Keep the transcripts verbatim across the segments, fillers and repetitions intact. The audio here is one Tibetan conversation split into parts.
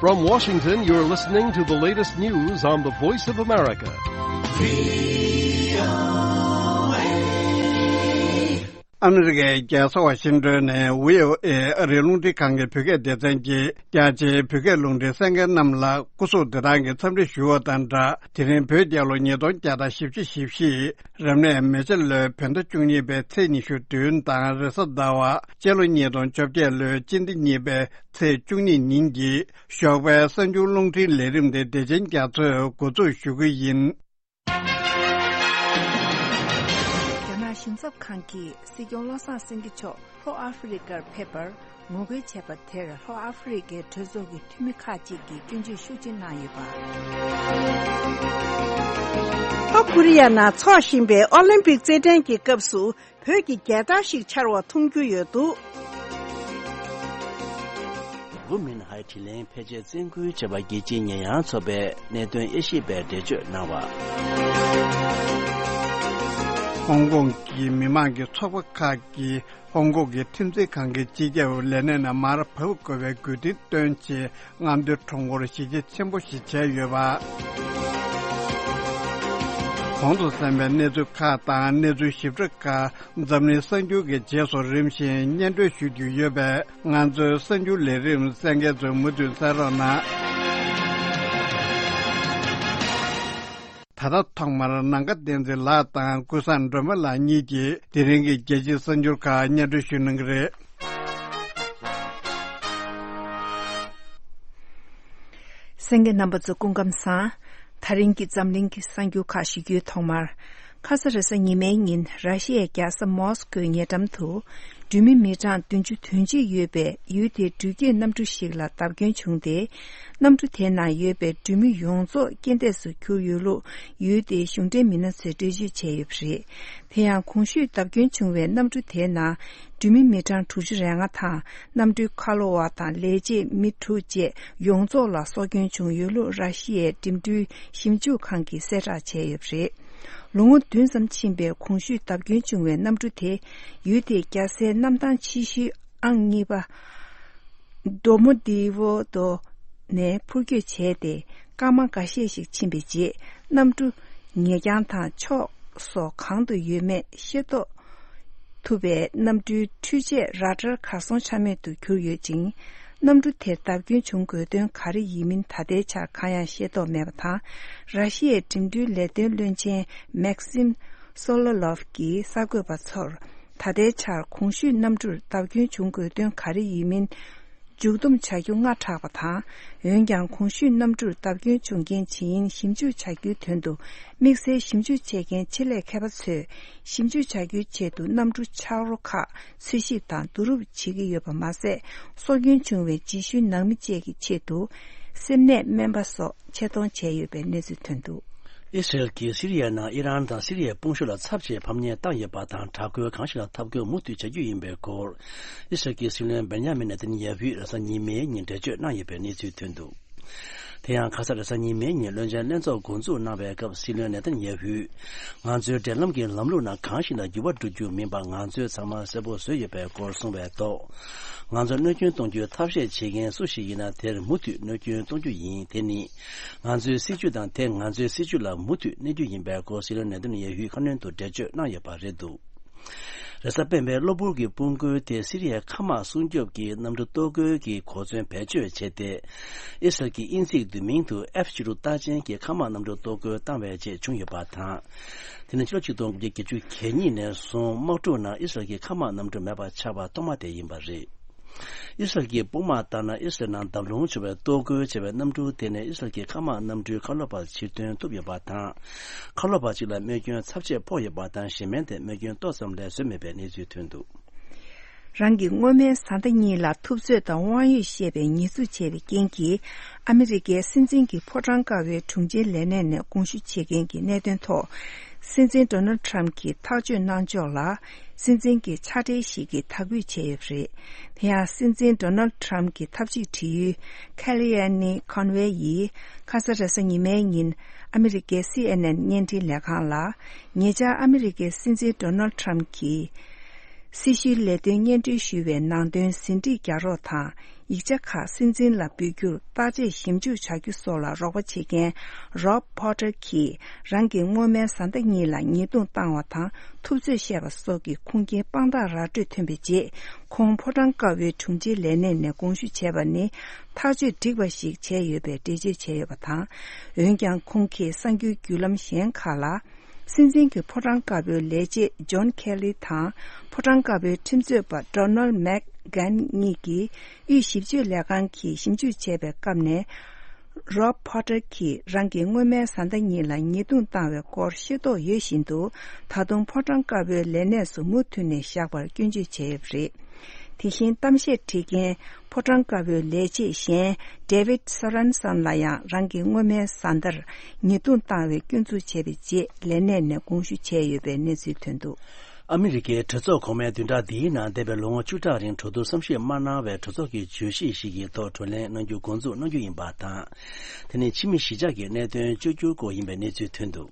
From Washington, you're listening to the latest news on the Voice of America. ཨ་མི་རི་ཀའི་རྒྱལ་ས་ཝ་ཤིང་ཏོན་ནས་བྷི་ཨོ་ཨེ་ཨ་རིའི་རླུང་འཕྲིན་ཁང་གི་བོད་སྐད་སྡེ་ཚན་གྱིས་རྒྱ་ཆེའི་བོད་སྐད་རླུང་འཕྲིན་གསན་མཁན་རྣམས་ལ་སྐུ་གཟུགས་བདེ་ཐང་གི་འཚམས་འདྲི་ཞུ་བ་དང་སྦྲགས། དེ་རིང་བོད་རྒྱལ་ལོ་ཉིས་སྟོང་བརྒྱ་དང་བཞི་བཅུ་ཞེ་བཞི། རབ་གནས་མེ་བྱ་ལོའི་བོད་ཟླ་བཅུ་གཉིས་པའི་ཚེས་ཉི་ཤུ་བདུན་དང་རེས་གཟའ་ཟླ་བ་སྤྱི་ལོ་ཉིས་སྟོང་བཅོ་བརྒྱད་ལོའི་སྤྱི་ཟླ་གཉིས་པའི་ཚེས་བཅུ་གཉིས་ཉིན་གྱི་ཞོགས་པའི་གསར་འགྱུར་རླུང་འཕྲིན་ལས་རིམ་དེ་བདེ་ཆེན་རྒྱ་མཚོས་འགོ་འཛུགས་ཞུ་གི་ཡིན། རྒྱ་ནག་གཞུང་ཚབ་ཁང་གིས་སྲིད་སྐྱོང་བློ་བཟང་སེང་གེ་མཆོག་ལྷོ་ཨ་ཧྥེ་རི་ཀར་ཕེབས་པར་ངོ་རྒོལ་བྱས་པ་དེར་ལྷོ་ཨ་ཧྥེ་རི་ཀའི་གྲོས་ཚོགས་ཀྱི་འཐུས་མི་ཁག་ཅིག་གིས་སྐྱོན་བརྗོད་ཤུགས་ཆེ་གནང་ཡོད་པ། ལྷོ་ཀོ་རི་ཡ་ནང་འཚོགས་བཞིན་པའི་ཨོ་ལིམ་པིག་རྩེད་འགྲན་གྱི་སྐབས་སུ་བོད་ཀྱི་རྒྱལ་དར་ཞིག་འཕྱར་བ་མཐོང་རྒྱུ་ཡོད་འདུག། ཝུ་མིན་ཧའེ་དྲིན་ལན་ཕལ་ཆེར་བཙན་སྐུལ་བྱས་པ་རྒྱལ་སྤྱིའི་ཉེས་ཡངས་ཚོགས་པས་གནད་དོན་དབྱེ་ཞིབ་པས་འགྲེལ་བརྗོད་གནང་བ། ཧོང་ཀོང་གི་མི་མང་གི་ཚོགས་པ་ཁག་གིས་ཧོང་ཀོང་གི་ཁྲིམས་འཛིན་ཁང་གི་སྤྱི་ཁྱབ་ལས་སྣེ་ནས་མར་བབས་དགོས་པའི་དགོས་འདུན་བཏོན་རྗེས་རྔམ་སྟོན་ཁྲོམ་སྐོར་གཞི་རྒྱ་ཆེན་པོ་ཞིག་བྱས་ཡོད་པ། གོང་དུ་གསན་པའི་གནས་ཚུལ་ཁག་དང་གནས་ཚུལ་ཞིབ་ཕྲ་ཁག་འཛམ་གླིང་གསར་འགྱུར་གྱི་རྗེས་སུ་རིམ་བཞིན་སྙན་སྒྲོན་ཞུ་རྒྱུ་ཡོད་པས། ང་ཚོའི་གསར་འགྱུར་ལས་རིམ་གསན་མཁན་ཚོས་མུ་མཐུད་གསན་རོགས་གནང་། ད་ལྟ་ཐོག་མར་ནམ་མཁའ་བསྟན་འཛིན་ལགས་དང་ཀུན་བཟང་སྒྲོལ་མ་ལགས་གཉིས་ཀྱིས་དེ་རིང་གི་རྒྱལ་སྤྱིའི་གསར་འགྱུར་ཁག་སྙན་སྒྲོན་ཞུ་གནང་གི་རེད། གསན་མཁན་རྣམ་པ་ཚོ་སྐུ་ཁམས་བཟང་། ད་རིང་གི་འཛམ་གླིང་གི་གསར་འགྱུར་ཁག་ཞུ་རྒྱུའི་ཐོག་མར། ཁ་ས་རེས་གཟའ་ཉི་མའི་ཉིན་ར་ཤི་ཡའི་རྒྱལ་ས་མོ་སི་ཀོའི་ཉེ་འགྲམ་དུ། འགྲུལ་མི་མི་གྲངས་བདུན་ཅུ་དོན་གཅིག་ཡོད་པའི་ཡུལ་དེའི་འགྲུལ་སྐྱེལ་གནམ་གྲུ་ཞིག་ལ་བརྡབ་སྐྱོན་བྱུང་སྟེ། གནམ་གྲུ་དེའི་ནང་ཡོད་པའི་འགྲུལ་མི་ཡོངས་རྫོགས་རྐྱེན་འདས་སུ་གྱུར་ཡོད་ལུགས་ཡུལ་དེའི་གཞུང་འབྲེལ་མི་སྣ་ཚོས་འགྲེལ་བརྗོད་བྱས་ཡོད་པ་རེད། དེ་ཡང་གོང་ཞུས་བརྡབ་སྐྱོན་བྱུང་བའི་གནམ་གྲུ་དེའི་ནང་འགྲུལ་མི་མི་གྲངས་དྲུག་ཅུ་རེ་ལྔ་དང་། གནམ་གྲུའི་ཁ་ལོ་བ་དང་ལས་བྱེད་མི་དྲུག་བཅས་ཡོངས་རྫོགས་ལ་སྲོག་སྐྱོན་བྱུང་ཡོད་ལུགས་ར་ཤི་ཡའི་འགྲིམ་འགྲུལ་ཞིབ་འཇུག་ཁང་གིས་གསལ་བསྒྲགས་བྱས་ཡོད་པ་རེད། ལོ་ངོ་བདུན་ཙམ་ཕྱིན་པའི་གོང་ཞུས་བརྡབ་སྐྱོན་བྱུང་བའི་གནམ་གྲུ་དེ་ཡུལ་དེའི་རྒྱལ་སའི་གནམ་ཐང་ཆེ་ཤོས་ཨང་གཉིས་པ་ཌོ་མོ་དི་ཝོ་ཏོ་ནས་འཕུར་སྐྱོད་བྱས་ཏེ། སྐར་མ་འགའ་ཤས་ཤིག་ཕྱིན་པའི་རྗེས། གནམ་གྲུ་ཉེ་རྐྱང་དང་ཕྱོགས་སོགས་གང་དུ་ཡོད་མེད་ཤེས་རྟོགས་ཐུབ་པའི་གནམ་གྲུའི་འཕྲུལ་ཆས་ར་ཌར་གར་སོང་ཆ་མེད་དུ་གྱུར་ཡོད་ཅིང་། གནམ་གྲུ་དེར་བརྡབ་སྐྱོན་བྱུང་དགོས་དོན་ག་རེ་ཡིན་མིན་ད་ལྟའི་ཆར་གང་ཡང་ཤེས་རྟོགས་མེད་པ་དང་། ར་ཤི་ཡའི་འགྲིམ་འགྲུལ་ལས་དོན་བློན་ཆེན་མེག་སིམ་སོ་ལོ་ལོབ་ཀྱིས་གསར་འགོད་པ་ཚོར། ད་ལྟའི་ཆར་གོང་ཞུས་གནམ་གྲུར་བརྡབ་སྐྱོན་བྱུང་དགོས་དོན་ག་རེ་ཡིན་མིན། མཇུག་བསྡོམས་བྱ་རྒྱུ་སྔ་དྲགས་པ་དང་། འོན་ཀྱང་གོང་ཞུས་གནམ་གྲུར་བརྡབ་སྐྱོན་བྱུང་རྐྱེན་ཇི་ཡིན་ཞིབ་འཇུག་བྱ་རྒྱུའི་དོན་དུ། དམིགས་བསལ་ཞིབ་འཇུག་བྱེད་མཁན་ཆེད་ལས་མཁས་པ་ཚོས་ཞིབ་འཇུག་བྱ་རྒྱུའི་ཆེད་དུ་གནམ་གྲུ་ཆག་རོ་ཁག་འཚོལ་ཞིབ་དང་བསྡུ་རུབ་བྱེད་ཀྱི་ཡོད་པ་མ་ཟད། སྲོག་སྐྱོན་བྱུང་བའི་རྗེས་ཤུལ་ནང་མི་བཅས་ཀྱི་ཆེད་དུ་སེམས་ནད་སྨན་པ་སོགས་ཆེད་གཏོང་བྱས་ཡོད་པའི་གནས་ཚུལ་ཐོན་འདུག། ཨི་སི་རལ་གྱིས་སི་རི་ཡའི་ནང་ཨི་རན་དང་སི་རི་ཡའི་དཔུང་ཤུགས་ལ་ཚབས་ཆེའི་ཕམ་ཉེས་བཏང་ཡོད་པ་དང་། དྲག་རྒོལ་གང་ཞིག་ལ་འཐབ་རྒོལ་མུ་མཐུད་བྱ་རྒྱུ་ཡིན་པའི་སྐོར། ཨི་སི་རལ་གྱི་སྲིད་བློན་བེན་ཡ་མིན་ནེ་ཐན་ཡ་ཧུས་རེས་གཟའ་ཉི་མའི་ཉིན་འགྲེལ་བརྗོད་གནང་ཡོད་པའི་གནས་ཚུལ་ཐོན་འདུག། དེ་ཡང་ཁ་ས་རེས་གཟའ་ཉི་མའི་ཉིན་བློན་ཆེན་ལྷན་ཚོགས་འགོ་འཛུགས་གནང་བའི་སྐབས། སྲིད་བློན་ནེ་ཐན་ཡ་ཧུས། ང་ཚོའི་འབྲེལ་ལམ་གྱི་ལམ་ལུགས་ནང་གང་ཞིག་ལ་འགྱུར་བ་འགྲོ་རྒྱུ་མིན་པ་ང་ཚོས་ཚང་མ་གསལ་པོ་བཟོས་ཡོད་པའི་སྐོར་གསུངས་པའི་ཐོག། ང་ཚོ་གནོད་སྐྱོན་གཏོང་རྒྱུའི་ཐབས་ཤེས་བྱེད་མཁན་སུ་ཞིག་ཡིན་ན་དེར་མུ་མཐུད་གནོད་སྐྱོན་གཏོང་རྒྱུ་ཡིན། དེ་ནི་ང་ཚོའི་སྲིད་བྱུས་དང་དེ་ང་ཚོའི་སྲིད་བྱུས་ལ་མུ་མཐུད་གནོད་རྒྱུ་ཡིན་པའི་སྐོར་སྲིད་བློན་ནེ་ཐན་ཡ་ཧུས་ཁ་སྣོན་དུ་འགྲེལ་བརྗོད་གནང་ཡོད་པ་རེད་འདུག། རེས་གཟའ་སྤེན་པའི་གློ་བུར་གྱི་དཔུང་རྒོལ་དེ་སི་རི་ཡའི་མཁའ་དམག་སྲུང་སྐྱོབ་ཀྱི་གནམ་གྲུ་གཏོར་རྒོལ་གྱི་གོ་མཚོན་བེད་སྤྱོད་བྱས་ཏེ། ཨི་སི་རལ་གྱི་དབྱིན་ཚིག་བསྡུས་མིང་དུ་ཨེཕ་བཅུ་དྲུག་རྟགས་ཅན་གྱི་མཁའ་དམག་གནམ་གྲུ་གཏོར་རྒོལ་བཏང་བའི་རྗེས་བྱུང་ཡོད་པ་དང་། དེ་ནི་ཕྱི་ལོ་ཆིག་སྟོང་དགུ་བརྒྱ་བརྒྱད་ཅུ་གྱ་གཉིས་ནས་བཟུང་དམག་འཁྲུག་ནང་ཨི་སི་རལ་གྱི་མཁའ་དམག་གནམ་གྲུ་མེད་པ་ཆགས་པ་ཐོག་མ་དེ་ཡིན་པ་རེད། ཨི་སི་རལ་གྱི་དཔུང་དམག་ལྟར་ན། ཨི་སི་རལ་ནང་བརྡབ་ལྷུང་བྱུང་བའི་གཏོར་རྒོལ་བྱས་པའི་གནམ་གྲུ་དེ་ནས་ཨི་སི་རལ་གྱི་མཁའ་དམག་གནམ་གྲུའི་ཁ་ལོ་པ་ཕྱིར་ཐོན་ཐུབ་ཡོད་པ་དང་། ཁ་ལོ་པ་གཅིག་ལ་རྨས་སྐྱོན་ཚབས་ཆེ་ཕོག་ཡོད་པ་དང་། གཞན་མིན་དེ་རྨས་སྐྱོན་ཏོག་ཙམ་ལས་བཟོས་མེད་པའི་གནས་ཚུལ་ཐོན་འདུག། རང་གི་སྔོན་མའི་བཟའ་ཟླ་གཉིས་ལ་ཐུབ་ཚོད་དང་དབང་ཡོད་བཤད་པའི་ཉེས་འཛུགས་བྱས་པའི་རྐྱེན་གྱིས། ཨ་མི་རི་ཀའི་སྲིད་འཛིན་གྱི་ཕོ་བྲང་ཀ་བའི་དྲུང་ཆེའི་ལས་གནས་ནས་དགོངས་ཞུ་བྱེད་མཁན་གྱི་གནད་དོན་ཐོག། སྲིད་འཛིན་ཌོ་ནལ་ཊམ་གྱིས་ཐག་གཅོད་གནང་ཕྱོགས་ལ། སྲིད་འཛིན་གྱི་ཕྱག་སྦྲེལ་ཞིག་གིས་དག་འབུད་བྱས་ཡོད་པ་རེད། དེ་ཡང་སྲིད་འཛིན་ཌོ་ནལ་ཊམ་གྱི་ཐབས་ཇུས་དྲི་ཡུལ་ཁེ་ལི་ཨན་ནི་ཁོན་ཝེ་ཡིས་ཁ་ས་རེས་གཟའ་ཉི་མའི་ཉིན་ཨ་མི་རི་ཀའི་སི་ཨེན་ཨེན་བརྙན་འཕྲིན་ལས་ཁང་ལ། ཉེ་ཆར་ཨ་མི་རི་ཀའི་སྲིད་འཛིན་ཌོ་ནལ་ཊམ་གྱིས། སྲི་ཞུའི་ལས་དོན་སྙན་སྒྲོན་ཞུ་བའི་ནང་དོན་ཟིན་བྲིས་རྒྱག་རོགས་དང་། ཡིག་ཆ་ཁག་སྲིད་འཛིན་ལ་འབུལ་རྒྱུར་བརྟག་དཔྱད་ཞིབ་འཇུག་བྱ་རྒྱུ་སོགས་ལ་རོགས་པ་བྱེད་མཁན་Rob Porter གྱིས་རང་གི་སྔོན་མའི་བཟའ་ཟླ་གཉིས་ལ་ཉེས་རྡུང་བཏང་བ་དང་ཐུབ་ཚོད་བཤད་པ་སོགས་ཀྱི་ཁུངས་སྐྱེལ་དཔང་རྟགས་ར་སྤྲོད་ཐོན་པའི་རྗེས། ཁོང་ཕོ་བྲང་དཀར་པོའི་དྲུང་ཆེའི་ལས་གནས་ནས་དགོངས་ཞུ་བྱས་པ་ནི། ཐག་གཅོད་འགྲིག་པ་ཞིག་བྱས་ཡོད་པའི་འགྲེལ་བརྗོད་བྱས་ཡོད་པ་དང་། འོན་ཀྱང་ཁོང་གིས་གསར་འགྱུར་བརྒྱུད་ལམ་གཞན་ཁག་ལ། སྲིད་འཛིན་གྱི་ཕོ་བྲང་དཀར་པོའི་ལས་བྱེད་ཇོན་ཁེ་ལི་དང་། ཕོ་བྲང་དཀར་པོའི་ཁྲིམས་རྩོད་པ་ཌོ་ནལ་མེག་གྷན་གཉིས་ཀྱིས་དབུས་ཞིབ་དཔྱོད་ལས་ཁང་གིས་ཞིབ་འཇུག་བྱས་པའི་སྐབས་ནས། རོབ་ཕོ་ཊར་གྱིས་རང་གི་སྔོན་མའི་བཟའ་ཟླ་གཉིས་ལ་ཉེས་རྡུང་བཏང་བའི་སྐོར་ཤེས་རྟོགས་ཡོད་བཞིན་དུ། ད་དུང་ཕོ་བྲང་དཀར་པོའི་ལས་གནས་སུ་མུ་མཐུད་ནས་བཞག་པར་སྐྱོན་བརྗོད་བྱས་ཡོད་པ་རེད། དེ་བཞིན་གཏམ་བཤད་བྱེད་མཁན་ཕོ་བྲང་དཀར་པོའི་ལས་བྱེད་གཞན་David Sorensen ལ་ཡང་རང་གི་སྔོན་མའི་བཟའ་ཟླར་ཉེས་རྡུང་བཏང་བའི་སྐྱོན་འཛུགས་བྱས་པའི་རྗེས་ལས་གནས་ནས་དགོངས་ཞུ་བྱས་ཡོད་པའི་གནས་ཚུལ་ཐོན་འདུག། ཨ་མི་རི་ཀའི་གྲོས་ཚོགས་གོང་མའི་བདུན་ཕྲག་འདིའི་ནང་འདས་པའི་ལོ་ངོ་བཅུ་ཕྲག་རིང་གྲོས་བསྡུར་བསམ་ཤེས་མ་གནང་བའི་གྲོས་ཚོགས་ཀྱི་བརྗོད་གཞི་ཞིག་གི་ཐོག་བགྲོ་གླེང་གནང་རྒྱུ་འགོ་འཛུགས་གནང་རྒྱུ་ཡིན་པ་དང་། དེ་ནི་ཕྱི་མི་གཞིས་ཆགས་ཀྱི་གནད་དོན་བཅོས་བསྒྱུར་སྐོར་ཡིན་པའི་གནས་ཚུལ་ཐོན་འདུག།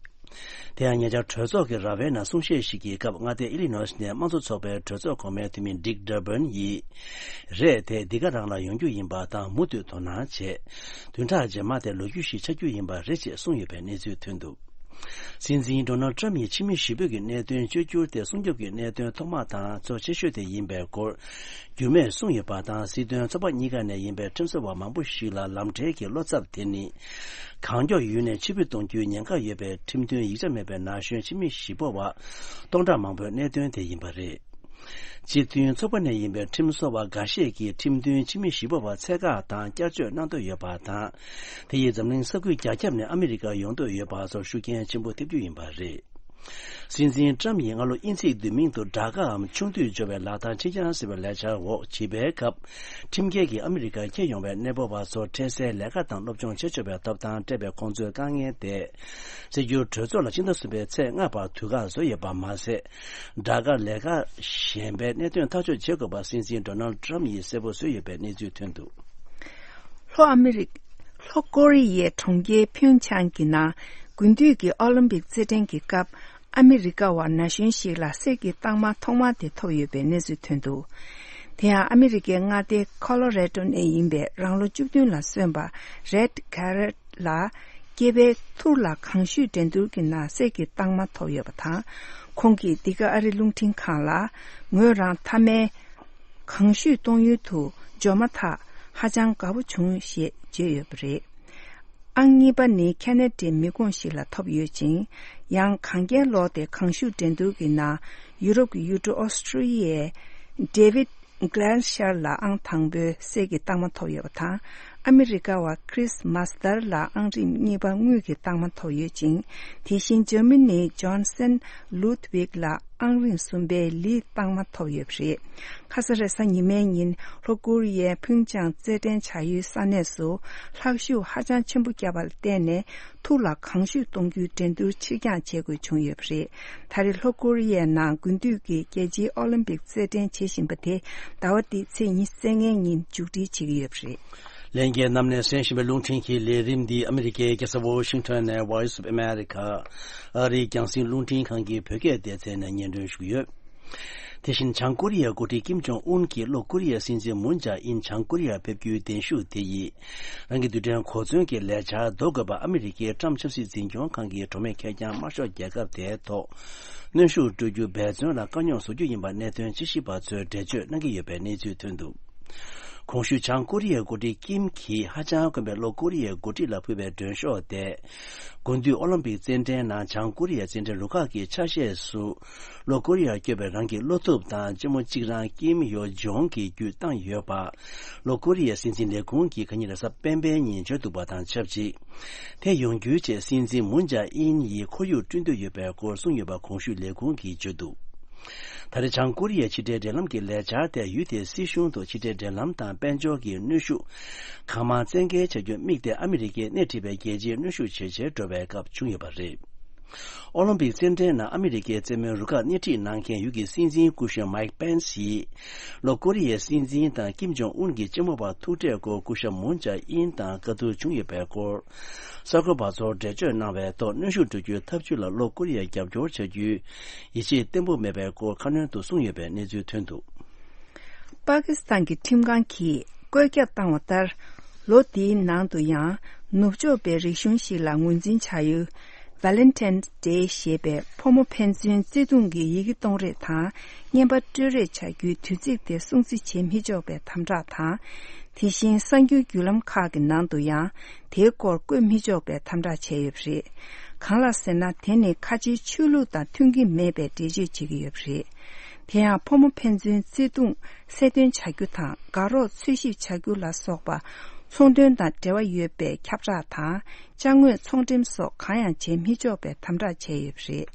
དེ་ཡང་ཉེ་ཆར་གྲོས་ཚོགས་ཀྱི་ར་བའི་ནང་གསུང་བཤད་ཞིག་གི་སྐབས། མངའ་སྡེ་ཨི་ལི་ནོས་ནས་དམངས་གཙོ་ཚོགས་པའི་གྲོས་ཚོགས་གོང་མའི་འཐུས་མི་Dick Durbin ཡིས། རེད། དེ་འདི་ག་རང་ལ་ཡོང་རྒྱུ་ཡིན་པ་དང་། མུ་མཐུད་དོ་སྣང་བྱས། བདུན་ཕྲག་རྗེས་མ་དེ་ལོ་རྒྱུས་ཤིག་ཆགས་རྒྱུ་ཡིན་པ་རེད་ཅེས་གསུངས་ཡོད་པའི་གནས་ཚུལ་ཐོན་འདུག། སྲིད་འཛིན་Donald Trump ཡིས་ཕྱི་མི་གཞིས་སྤོས་ཀྱི་གནད་དོན་བཅོས་བསྒྱུར་དེ་སྲུང་སྐྱོབ་ཀྱི་གནད་དོན་ཐོག་མ་དང་གཙོ་ཆེ་ཤོས་དེ་ཡིན་པའི་སྐོར་འགྱུར་མེད་གསུངས་ཡོད་པ་དང་། སྲིད་དོན་ཚོགས་པ་གཉིས་ཀ་ནས་ཡིན་པའི་ཁྲིམས་བཟོ་བ་མང་པོ་ཞིག་ལ་ལམ་འབྲས་ཀྱི་བློ་འཚབ་དེ་ནི། གང་མགྱོགས་ཡུན་ནས་ཕྱིར་འབུད་གཏོང་རྒྱུའི་ཉེན་ཁ་ཡོད་པའི་ཁྲིམས་མཐུན་ཡིག་ཆ་མེད་པའི་ན་གཞོན་ཕྱི་མི་གཞིས་སྤོ་བ་སྟོང་ཕྲག་མང་པོའི་གནད་དོན་དེ་ཡིན་པ་རེད། སྤྱི་མཐུན་ཚོགས་པ་ནས་ཡིན་པའི་ཁྲིམས་བཟོ་བ་འགའ་ཤས་ཀྱིས་ཁྲིམས་མཐུན་ཕྱི་མི་གཞིས་སྤོ་བ་ཚད་བཀག་དང་བསྐྱར་བཅོས་གནང་འདོད་ཡོད་པ་དང་། དེ་ཡིས་འཛམ་གླིང་ས་ཁུལ་རྒྱ་ཁྱབ་ནས་ཨ་མི་རི་ཀར་ཡོང་འདོད་ཡོད་པ་ཚོར་ཤུགས་རྐྱེན་ཆེན་པོ་ཐེབས་རྒྱུ་ཡིན་པ་རེད། སྲིད་འཛིན་ཀྲམ་ཡིས་སྔ་ལོ་དབྱིན་ཚེས་བདུན་མིན་དུ་དྲག་གའམ་ཆུང་དུས་འབྱོར་བའི་ལག་རྟགས་ཕྱི་འགྱངས་ཟེར་བའི་ལས་འཆར་འོག་བྱིས་པའི་སྐབས། ཁྲིམས་འགལ་གྱིས་ཨ་མི་རི་ཀར་འཁྱེར་ཡོང་བའི་གནས་སྤོ་བ་ཚོར་འཕྲལ་སེལ་ལས་ཀ་དང་སློབ་སྦྱོང་བྱེད་ཆོག་པའི་ཐོབ་ཐང་སྤྲད་པའི་ཁོང་ཚོའི་དཀའ་ངལ་དེ། སྲིད་སྐྱོང་གྲོས་ཚོགས་ལ་ཕྱི་ཟླ་གསུམ་པའི་ཚེས་ལྔ་བར་དུས་བཀག་བཟོས་ཡོད་པ་མ་ཟད། དྲག་ག་ལས་ཀ་གཞན་པའི་གནད་དོན་ཐག་གཅོད་བྱེད་དགོས་པ་སྲིད་འཛིན་Donald Trump ཡིས་གསལ་པོ་བཟོས་ཡོད་པའི་གནས་ཚུལ་ཐོན་འདུག། ལྷོ་ཨ་མི་རི་ལྷོ་ཀོ་རི་ཡའི་གྲོང་ཁྱེར་ཕིའུ་ཆང་གི་ནང་དགུན་དུས་ཀྱི་ཨོ་ལིམ་པིག་རྩེད་འགྲན་གྱི་སྐབས། ཨ་མི་རི་ཀ་བ་ན་གཞོན་ཞིག་ལ་གསེར་གྱི་རྟགས་མ་ཐོག་མ་དེ་ཐོབ་ཡོད་པའི་གནས་ཚུལ་ཐོན་འདུག། དེ་ཡང་ཨ་མི་རི་ཀའི་མངའ་སྡེ་ཁོ་ལོ་རེ་ཏོ་ནས་ཡིན་པའི་རང་ལོ་བཅུ་བདུན་ལ་སོན་པ་Rhett Garrett ལ། སྐྱེས་པའི་ཐུར་ལ་གང་བཞུས་འགྲན་བསྡུར་གྱི་ནང་གསེར་གྱི་རྟགས་མ་ཐོབ་ཡོད་པ་དང་། ཁོང་གིས་འདི་ག་ཨ་རི་རླུང་འཕྲིན་ཁང་ལ། ངོས་རང་མཐའ་མའི་གང་བཞུས་གཏོང་ཡུལ་དུ་འབྱོར་མ་ཐག་ཧ་ཅང་དགའ་པོ་བྱུང་ཞེས་བརྗོད་ཡོད་པ་རེད། ཨང་གཉིས་པ་ནི་ཁ་ན་ཌའི་མི་གོང་ཞིག་ལ་ཐོབ་ཡོད་ཅིང་། ཡང་གང་རྒྱལ་ལོག་སྟེ་གང་བཞུ་འགྲན་བསྡུར་གྱི་ནང་ཡུ་རོབ་ཀྱི་ཡུལ་གྲུ་ཨོ་སི་ཀྲི་ཡའི་David Gleicher ལ་ཨང་དང་པོའི་གསེར་གྱི་རྟགས་མ་ཐོབ་ཡོད་པ་དང་། ཨ་མི་རི་ཀ་བ་Chris Masters ལ་ཨང་རིམ་གཉིས་པ་དངུལ་གྱི་རྟགས་མ་ཐོབ་ཡོད་ཅིང་། དེ་བཞིན་འཇར་མ་ནིའི་Johannes Ludwig ལ་ཨང་རིམ་གསུམ་པའི་ལིའི་རྟགས་མ་ཐོབ་ཡོད་པ་རེད། ཁ་ས་རེས་གཟའ་ཉི་མའི་ཉིན་ལྷོ་ཀོ་རི་ཡའི་ཕུན་ཅང་རྩེད་འགྲན་བྱ་ཡུལ་ས་གནས་སུ་ལྷག་ཤུགས་ཧ་ཅང་ཆེན་པོ་བརྒྱབ་པ་ལ་བརྟེན་ནས། ཐུར་ལ་གང་བཞུ་གཏོང་རྒྱུའི་འགྲན་བསྡུར་ཕྱིར་འགྱངས་བྱེད་དགོས་བྱུང་ཡོད་པ་རེད། ད་རེས་ལྷོ་ཀོ་རི་ཡའི་ནང་དགུན་དུས་ཀྱི་རྒྱལ་སྤྱིའི་ཨོ་ལིམ་པིག་རྩེད་འགྲན་བྱེད་བཞིན་པ་དེ་ཟླ་བ་འདིའི་ཚེས་ཉི་ཤུ་རྩ་ལྔའི་ཉིན་མཇུག་སྒྲིལ་བྱེད་ཀྱི་ཡོད་པ་རེད། ལྷན་རྒྱས་རྣམས་ནས་གསན་བཞིན་པའི་རླུང་འཕྲིན་གྱི་ལས་རིམ་འདི་ཨ་མི་རི་ཀའི་རྒྱལ་ས་ཝོ་ཤིང་ཊོན་ནས་Voice of America ཨ་རིའི་རྒྱང་སྲིང་རླུང་འཕྲིན་ཁང་གི་བོད་སྐད་སྡེ་ཚན་ནས་སྙན་སྒྲོན་ཞུ་གི་ཡོད། དེ་བཞིན་བྱང་ཀོ་རི་ཡའི་འགོ་ཁྲིད་ཀིམ་ཇོང་ཨུན་གྱིས་ལྷོ་ཀོ་རི་ཡའི་སྲིད་འཛིན་མུན་ཇཱ་ཨིན་བྱང་ཀོ་རི་ཡར་ཕེབས་རྒྱུའི་གདན་ཞུ་དེ་ཡིས། རང་གི་རྡུལ་ཕྲན་གོ་མཚོན་གྱི་ལས་འཆར་ལྡོག་དགོས་པ་ཨ་མི་རི་ཀའི་ཀྲམ་ཆབ་སྲིད་འཛིན་སྐྱོང་ཁང་གི་གྲོགས་མེད་ཁེར་རྐྱང་དམར་ཤོག་རྒྱལ་ཁབ་དེའི་ཐོག་གནོན་ཤུགས་སྤྲོད་རྒྱུ་འབད་བརྩོན་ལ་དཀའ་རྙོག་བཟོ་རྒྱུ་ཡིན་པ་གནད་དོན་དཔྱད་ཞིབ་པ་ཚོས་འགྲེལ་བརྗོད་གནང་གི་ཡོད་པའི་གནས་ཚུལ་ཐོན་འདུག། གོང་ཞུས་བྱང་ཀོ་རི་ཡའི་འགོ་ཁྲིད་ཀིམ་གྱིས་ཧ་ཅང་དཀོན་པའི་ལྷོ་ཀོ་རི་ཡའི་འགོ་ཁྲིད་ལ་ཕུལ་བའི་མགྲོན་ཤོག་དེ། དགུན་དུས་ཨོ་ལིམ་པིག་རྩེད་འགྲན་ནང་བྱང་ཀོ་རི་ཡའི་རྩེད་འགྲན་རུ་ཁག་གི་ཆ་ཤས་སུ། ལྷོ་ཀོ་རི་ཡར་བསྐྱོད་པའི་རང་གི་བློ་ཐུབ་དང་གཅེན་མོ་གཅིག་རང་ཀིམ་ཡོ་ཇོང་གིས་བརྒྱུད་བཏང་ཡོད་པ། ལྷོ་ཀོ་རི་ཡའི་སྲིད་འཛིན་ལས་ཁུངས་ཀྱིས་ཁ་ཉིན་རེས་གཟའ་སྤེན་པའི་ཉིན་བརྗོད་འདུག་པ་དང་ཆབས་ཅིག། དེ་ཡོང་རྒྱུའི་ཆེད་སྲིད་འཛིན་མུན་ཇཱ་ཨིན་ཡིས་ཁོར་ཡུག་བསྐྲུན་འདོད་ཡོད་པའི་སྐོར་གསུངས་ཡོད་པ་གོང་ཞུས་ལས་ཁུངས་ཀྱིས་བརྗོད་འདུག། ད་རེས་བྱང་ཀོ་རི་ཡའི་ཕྱི་འབྲེལ་འབྲེལ་ལམ་གྱི་ལས་འཆར་དེ་ཡུལ་དེའི་སྲིད་གཞུང་དུ་ཕྱི་འབྲེལ་འབྲེལ་ལམ་དང་དཔལ་འབྱོར་གྱི་གནོན་ཤུགས་གང་མང་བཙན་འགེལ་བྱ་རྒྱུར་དམིགས་ཏེ་ཨ་མི་རི་ཀས་སྣེ་ཁྲིད་པའི་རྒྱལ་སྤྱིའི་གནོན་ཤུགས་ཇེ་ཆེར་འགྲོ་བའི་སྐབས་བྱུང་ཡོད་པ་རེད། ཨོ་ལིམ་པིག་རྩེད་འགྲན་ནང་ཨ་མི་རི་ཀའི་རྩེད་མོའི་རུ་ཁག་སྣེ་ཁྲིད་གནང་མཁན་ཡུལ་གྱི་སྲིད་འཛིན་སྐུ་གཞོན་མའིག་པན་སི་ཡིས། ལྷོ་ཀོ་རི་ཡའི་སྲིད་འཛིན་དང་ཀིམ་ཇོང་ཨུན་གྱི་གཅེན་པོ་བར་ཐུག་འཕྲད་སྐོར་སྐུ་ཞབས་མུན་ཇཱ་ཨིན་དང་བཀའ་བསྡུར་བྱུང་ཡོད་པའི་སྐོར། གསར་འགོད་པ་ཚོར་འགྲེལ་བརྗོད་གནང་བའི་ཐོག་གནོན་ཤུགས་སྤྲོད་རྒྱུའི་ཐབས་ཇུས་ལ་ལྷོ་ཀོ་རི་ཡས་རྒྱབ་སྐྱོར་བྱ་རྒྱུའི་ཡིད་ཆེས་བརྟན་པོ་མེད་པའི་སྐོར་ཁ་སྣོན་དུ་གསུངས་ཡོད་པའི་གནས་ཚུལ་ཐོན་འདུག། པ་ཀི་སི་ཐན་གྱི་ཁྲིམས་ཁང་གིས་བཀོད་ཁྱབ་བཏང་བ་ལྟར། ལོ་འདིའི་ནང་དུ་ཡང་ནུབ་ཕྱོགས་པའི་རིག་གཞུང་ཞིག་ལ་ངོས་འཛིན་བྱ་ཡུལ། Valentine's Day ཞེས་པའི་ཕོ་མོ་ཕན་ཚུན་བརྩེ་དུང་གི་ཡི་གེ་གཏོང་རེས་དང་། བརྙན་པར་སྤྲོད་རེས་བྱ་རྒྱུའི་དུས་ཚིགས་དེ་སྲུང་བརྩི་བྱེད་མི་ཆོག་པའི་དམ་དྲག་དང་། དེ་བཞིན་གསར་འགྱུར་བརྒྱུད་ལམ་ཁག་གི་ནང་དུ་ཡང་དེའི་སྐོར་བཀོད་མི་ཆོག་པའི་དམ་དྲག་བྱས་ཡོད་པ་རེད། གང་ལགས་ཟེར་ན། དེ་ནི་ཁ་ཆེའི་ཆོས་ལུགས་དང་མཐུན་གྱི་མེད་པའི་འགྲེལ་བརྗོད་བྱེད་ཀྱི་ཡོད་པ་རེད། དེ་ཡང་ཕོ་མོ་ཕན་ཚུན་བརྩེ་དུང་གསལ་སྟོན་བྱ་རྒྱུ་དང་། དགའ་རོགས་འཚོལ་ཞིབ་བྱ་རྒྱུ་ལ་སོགས་པ་ཚོང་དོན་དང་འབྲེལ་བ་ཡོད་པའི་ཁྱབ་བསྒྲགས་དང་། ཅ་དངོས་ཚོང་འགྲེམས་སོགས་གང་ཡང་བྱེད་མི་ཆོག་པའི་དམ་དྲག་བྱས་ཡོད་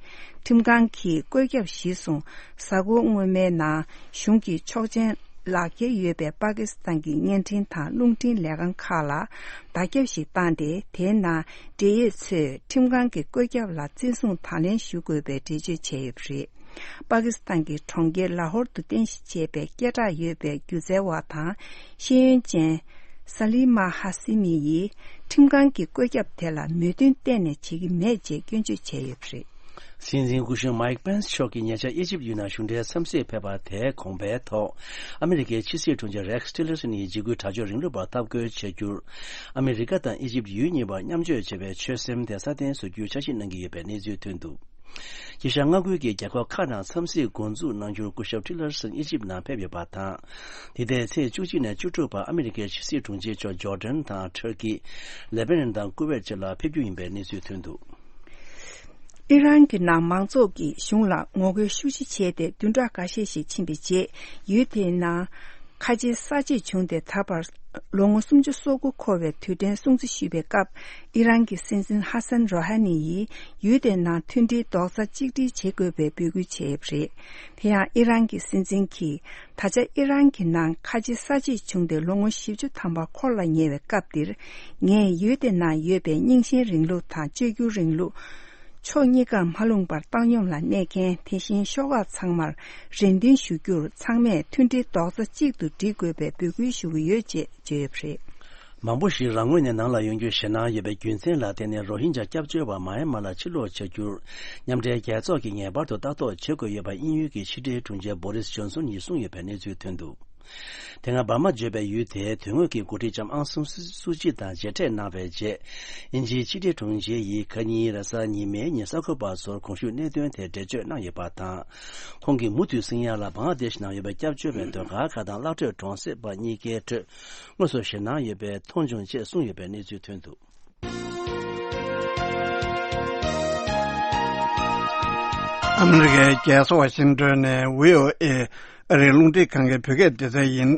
པ་རེད། ཁྲིམས་ཁང་གིས་བཀོད་ཁྱབ་གཞིར་བཟུང་། གཟའ་འཁོར་སྔོན་མའི་ནང་གཞུང་གི་ཆོག་མཆན་ལག་འཁྱེར་ཡོད་པའི་པ་ཀི་སི་ཐན་གྱི་བརྙན་འཕྲིན་དང་རླུང་འཕྲིན་ལས་ཁང་ཁག་ལ་བརྡ་ཁྱབ་ཞིག་བཏང་སྟེ། དེའི་ནང་འབྲེལ་ཡོད་ཚོས་ཁྲིམས་ཁང་གི་བཀོད་ཁྱབ་ལ་བརྩི་སྲུང་དང་ལེན་ཞུ་དགོས་པའི་འགྲེལ་བརྗོད་བྱས་ཡོད་པ་རེད། པ་ཀི་སི་ཐན་གྱི་གྲོང་ཁྱེར་ལ་ཧོར་དུ་རྟེན་གཞི་བྱས་པའི་སྐད་གྲགས་ཡོད་པའི་སྒྱུ་རྩལ་བ་དང་ཤེས་ཡོན་ཅན་སཱ་ལི་མ་ཧ་སི་མི་ཡིས་ཁྲིམས་ཁང་གི་བཀོད་ཁྱབ་དེ་ལ་མོས་མཐུན་གཏན་ནས་བྱེད་ཀྱི་མེད་ཅེས་སྐྱོན་བརྗོད་བྱས་ཡོད་པ་རེད། སྲིད་འཛིན་སྐུ་གཞོན་མའིག་པན་སི་མཆོག་གིས་ཉེ་ཆར་ཨི་ཇིབ་ཡུལ་ནང་གཞུང་འབྲེལ་འཚམས་གཟིགས་ཕེབས་པ་དེའི་གོང་འཕེལ་ཐོག་ཨ་མི་རི་ཀའི་ཕྱི་སྲིད་དྲུང་ཆེ་རེག་ཊི་ལར་སོན་ཡིས་འཇིགས་སྐུལ་དྲག་སྤྱོད་རིང་ལུགས་པར་འཐབ་རྒོལ་བྱ་རྒྱུར། ཨ་མི་རི་ཀ་དང་ཨི་ཇིབ་ཡུལ་གཉིས་བར་མཉམ་སྤྱོད་བྱེད་པའི་ཆོད་སེམས་དེ་སྲ་བརྟན་བཟོ་རྒྱུའི་འཆར་གཞི་གནང་གི་ཡོད་པའི་གནས་ཚུལ་ཐོན་འདུག། དཀྱིལ་ཤར་མངའ་ཁུལ་གྱི་རྒྱལ་ཁབ་ཁག་ནང་འཚམས་གཟིགས་འགོ་འཛུགས་གནང་རྒྱུར་སྐུ་ཞབས་ཊི་ལར་སོན་ཨི་ཇིབ་ནང་ཕེབས་ཡོད་པ་དང་། འདི་ཟླའི་ཚེས་བཅུ་གཅིག་ནས་བཅུ་དྲུག་བར་ཨ་མི་རི་ཀའི་ཕྱི་སྲིད་དྲུང་ཆེ་མཆོག་ཇོར་ཌན་དང་ཊར་ཀི། ལེ་བྷ་ནན་དང་ཀུ་ཝེད་བཅས་ལ་ཕེབས་རྒྱུ་ཡིན་པའི་གནས་ཚུལ་ཐོན་འདུག། ཨི་རན་གྱི་ནང་མང་ཚོགས་ཀྱིས་གཞུང་ལ་ངོ་རྒོལ་ཤུགས་ཆེ་བྱས་ཏེ། བདུན་ཕྲག་འགའ་ཤས་ཤིག་ཕྱིན་པའི་རྗེས། ཡུལ་དེའི་ནང་ཁ་ཆེའི་ས་བརྗེ་བྱུང་སྟེ། ད་བར་ལོ་ངོ་སུམ་ཅུ་སོ་དགུ་འཁོར་བའི་དུས་དྲན་སྲུང་བརྩི་ཞུས་པའི་སྐབས། ཨི་རན་གྱི་སྲིད་འཛིན་ཧ་སན་རོ་ཧ་ནི་ཡིས་ཡུལ་དེའི་ནང་མཐུན་སྒྲིལ་རྡོག་རྩ་གཅིག་སྒྲིལ་བྱེད་དགོས་པའི་འབོད་སྐུལ་བྱས་ཡོད་པ་རེད། དེ་ཡང་ཨི་རན་གྱི་སྲིད་འཛིན་གྱིས། ད་ཆ་ཨི་རན་གྱི་ནང་ཁ་ཆེ་ས་བརྗེ་བྱུང་སྟེ་ལོ་ངོ་བཞི་བཅུ་ཐམ་པ་འཁོར་ལ་ཉེ་བའི་སྐབས་འདིར། ངས་ཡུལ་དེ་ནང་ཡོད་པའི་རྙིང་ཞེན་རིང་ལུགས་དང་བཅོས་བསྒྱུར་རིང་ལུགས་ཕྱོགས་གཉིས་ཀར་མ་ལྷུང་པར་བཏང་སྙོམས་ལ་གནས་མཁན། དེ་བཞིན་ཤོག་ཁག་ཚང་མར་རེ་འདུན་ཞུ་རྒྱུར། ཚང་མས་མཐུན་སྒྲིལ་རྡོག་རྩ་གཅིག་ཏུ་སྒྲིལ་དགོས་པའི་འབོད་སྐུལ་ཞུ་གི་ཡོད་ཅེས་བརྗོད་ཡོད་པ་རེད། མང་པོ་ཞིག་རང་ངོས་ནས་ནང་ལ་ཡོང་རྒྱུའི་ཞེད་སྣང་ཡོད་པའི་རྒྱུ་མཚན་ལ་བརྟེན་ནས། རོ་ཧིན་ཇཱ་སྐྱབས་བཅོལ་བ་མཱ་ཡན་མཱ་ལ་ཕྱིར་ལོག་བྱ་རྒྱུར། མཉམ་འབྲེལ་རྒྱལ་ཚོགས་ཀྱིས་ངེས་པར་དུ་ལྟ་རྟོག་བྱེད་དགོས་ཡོད་པ་དབྱིན་ཡུལ་གྱི་ཕྱི་འབྲེལ་དྲུང་ཆེ་བོ་རིས་ཇོན་སོན་ཡིས་གསུངས་ཡོད་པའི་གནས་ཚུལ་ཐོན་འདུག། དེ་སྔ་འབར་མ་བརྗོད་པའི་ཡུལ་དེའི་དོན་དངོས་ཀྱི་འགོ་ཁྲིད་ལྕམ་ཨང་སུན་སུ་ཅི་དང་མཇལ་འཕྲད་གནང་བའི་རྗེས། དབྱིན་ཇིའི་ཕྱི་འབྲེལ་དྲུང་ཆེ་ཡིས་ཁ་ཉིན་རེས་གཟའ་ཉི་མའི་ཉིན་གསར་འགོད་པ་ཚོར་གོང་ཞུས་གནད་དོན་དེ་འགྲེལ་བརྗོད་གནང་ཡོད་པ་དང་། ཁོང་གིས་མུ་མཐུད་སིང་ཡ་ལ་བང་ལ་དེཤ་ནང་ཡོད་པའི་སྐྱབས་བཅོལ་བའི་ཟློས་གར་ཁག་དང་གླ་སྤྲོད་གྲོང་གསེབ་པ་གཉིས་ཀའི་ཁྲོད། དངོས་སུ་ཞེད་སྣང་ཡོད་པའི་མཐོང་བྱུང་ཅེས་གསུངས་ཡོད་པའི་གནས་ཚུལ་ཐོན་འདུག། ཨ་མི་རི་ཀའི་རྒྱལ་ས་ཝ་ཤིང་ཏོན་ནས་བྷི་ཨོ་ཨེ་ཨ་རིའི་རླུང་འཕྲིན་ཁང་གི་བོད་སྐད་སྡེ་ཚན་ཡིན།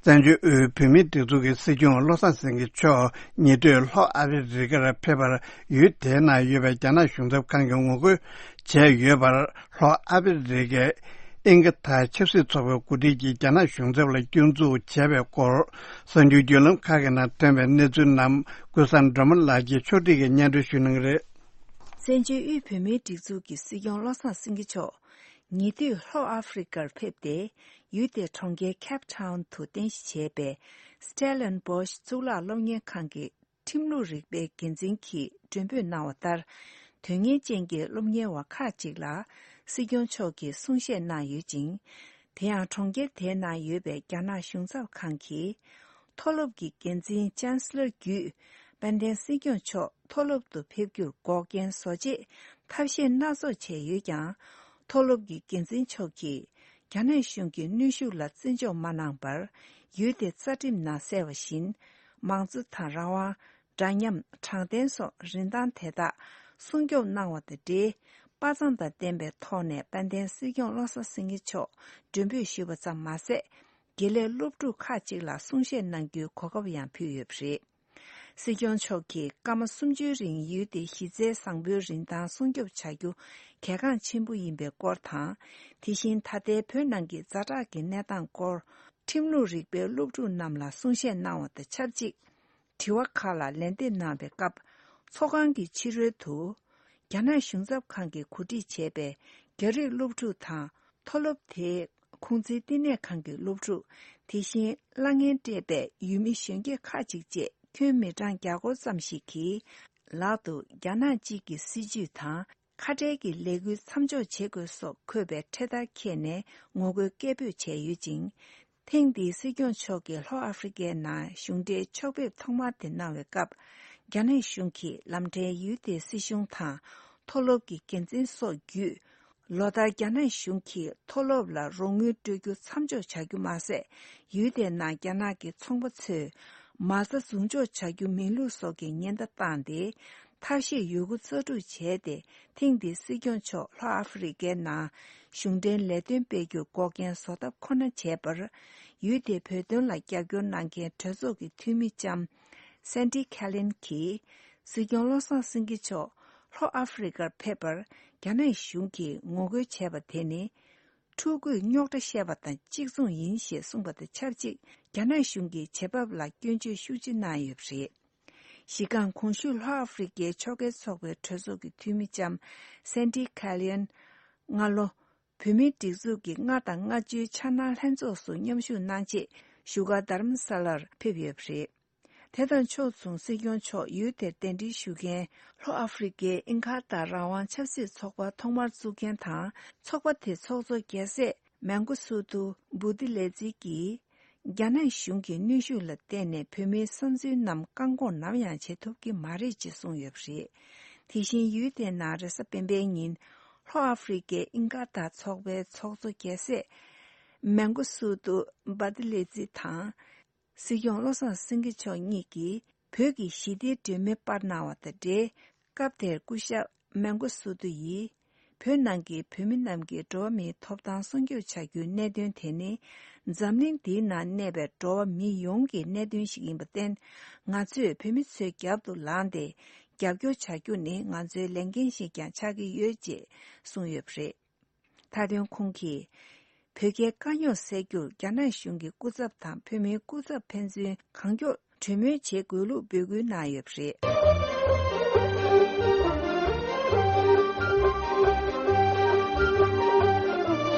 བཙན་བྱོལ་དབུས་བོད་མིའི་སྒྲིག་འཛུགས་ཀྱི་སྲིད་སྐྱོང་བློ་བཟང་སེང་གེ་མཆོག་ཉེ་དུས་ལྷོ་ཨ་ཧྥེ་རི་ཀར་ཕེབས་པར། ཡུལ་དེའི་ནང་ཡོད་པའི་རྒྱ་ནག་གཞུང་ཚབ་ཁང་གིས་ངོ་རྒོལ་བྱས་ཡོད་པར། ལྷོ་ཨ་ཧྥེ་རི་ཀའི་ཨིན་ཀ་ཐ་ཆབ་སྲིད་ཚོགས་པའི་འགོ་ཁྲིད་ཀྱིས་རྒྱ་ནག་གཞུང་ཚབ་ལ་སྐྱོན་འཛུགས་བྱས་པའི་སྐོར། གསར་འགྱུར་བརྒྱུད་ལམ་ཁག་གི་ནང་ཐོན་པའི་གནས་ཚུལ་རྣམས་ཀུན་བཟང་སྒྲོལ་མ་ལགས་ཀྱིས་ཕྱོགས་སྒྲིག་གིས་སྙན་སྒྲོན་ཞུ་གནང་གི་རེད། བཙན་བྱོལ་དབུས་བོད་མིའི་སྒྲིག་འཛུགས་ཀྱི་སྲིད་སྐྱོང་བློ་བཟང་སེང་གེ་མཆོག་ཉེ་དུས་ལྷོ་ཨ་ཧྥེ་རི་ཀར་ཕེབས་ཏེ། ཡུལ་དེའི་གྲོང་ཁྱེར་ཁེབ་ཐའུན་དུ་རྟེན་གཞི་བྱས་པའི་Stellenbosch གཙུག་ལག་སློབ་གཉེར་ཁང་གི་ཁྲིམས་ལུགས་རིག་པའི་འགན་འཛིན་གྱིས་མགྲོན་འབོད་གནང་བ་ལྟར། དོན་གཉེར་ཅན་གྱི་སློབ་གཉེར་བ་ཁག་ཅིག་ལ་སྲིད་སྐྱོང་མཆོག་གིས་གསུང་བཤད་གནང་ཡོད་ཅིང་། དེ་ཡང་གྲོང་ཁྱེར་དེའི་ནང་ཡོད་པའི་རྒྱ་ནག་གཞུང་ཚབ་ཁང་གི་མཐོ་སློབ་ཀྱི་འགན་འཛིན་ཅན་སི་ལར་བརྒྱུད། དཔལ་ལྡན་སྲིད་སྐྱོང་མཆོག་མཐོ་སློབ་ཏུ་ཕེབས་རྒྱུར་འགོག་རྐྱེན་བཟོ་ཆེད་ཐབས་ཤེས་སྣ་ཚོགས་བྱས་ཡོད་ཀྱང་། མཐོ་སློབ་ཀྱི་འགན་འཛིན་མཆོག་གིས་རྒྱ་ནག་གཞུང་གི་གནོན་ཤུགས་ལ་བརྩི་འཇོག་མ་གནང་བར། ཡུལ་དེའི་རྩ་ཁྲིམས་ནང་གསལ་བ་བཞིན། མང་གཙོ་དང་རང་དབང་། འདྲ་མཉམ། དྲང་བདེན་སོགས་རིན་ཐང་དེ་དག་སྲུང་སྐྱོབ་གནང་བ་དང་འབྲེལ། དཔའ་མཛངས་དང་ལྡན་པའི་ཐོག་ནས་དཔལ་ལྡན་སྲིད་སྐྱོང་བློ་བཟང་སེང་གེ་མཆོག་མགྲོན་འབོད་ཞུས་པ་ཙམ་མ་ཟད། དགེ་ལས་སློབ་ཕྲུག་ཁག་ཅིག་ལ་གསུང་བཤད་གནང་རྒྱུའི་གོ་སྐབས་ཡང་ཕུལ་ཡོད་པ་རེད། སྲིད་སྐྱོང་མཆོག་གིས་སྐར་མ་སུམ་ཅུའི་རིང་ཡུལ་དེའི་གཞི་རྩའི་བཟང་པོའི་རིན་ཐང་སྲུང་སྐྱོབ་བྱ་རྒྱུ་གལ་འགངས་ཆེན་པོ་ཡིན་པའི་སྐོར་དང་། དེ་བཞིན་ད་ལྟའི་བོད་ནང་གི་ཛ་དྲག་གི་གནས་སྟངས་སྐོར། ཁྲིམས་ལུགས་རིག་པའི་སློབ་ཕྲུག་རྣམས་ལ་གསུང་བཤད་གནང་བ་དང་ཆབས་ཅིག་དྲི་བ་ཁག་ལ་ལན་འདེབས་གནང་བའི་སྐབས། ཚོགས་ཁང་གི་ཕྱི་རོལ་དུ། རྒྱ་ནག་གཞུང་ཚབ་ཁང་གིས་གོ་སྒྲིག་བྱས་པའི་རྒྱ་རིགས་སློབ་ཕྲུག་དང་། མཐོ་སློབ་དེའི་ཁུང་ཙིའི་བསྟི་གནས་ཁང་གི་སློབ་ཕྲུག་དེ་བཞིན་གླ་རྔན་སྤྲད་པའི་ཡུལ་མི་གཞོན་སྐྱེས་ཁག་ཅིག་བཅས་ཁྱོན་མི་གྲངས་བརྒྱ་སྐོར་ཙམ་ཞིག་གིས། ལག་ཏུ་རྒྱ་ནག་གཅིག་གི་སྲིད་ཇུས་དང་། ཁ་བྲལ་གྱི་ལས་འགུལ་མཚམས་འཇོག་བྱེད་དགོས་སོགས་འཁོད་པའི་འཕྲེད་དར་འཁྱེར་ནས་ངོ་རྒོལ་སྐད་འབོད་བྱས་ཡོད་ཅིང་། ཐེངས་འདིའི་སྲིད་སྐྱོང་མཆོག་གིས་ལྷོ་ཨ་ཧྥེ་རི་ཀའི་ནང་གཞུང་འབྲེལ་ཕྱོགས་ཕེབས་ཐོག་མ་དེ་གནང་བའི་སྐབས། རྒྱ་ནག་གཞུང་གིས་ལམ་འཕྲལ་ཡུལ་དེའི་སྲིད་གཞུང་དང་། མཐོ་སློབ་ཀྱི་འགན་འཛིན་སོགས་བརྒྱུད། ལོ་ལྟར་རྒྱ་ནག་གཞུང་གིས་མཐོ་སློབ་ལ་རོགས་དངུལ་སྤྲོད་རྒྱུ་མཚམས་འཇོག་བྱ་རྒྱུ་མ་ཟད། ཡུལ་དེའི་ནང་རྒྱ་ནག་གི་ཚོང་པ་ཚོས་མ་རྩ་འཛུགས་འཇོག་བྱ་རྒྱུ་མིན་ལུགས་སོགས་ཀྱི་ཉེན་བརྡ་བཏང་སྟེ། ཐབས་ཤེས་ཡོད་རྒུ་རྩལ་སྤྲུགས་བྱས་ཏེ། ཐེངས་འདིའི་སྲིད་སྐྱོང་མཆོག་ལྷོ་ཨ་ཧྥེ་རི་ཀའི་ནང་གཞུང་འབྲེལ་ལས་དོན་སྤེལ་རྒྱུར་འགོག་རྐྱེན་བཟོ་ཐབས་ཁོ་ན་བྱས་པར། ཡུལ་དེའི་བོད་དོན་ལ་རྒྱབ་སྐྱོར་གནང་མཁན་གྲོས་ཚོགས་ཀྱི་འཐུས་མི་ལྕམ་སན་ཏི་ཁེ་ལིན་གྱིས། སྲིད་སྐྱོང་བློ་བཟང་སེང་གེ་མཆོག་ལྷོ་ཨ་ཧྥེ་རི་ཀར་ཕེབས་པར་རྒྱ་ནག་གཞུང་གིས་ངོ་རྒོལ་བྱས་པ་དེ་ནི། ཕྲུ་གུས་རྙོག་དྲ་བཤད་པ་དང་གཅིག་མཚུངས་ཡིན་ཞེས་གསུངས་པ་དང་ཆབས་ཅིག་རྒྱ་ནག་གཞུང་གི་བྱེད་བབ་ལ་སྐྱོན་བརྗོད་ཤུགས་ཆེ་གནང་ཡོད་པ་རེད། གཞི་རྐང་གོང་ཞུས་ལྷོ་ཨ་ཧྥེ་རི་ཀའི་ཕྱོགས་འགལ་ཚོགས་པའི་གྲོས་ཚོགས་ཀྱི་འཐུས་མི་ལྕམ་སན་ཏི་ཁ་ལིན་སྔ་ལོ། བོད་མིའི་སྒྲིག་འཛུགས་ཀྱི་ལྔ་དང་ལྔ་བཅུའི་འཆར་སྣང་ལྷན་ཚོགས་སུ་མཉམ་ཞུགས་གནང་ཆེད་བཞུགས་སྒར་རྡ་རམ་ས་ལར་ཕེབས་ཡོད་པ་རེད། དེ་དང་ཕྱོགས་མཚུངས་སྲིད་སྐྱོང་མཆོག་ཡུལ་དེར་གདན་འདྲེན་ཞུ་མཁན་ལྷོ་ཨ་ཧྥེ་རི་ཀའི་ཨིན་ཁ་དང་རང་དབང་ཆབ་སྲིད་ཚོགས་པ་ཐོག་མར་བཙུགས་མཁན་དང་། ཚོགས་པ་དེའི་ཚོགས་གཙོ་རྒྱལ་སྲས་མན་གོ་སུ་ཏུ་བུ་ཏི་ལེ་ཙི་གིས། རྒྱ་ནག་གཞུང་གི་གནོན་ཤུགས་ལ་བརྟེན་ནས་བོད་མིའི་བསམ་ཚུལ་རྣམས་བཀག་འགོག་ནམ་ཡང་བྱེད་ཐུབ་ཀྱི་མ་རེད་ཅེས་གསུངས་ཡོད་པ་རེད། དེ་བཞིན་ཡུལ་དེའི་ནང་རེས་གཟའ་སྤེན་པའི་ཉིན་ལྷོ་ཨ་ཧྥེ་རི་ཀའི་ཨིན་ཁ་དར་ཚོགས་པའི་ཚོགས་གཙོ་རྒྱལ་སྲས་མན་གོ་སུ་ཏུ་བ་ཏི་ལེ་ཙི་དང་། སྲིད་སྐྱོང་བློ་བཟང་སེང་གེ་མཆོག་གཉིས་ཀྱིས་བོད་ཀྱི་ཞི་བདེའི་སྒྲོན་མེ་སྤར་གནང་བ་དང་འབྲེལ། སྐབས་དེར་སྐུ་ཞབས་མན་གོ་སུ་ཏུ་ཡིས། བོད་ནང་གི་བོད་མི་རྣམས་ཀྱི་འགྲོ་བ་མིའི་ཐོབ་ཐང་སྲུང་སྐྱོབ་བྱ་རྒྱུའི་གནད་དོན་དེ་ནི། འཛམ་གླིང་འདིའི་ནང་གནས་པའི་འགྲོ་བ་མི་ཡོངས་ཀྱི་གནད་དོན་ཞིག་ཡིན་པར་བརྟེན། ང་ཚོས་བོད་མི་ཚོའི་རྒྱབ་ཏུ་ལངས་ཏེ། རྒྱབ་སྐྱོར་བྱ་རྒྱུ་ནི་ང་ཚོའི་ལས་འགན་ཞིག་ཀྱང་ཆགས་ཀྱི་ཡོད་ཅེས་གསུངས་ཡོད་པ་རེད། མཐའ་དོན་ཁོང་གིས། བོད་རྒྱའི་དཀའ་རྙོག་སེལ་རྒྱུར་རྒྱ་ནག་གཞུང་གི་སྐུ་ཚབ་དང་བོད་མིའི་སྐུ་ཚབ་ཕན་ཚུན་གང་མགྱོགས་གྲོས་མོལ་བྱེད་དགོས་ལུགས་འབོད་སྐུལ་གནང་ཡོད་པ་རེད།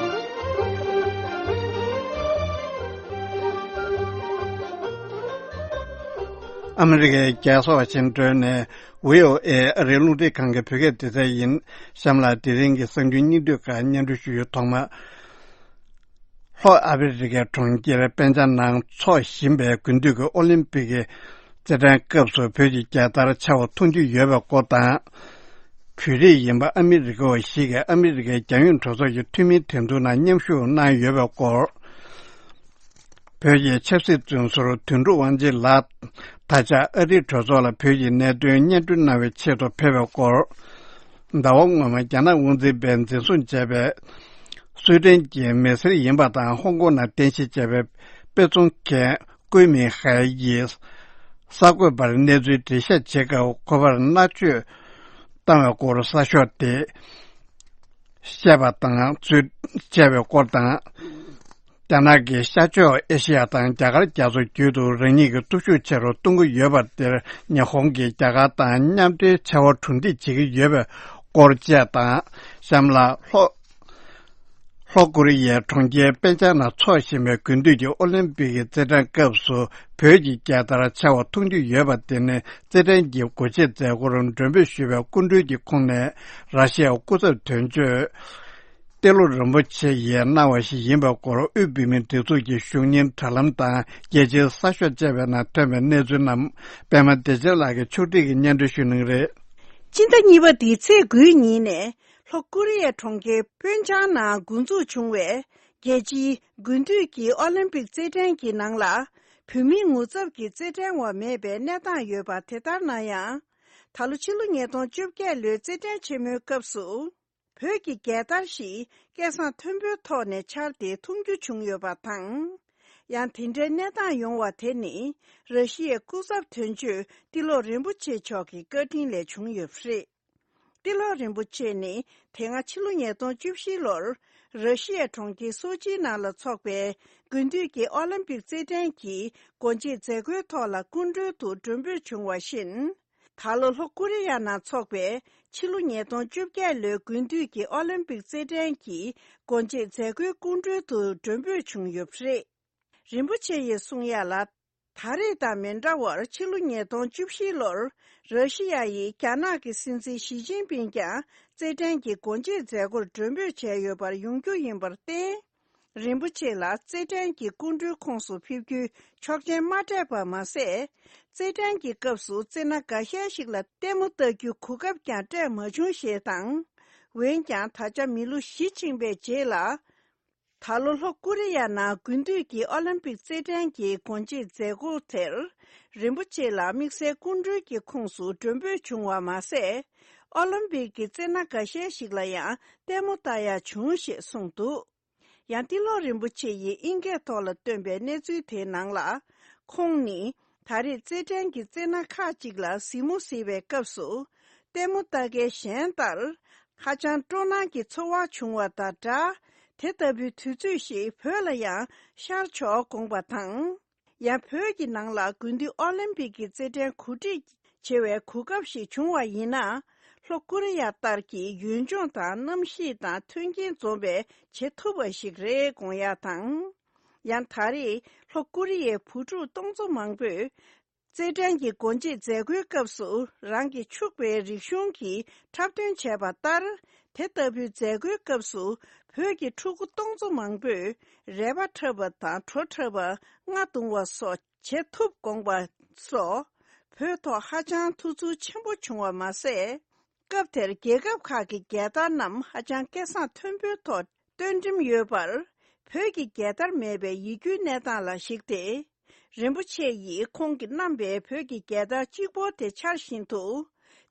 ཨ་མི་རི་ཀའི་རྒྱལ་ས་ཝ་ཤིང་ཏོན་ནས། ཝི་ཨོ་ཨེ་ཨ་རིའི་རླུང་འཕྲིན་ཁང་གི་བོད་སྐད་སྡེ་ཚན་ཡིན། གཤམ་ལ་དེ་རིང་གི་གསར་འགྱུར་སྙིང་བསྡུས་ཁག་སྙན་སྒྲོན་ཞུ་ཡུལ་ཐོག་མ། ལྷོ་ཨ་ཧྥེ་རི་ཀའི་གྲོང་ཁྱེར་པན་ཅང་ནང་འཚོགས་བཞིན་པའི་དགུན་དུས་ཀྱི་ཨོ་ལིམ་པིག་གི་རྩེད་འགྲན་སྐབས་སུ་བོད་ཀྱི་རྒྱལ་དར་འཕྱར་བ་མཐོང་རྒྱུ་ཡོད་པའི་སྐོར་དང་། བོད་རིགས་ཡིན་པ་ཨ་མི་རི་ཀ་བ་ཞིག་གིས་ཨ་མི་རི་ཀའི་རྒྱལ་ཡོངས་གྲོས་ཚོགས་ཀྱི་འཐུས་མིའི་དོན་ཚན་ནང་མཉམ་ཞུགས་གནང་ཡོད་པའི་སྐོར། བོད་ཀྱི་ཆབ་སྲིད་བཙོན་ཟུར་དོན་གྲུབ་དབང་ཆེན་ལགས། ད་ཆ་ཨ་རིའི་གྲོས་ཚོགས་ལ་བོད་ཀྱི་གནད་དོན་སྙན་སྒྲོན་གནང་བའི་ཆེད་དུ་ཕེབས་པའི་སྐོར། ཟླ་བ་སྔོན་མ་རྒྱ་ནག་དབང་འཛིན་པས་འཛིན་བཟུང་བྱས་པའི་སུའེ་ཏེན་གྱི་མི་སེར་ཡིན་པ་དང་ཧོང་ཀོང་ནང་རྟེན་གཞི་བྱས་པའི་དཔེ་ཚོང་མཁན་ཀུའེ་མིང་ཧའེ་ཡིས་གསར་འགོད་པར་གནས་ཚུལ་འགྲེལ་བཤད་བྱེད་སྐབས་ཁོ་པར་མནར་གཅོད་བཏང་བའི་སྐོར་གསར་ཤོག་དེ་བཤད་པ་དང་ཚུལ་བྱས་པའི་སྐོར་དང་། རྒྱ་ནག་གིས་ཤར་ཕྱོགས་ཨེ་ཤེ་ཡ་དང་རྒྱ་གར་རྒྱ་མཚོ་བརྒྱུད་དུ་རང་ཉིད་ཀྱི་སྟོབས་ཤུགས་ཆེ་རུ་གཏོང་གི་ཡོད་པ་དེར་ཉི་ཧོང་གིས་རྒྱ་གར་དང་མཉམ་འབྲེལ་བྱ་བར་གྲ་སྒྲིག་བྱེད་ཀྱི་ཡོད་པའི་སྐོར་བཅས་དང་། གཤམ་ལ་ལྷོ་ལྷོ་ཀོ་རི་ཡའི་གྲོང་ཁྱེར་པེ་ཅང་ནང་འཚོགས་བཞིན་པའི་དགུན་དུས་ཀྱི་ཨོ་ལིམ་པིག་གི་རྩེད་འགྲན་སྐབས་སུ་བོད་ཀྱི་རྒྱལ་དར་འཕྱར་བ་མཐོང་རྒྱུ་ཡོད་པ་དེ་ནི་རྩེད་འགྲན་གྱི་སྒོ་འབྱེད་མཛད་སྒོར་མགྲོན་འབོད་ཞུས་པའི་སྐུ་མགྲོན་གྱི་ཁོངས་ནས་ར་ཤི་ཡའི་སྐུ་ཚབ་དོན་གཅོད། ཏེ་ལོ་རིན་པོ་ཆེ་ཡིས་གནང་བ་ཞིག་ཡིན་པའི་སྐོར། དབུས་བོད་མིའི་སྒྲིག་འཛུགས་ཀྱི་གཞུང་གཉེར་དྲ་ལམ་དང་རྒྱལ་སྤྱིའི་གསར་ཤོག་བཅས་པའི་ནང་ཐོན་པའི་གནས་ཚུལ་རྣམས་པད་མ་བདེ་ཆེན་ལགས་ཀྱིས་ཕྱོགས་སྒྲིག་གིས་སྙན་སྒྲོན་ཞུ་གནང་གི་རེད། སྤྱི་ཟླ་གཉིས་པ་འདིའི་ཚེས་དགུའི་ཉིན་ནས་ལྷོ་ཀོ་རི་ཡའི་གྲོང་ཁྱེར་པོན་ཆང་ནང་འགོ་འཛུགས་བྱུང་བའི་རྒྱལ་སྤྱིའི་དགུན་དུས་ཀྱི་ཨོ་ལིམ་པིག་རྩེད་འགྲན་གྱི་ནང་ལ་བོད་མིའི་ངོ་ཚབ་ཀྱི་རྩེད་འགྲན་བ་མེད་པའི་གནས་སྟངས་ཡོད་པ་དེ་ལྟར་ན་ཡང་། ད་ལོ་ཕྱི་ལོ་ཉིས་སྟོང་བཅོ་བརྒྱད་ལོའི་རྩེད་འགྲན་ཆེན་མོའི་སྐབས་སུ། བོད་ཀྱི་རྒྱལ་དར་ཞིག་སྐད་གསང་མཐོན་པོའི་ཐོག་ནས་འཕྱར་ཏེ་མཐོང་རྒྱུ་བྱུང་ཡོད་པ་དང་། ཡང་དེ་འདྲའི་གནས་སྟངས་ཡོང་བ་དེ་ནི་ར་ཤི་ཡའི་སྐུ་ཚབ་དོན་གཅོད་ཏི་ལོ་རིན་པོ་ཆེ་མཆོག་གི་བཀའ་དྲིན་ལས་བྱུང་ཡོད་པ་རེད། ཏི་ལོ་རིན་པོ་ཆེ་ནི་དེ་སྔ་ཕྱི་ལོ་ཉིས་སྟོང་བཅུ་བཞི་ལོར་ར་ཤི་ཡའི་གྲོང་ཁྱེར་སོ་ཆིའི་ནང་ལ་འཚོགས་པའི་དགུན་དུས་ཀྱི་ཨོ་ལིམ་པིག་རྩེད་འགྲན་གྱི་སྒོ་འབྱེད་མཛད་སྒོའི་ཐོག་ལ་སྐུ་མགྲོན་དུ་མགྲོན་འབོད་བྱུང་བ་བཞིན། ད་ལོ་ལྷོ་ཀོ་རི་ཡ་ནང་འཚོགས་པའི་ཕྱི་ལོ་ཉིས་སྟོང་བཅོ་བརྒྱད་ལོའི་དགུན་དུས་ཀྱི་ཨོ་ལིམ་པིག་རྩེད་འགྲན་གྱི་སྒོ་འབྱེད་མཛད་སྒོའི་སྐུ་མགྲོན་དུ་མགྲོན་འབོད་བྱུང་ཡོད་པ་རེད། རིན་པོ་ཆེ་ཡིས་གསུང་ཡ་ལ། ད་རེས་དང་མི་འདྲ་བར་ཕྱི་ལོ་ཉིས་སྟོང་བཅུ་བཞི་ལོར་ར་ཤི་ཡ་ཡི་རྒྱ་ནག་གི་སྲིད་འཛིན་ཞི་ཅིན་ཕིང་ཀྱང་རྩེད་འགྲན་གྱི་སྒོ་འབྱེད་མཛད་སྒོར་མགྲོན་འབོད་བྱས་ཡོད་པར་ཡོང་རྒྱུ་ཡིན་པར་བརྟེན། རིན་པོ་ཆེ་ལ་རྩེད་འགྲན་གྱི་སྐུ་མགྲོན་ཁོངས་སུ་ཕེབས་རྒྱུའི་ཆོག་མཆན་མ་སྤྲད་པ་མ་ཟད། རྩེད་འགྲན་གྱི་སྐབས་སུ་རྩེད་སྣ་འགའ་ཤས་ཤིག་ལ་ལྟད་མོ་ལྟ་རྒྱུའི་གོ་སྐབས་ཀྱང་སྤྲད་མ་བྱུང་ཞེས་དང་། འོན་ཀྱང་ད་ཆ་མི་ལོ་བཞི་ཕྱིན་པའི་རྗེས་ལ། ད་ལོ་ལྷོ་ཀོ་རི་ཡ་ནང་དགུན་དུས་ཀྱི་ཨོ་ལིམ་པིག་རྩེད་འགྲན་གྱི་སྒོ་འབྱེད་མཛད་སྒོ་དེར། རིན་པོ་ཆེ་ལ་དམིགས་བསལ་སྐུ་མགྲོན་གྱི་ཁོངས་སུ་མགྲོན་འབོད་བྱུང་བ་མ་ཟད། ཨོ་ལིམ་པིག་གི་རྩེད་སྣ་འགའ་ཤས་ཤིག་ལ་ཡང་ལྟད་མོ་ལྟ་ཡ་བྱུང་ཞེས་གསུངས་འདུག་ཡང་ཏི་ལོ་རིན་པོ་ཆེ་ཡིས་ཨིན་སྐད་ཐོག་ལ་བཏོན་པའི་གནས་ཚུལ་དེའི་ནང་ལ། ཁོང་ནི་ད་རེས་རྩེད་འགྲན་གྱི་རྩེད་སྣ་ཁག་ཅིག་ལ་གཟིགས་མོ་གཟིགས་པའི་སྐབས་སུ། ལྟད་མོ་ལྟ་མཁན་གཞན་ལྟར་ཧ་ཅང་སྤྲོ་སྣང་གི་ཚོར་བ་བྱུང་བ་དང་འདྲ། དེ་ལྟ་བུའི་དུས་ཚོད་ཞིག་བོད་ལ་ཡང་ཤར་ཆོག་དགོངས་པ་དང་། ཡང་བོད་ཀྱི་ནང་ལ་དགུན་དུས་ཨོ་ལིམ་པིག་གི་རྩེད་འགྲན་གོ་སྒྲིག་བྱེད་པའི་གོ་སྐབས་ཤིག་བྱུང་བ་ཡིན་ན། ལྷོ་ཀོ་རི་ཡ་ལྟར་གྱི་ཡུལ་ལྗོངས་དང་གནམ་གཤིས་དང་མཐུན་རྐྱེན་འཛོམས་པའི་བྱེད་ཐུབ་པ་ཞིག་རེད་དགོངས་ཡ་དང་། ཡང་ད་རེས་ལྷོ་ཀོ་རི་ཡའི་བུ་ཕྲུག་སྟོང་ཚོ་མང་པོས། རྩེད་འགྲན་གྱི་སྒོ་འབྱེད་མཛད་སྒོའི་སྐབས་སུ་རང་གི་ཕྱུག་པའི་རིག་གཞུང་གི་འཁྲབ་སྟོན་བྱས་པ་ལྟར། དེ་ལྟ་བུའི་མཛད་སྒོའི་སྐབས་སུ་བོད་ཀྱི་ཕྲུ་གུ་སྟོང་ཚོ་མང་པོས་རལ་པ་འཁྲབ་པ་དང་བྲོ་འཁྲབ་པ། རྔ་བརྡུང་བ་སོགས་བྱེད་ཐུབ་དགོངས་པ་སོགས། བོད་ཐོག་ཧ་ཅང་ཐུགས་ཚོར་ཆེན་པོ་བྱུང་བ་མ་ཟད། སྐབས་དེར་རྒྱལ་ཁབ་ཁག་གི་རྒྱལ་དར་རྣམས་ཧ་ཅང་སྐད་གསང་མཐོན་པོའི་ཐོག་བཏོན་འགྲེམས་ཡོད་པར། བོད་ཀྱི་རྒྱལ་དར་མེད་པའི་ཡིད་སྐྱོའི་གནས་སྟངས་ལ་གཞིགས་ཏེ། རིན་པོ་ཆེ་ཡིས་ཁོང་གིས་བསྣམས་པའི་བོད་ཀྱི་རྒྱལ་དར་གཅིག་པོ་དེ་འཕྱར་བཞིན་དུ།